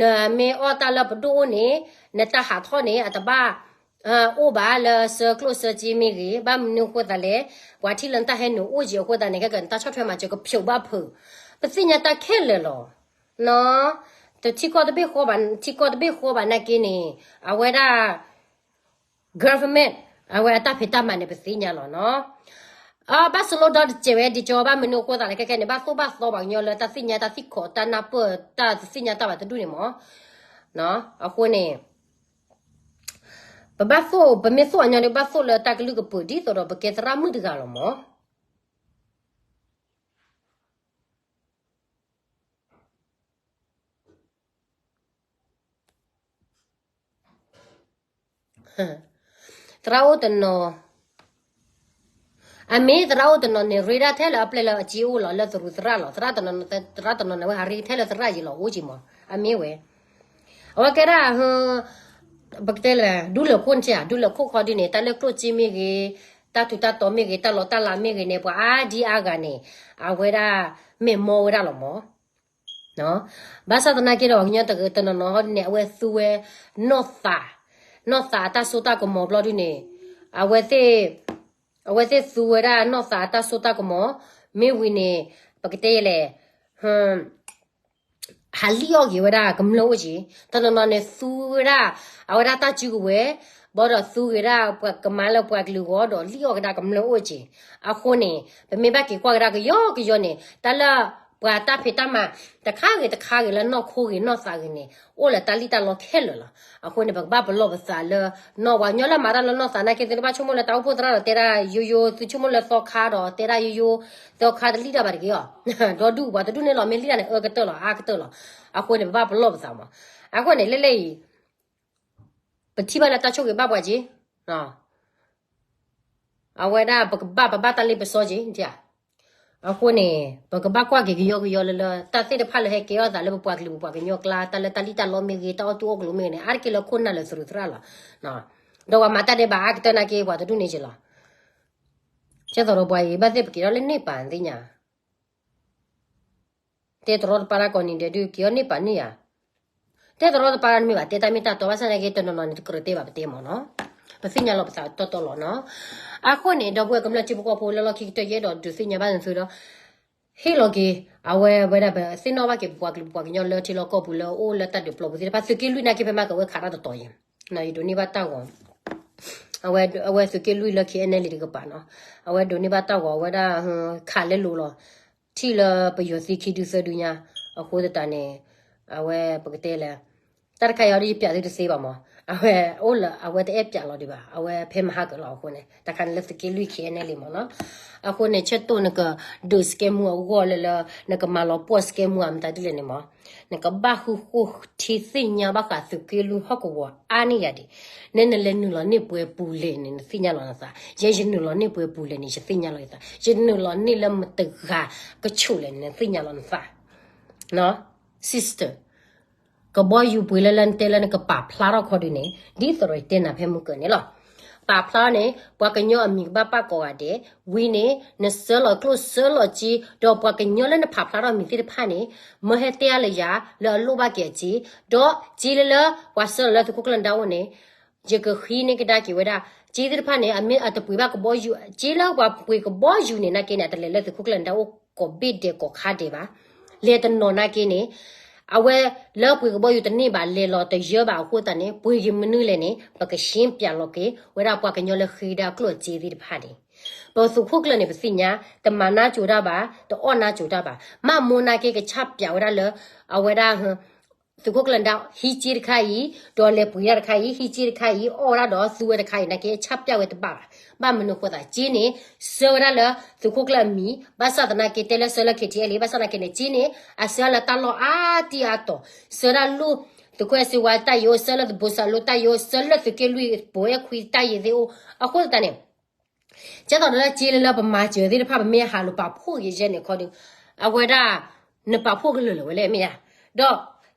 နမ့ၢ်အီၣ်တၢ်လၢပဒိၣ်အိၣ်န့ၣ်, နတၢ်ဟးထီၣ်န့ၣ် အတဘၣ် အိၣ်ဘၣ်လၢဆှၢကျိၣ်ဆှၢစ့မ့ၢ်ဂ့ၤ, ဘၣ်မနုၤအဃိသတးလဲၣ်, ပှၤထံၣ်လၢနတၢ်ဟဲနုာ်အိၣ်က့ၤအဃိသတးန့ၣ် ခဲကနတၢ်ဆီၣ်ထွဲမၤစၢၤကဖျိးဘၣ်ဖုး, ပသ့ၣ်ညါတၢ်ခဲလၢာ်လီၤ. နီၢ်, တထံကီၢ်တဘ့ၣ်ဃီဘၣ်, ထံကီၢ်တဘ့ၣ်ဃီဘၣ်နာ်က့န့ၣ်, အဝဲဒၣ် government အဝဲအတၢ်ဖံးတၢ်မၤန့ၣ် ပသ့ၣ်ညါလီၤနီၢ်. အ ဘၣ်စလိဒီတစဲးဝဲ ဒ်ကၠီဘၣ်မနုၤအဃိသတးလဲၣ် ခဲခဲန့ၣ် ဘၣ်သိၣ်ဘၣ်သီပှၤကညီလၢတၢ်သ့ၣ်ညါတၢ်သံၣ်ခိး တၢ်နၢ်ပၢၢ် တၢ်တသ့ၣ်ညါတၢ်ဘၣ်တဒူၣ်န့ၣ်မး. အဃိန့ၣ် ပဘၣ်သိၣ်, ပမ့ၢ်သိၣ်အညီဒီး ဘၣ်သိၣ်လၢတၢ်ကလုၢ်ကပၢၤ ဒ်သိးဒီးပကဲသရၣ်မုၣ်တဂၤလီၤမး. သရၣ်အိၣ်တနီၤ, အမ့ၢ်သရၣ်အိၣ်တနီၤန့ၣ် ရ့ဒၣ်ထဲလၢအပျဲၢ်လၢအစ့အိၣ်လီၤ လၢသရူးသရၣ်လီၤ. သရၣ်တနီၤ, သရၣ်တနီၤန့ၣ် အဝဲဟးရ့ထဲလၢသရၣ်ယံၤလီၤ အိၣ်က့ၤမး, အမ့ၢ်ဝဲ အဝဲကဲဒၣ် ပကတဲလဲၣ် ဒူလၢာ်ခိၣ်န့ၣ်ဧါ, ဒူလၢာ်ခိၣ်ခီဒုန့ၣ် တၢ်လၢကျိၣ်စ့မ့ၢ်ဂ့ၤ, တၢ်ထူးတၢ်တီၤမ့ၢ်ဂ့ၤ, တၢ်လီတၢ်လၤမ့ၢ်ဂ့ၤန့ၣ် ပှၤအါဒံအါဂၤန့ၣ် အဝဲဒၣ်မဲာ်မီၢ်ဝဲဒၣ်လီၤမး. ဘၣ်ဆၣ်သနာ်က့ဒီး ပှၤကညီတနီၤနီၤန့ၣ် အဝဲသူဝဲနီၢ်သး, နီၢ်သးအတၢ်စိတၢ်ကမီၤဘျီဒုန့ၣ်, အဝဲသ့ၣ်, အဝဲသ့ၣ်သူဝဲဒၣ်နီၢ်သးအတၢ်စိတၢ်ကမီၤ, မ့ၢ်ဝံၤန့ၣ် ပကတဲလဲၣ် ဟးလံၣ်အီၣ်က့ၤဝဲဒၣ်ကမျၢၢ်အိၣ်က့ၤ, တနီၤနီၤန့ၣ် သူဝဲဒၣ် အဝဲဒၣ်တၢ်စုကဝဲၤ, ဘၣ်ဒီးသူဝဲဒၣ်ပှၤကမၤလၢပှၤကလုာ်ဂီၢ်ဒီးလံၣ်အီၣ်ကဒါကမျၢၢ်အိၣ်က့ၤ. အဃိန့ၣ် ပမ့ၢ်ဘၣ်က့ၤကွၢ်ကဒါကယီကယီန့ၣ် တၢ်လၢပှၤတၢ်ဖံးတၢ်မၤ တခါဂ့ၤတခါဂ့ၤလၢနီၢ်ခိဂ့ၤနီၢ်သးဂ့ၤန့ၣ် အိၣ်လၢတၢ်လံၣ်တၢ်လီခဲလၢာ်လီၤ. အဃိန့ၣ် ပကဘၣ်ပလီၢ်ပသးလၢ နီၢ်ဝဲညီလၢမၤတၢ်လၢနီၢ်သးနာ်က့ သုတဘၣ်ဆိကမိၣ်လၢတၢ်အိၣ်ဖှိၣ်သရၣ်ဒီးတဲဒၣ်ယိယိ, သုဆိကမိၣ်လၢသီခါဒီး တဲဒၣ်ယိယိ, သီခါတလံၣ်တၢ်ဘၣ်တဂ့ၤအီၤ, ဒီဒူၣ်ပှၤတဒူၣ်န့ၣ်လီၤ မ့ၢ်လံၣ်တၢ်န့ၣ် အၢကတၢၢ်လီၤ အါကတၢၢ်လီၤ. အဃိန့ၣ် ပဘၣ်ပလီၢ်ပသးမး. အဃိန့ၣ် လၢလၢအံၤ ပထံၣ်ဘၣ်လၢတၢ်ဆိၣ်ဂ့ၤဘၣ်ပှၤက့ၤ အဝဲဒၣ်ပကဘၣ်ပဘၣ်တၢ်လ့ပစီက့ၤ. အဃိန့ၣ် ပကဘၣ်ကွၢ်က့ၤကယီကယီလၢလၢ တၢ်သ့ၣ်တဖၣ်လၢဟဲကဲထီၣ်သးလၢပပှၤကလုာ်ပပှၤကညီကျါ တၢ်လၢတၢ်လံၣ်တၢ်လီမ့ၢ်ဂ့ၤ တၢ်အီၣ်တူၢ်အီၣ်ကျိၤမ့ၢ်ဂ့ၤန့ၣ် အါတက့ၢ်လၢခိၣ်နၢ်လၢသရူးသရၣ်လီၤ. ဒီးပှၤမၤတၢ်ဒဲးဘးအါကတၢၢ်နာ်က့ ပှၤတဒူၣ်န့ၣ်က့ၤလီၤ. ကဲသိးဒီးပှၤအံၤ ဘၣ်သ့ၣ်ပက့ၤထီၣ်လၢန့ၢ်ပာ်သ့ၣ်ညါ တဲတရီတပါတၢ်ကိးနံၤဒဲးဒုး က့ၤအီၤန့ၢ်ပာ်န့ၢ်ယၤ. တဲတရီတပါတၢ်တမ့ၢ်ဘၣ် တဲတၢ်မ့ၢ်တၢ်တီ ဘၣ်ဆၣ်သနာ်က့ တနီၤနီၤန့ၣ် တကြၢးတဲဘၣ်ပတဲမ့ၢ်နီၤ. ပသ့ၣ်ညါလီၤပသးတီတီလီၤနီၤ. အဃိန့ၣ် ဒီပုၢ်ဝဲၢ်ကမျၢၢ်ထံဖိကီၢ်ဖိလၢလီၢ်ခံကတၢၢ်ယအဲၣ်ဒိးဒုးသ့ၣ်ညါဘၣ်နသုဒီး ဟ့ၣ်လီၤက့ၤ အဝဲဝဲဒၣ် ပသ့ၣ်နီၣ်ဘၣ်က့ၤပပှၤကလုာ်ပပှၤကညီလၢထံလီၢ်ကီၢ်ပူၤလၢအအိၣ်လၢတၢ်ဒုးပျီပူၤသ့ၣ်တဖၣ် သုးက့လွံၢ်နာ်က့ ဖဲမၤကဝဲခးတၢ်တတီၤယဲၢ် ယဒိးန့ၢ်ဘၣ်တၢ်ဂီၤ အဝဲသုးက့လွံၢ်လၢ ခ့ၣ်အဲၣ်နဲၣ်လံ တကပၤနီၤ. အဝဲဒိးန့ၢ်ဘၣ်တၢ်ဂီၤ အဝဲဒၣ် ခးလဲလိာ်လီၤ. ထံၣ်လၢပယီၤသံခံဒုသၢဒုညါ အဃိသတးန့ၣ် အဝဲပကတဲလဲၣ် တၢ်တခါအံၤဒီးယပျးသုတသ့ဘၣ်မး. အဝဲအိၣ်လၢ အဝဲတအဲၣ်ပျးလီၤဒံးဘၣ် အဝဲဖဲမဟါကၢၤလီၤအဃိန့ၣ် တၢ်ခါန့ၣ်လၢသုးက့လွံၢ် ခ့ၣ်အဲၣ်နဲၣ်လံမ့ၢ်နီၤ. အဃိန့ၣ် ဆၢတိၢ်နကဒုးစကဲမူအဂီၢ်လၢလၢ နကမၤလီၤပှီၢ်စကဲမူအမတၤဒ်လဲၣ်န့ၣ်မး နကဘၣ်ဃုဃိထံသ့ၣ်ညါဘၣ်ဃးသုးက့လွံၢ်ဟီၣ်ကဝီၤအါန့ၢ်ယၤဒံး. နဲနလဲၤနုာ်လီၤန့ၢ်ပှဲၤပူၤလဲၣ်န့ၣ် နသ့ၣ်ညါလီၤနသး. ယဲယနုာ်လီၤန့ၢ်ပှဲၤပူၤလဲၣ်န့ၣ် ယသ့ၣ်ညါလီၤယသး. ယနုာ်လီၤန့ၢ်လၢမတဂၤကဆူးလဲၣ်န့ၣ် နသ့ၣ်ညါလီၤနသး sister. ကဘီယူၤပှ့ၤလၢလၢနတဲလၢနကပာ်ဖျါထီၣ်ခီဒုန့ၣ် ဒ်သိးဒီးယတဲနၤဖဲမုၢ်ကၢၤန့ၣ်လီၤ. ပာ်ဖျါန့ၣ် ပှၤကညီအမံၤကဘၣ်ပာ်ကိးဂၤဒဲး, ဝံၤန့ၣ် နဆှၢလီၤကျိၣ်ဆှၢလီၤစ့ ဒီးပှၤကညီလၢနပာ်ဖျါထီၣ်မံၤသ့ၣ်တဖၣ်န့ၣ် မၢဟဲတဲအါလၢယၤလၢအလိၣ်ဘၣ်က့ၤအစ့, ဒီးစ့လၢလၢပှၤဆှၢလီၤလၢသုးခိၣ်ကျၢၢ်နဒါအိၣ်န့ၣ် ယကဃ့န့ၢ်ကဒါက့ၤဝဲဒၣ်. စ့သ့ၣ်တဖၣ်န့ၣ် အမ့ၢ်အတပှ့ၤဘၣ်ကဘီယူၤ, စ့လၢပှၤပှ့ၤကဘီယူၤန့ၣ်နာ်က့န့ၣ် အတလဲၤလၢသုးခိၣ်ကျၢၢ်နဒါအိၣ်ကိးဘ့ၣ်ဒဲးကိးခါဒဲးဘၣ်. လဲၤတနီၤနာ်က့န့ၣ် အဝဲလၢပှ့ၤကဘီယူၤတန့ၢ်ဘၣ် လဲၤလီၤတယၢဘၣ်အဃိသတးန့ၣ် ပှ့ၤက့ၤမနုၤလဲၣ်န့ၣ် ပကရှင်းပြလီၤက့ၤဝဲဒၣ်ပှၤကညီလၢဃ့ဒၣ်ကျိၣ်အစ့သ့ၣ်တဖၣ်န့ၣ် ပသုးခိၣ်ကျၢၢ်န့ၣ် ပသ့ၣ်ညါ တမၤနၢ်ကၠိတၢ်ဘၣ်, တအီၣ်နၢ်ကၠိတၢ်ဘၣ်. မၢ်မိၢ်နာ်က့ ကဆၣ်ပၠးဝဲဒၣ်လၢ အဝဲဒၣ် သုးခိၣ်ကျၢၢ်နဒါ ဟံးစ့တခါအံၤ, ဒီးလဲၤပှ့ၤတၢ်တခါအံၤ, ဟံးစ့တခါအံၤ, အီၣ်ဝဲဒၣ်ဒီးသူဝဲတခါအံၤ နာ်က့ ဆၣ်ပၠးဝဲတဘၣ်ဘၣ်. ဘၣ်မနုၤအဃိသး စ့န့ၣ် ဆှၢဝဲဒၣ်လၢသုးခိၣ်ကျၢၢ်အမံၤ, ဘၣ်ဆၣ်သနာ်က့ တဲလၢဆှၢလၢ ခ့ထံအဲလ့ ဘၣ်ဆၣ်သနာ်က့န့ၣ် စ့န့ၣ် အဆှၢလၢတၢ်လီၢ်အါတံၢ်အါတီၤ, ဆှၢဒၣ်လၢ သုးခိၣ်အဲၣ်စ့ဝါတၢ်ယိၤ, ဆှၢလၢသဘိစၢ်လိတၢ်ယိၤ, ဆှၢလၢသုးက့လွံၢ်ပိၤအဲၣ်ခွံတၢ်ယိၤသ့ၣ်အိၣ်. အဃိသတးန့ၣ် ကဲသိးဒီးလၢစ့လၢလၢပမၤစၢၤသ့ၣ်တဖၣ် ပမ့ၢ်ဟးလိာ်ပာ်ဖှိၣ်က့ၤယဲန့ၣ်ခီဒုး, အဝဲဒၣ် နပာ်ဖှိၣ်ကလုာ်လၢၤဝဲလဲၣ် မ့ၢ်ဧါ.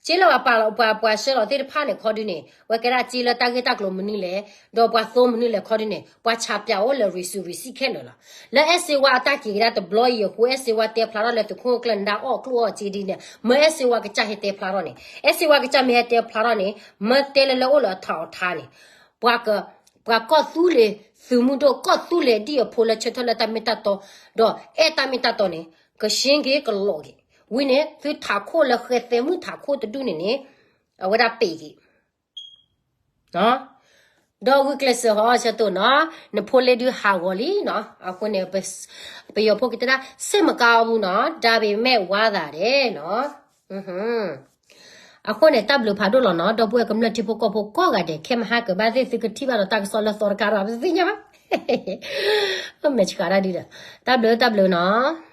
ဒီးစ့လၢပှၤပာ်လီၤ ပှၤ ပှၤဆှၢလီၤသ့ၣ်တဖၣ်န့ၣ်ခီဒုးန့ၣ် ဝဲကဲဒၣ်စ့လၢတၢ်ဂ့ၢ်တၢ်ကျိၤမနုၤလဲၣ်, ဒီးပှၤသိမနုၤလဲၣ်ခီဒုးန့ၣ် ပှၤဆၣ်ပၠးအိၣ်လၢ ရံစူၣ်ရံစံၣ်ခဲလၢာ်လီၤ. လၢအဲၣ်စ့ဝါအတၢ်က့ၤကဒါတဘျီအံၤအဃိ အဲၣ်စ့ဝါတဲဖျါထီၣ်လၢသုးခိၣ်ကျၢၢ်နဒါ အီၣ်ကျိၣ်အီၣ်စ့ဒ်န့ၣ် မ့ၢ်အဲၣ်စ့ဝါကစၢ်ဟဲတဲဖျါထီၣ်န့ၣ်, အဲၣ်စ့ဝါကစၢ်မ့ၢ်ဟဲတဲဖျါထီၣ်န့ၣ် မ့ၢ်တဲလၢလၢအိၣ်လၢအထီးအထါန့ၣ် ပှၤက ပှၤကီၢ်သူလ့ၤ သုးမုၢ်ဒိၣ် ကီၢ်သူလ့ၤဒ်အဖိလၢဆၢထၢၣ်လၢတၢ်မ့ၢ်တၢ်တီ ဒီးအဲၣ်တၢ်မ့ၢ်တၢ်တီန့ၣ် ကရှ့က့ၤကလီၤက့ၤ, ဝံၤန့ၣ် သုထးခိၣ်လၢဃဲသဲမုၢ်ထးခိၣ်တဒူၣ်န့ၣ်န့ၣ် အဝဲဒၣ်ပ့ၤက့ၤ ဒီးဂုာ်ကျဲးစၢးဟီဆၢတိၢ်နီၤ, နဖိလ့ဒုးဟးဂီၤလံနီၤ. အဃိန့ၣ် ပယီၤဖိကတဲဒၣ် စိတ်မကောင်းဘူးနော်, ဒါပေမဲ့ဝမ်းသာတယ်နော်. အဃိန့ၣ် တၢ်ဘျုးဖးဒိၣ်လီၤနီၤ, ဒီပုၢ်ဝဲၢ်ကမျၢၢ်ထံဖိကီၢ်ဖိကိးဂၤဒဲး, ခဲမဟါကဘၣ်သ့ၣ်သုကထံၣ်ဘၣ်ဒီးတၢ်ကစီၣ်လၢသီတကးဒီး ပတသ့ၣ်ညါဘၣ်. မဲာ်ဆှးတၢ်ဒုဒီး, တၢ်ဘျုးတၢ်ဘျုးနီၤ.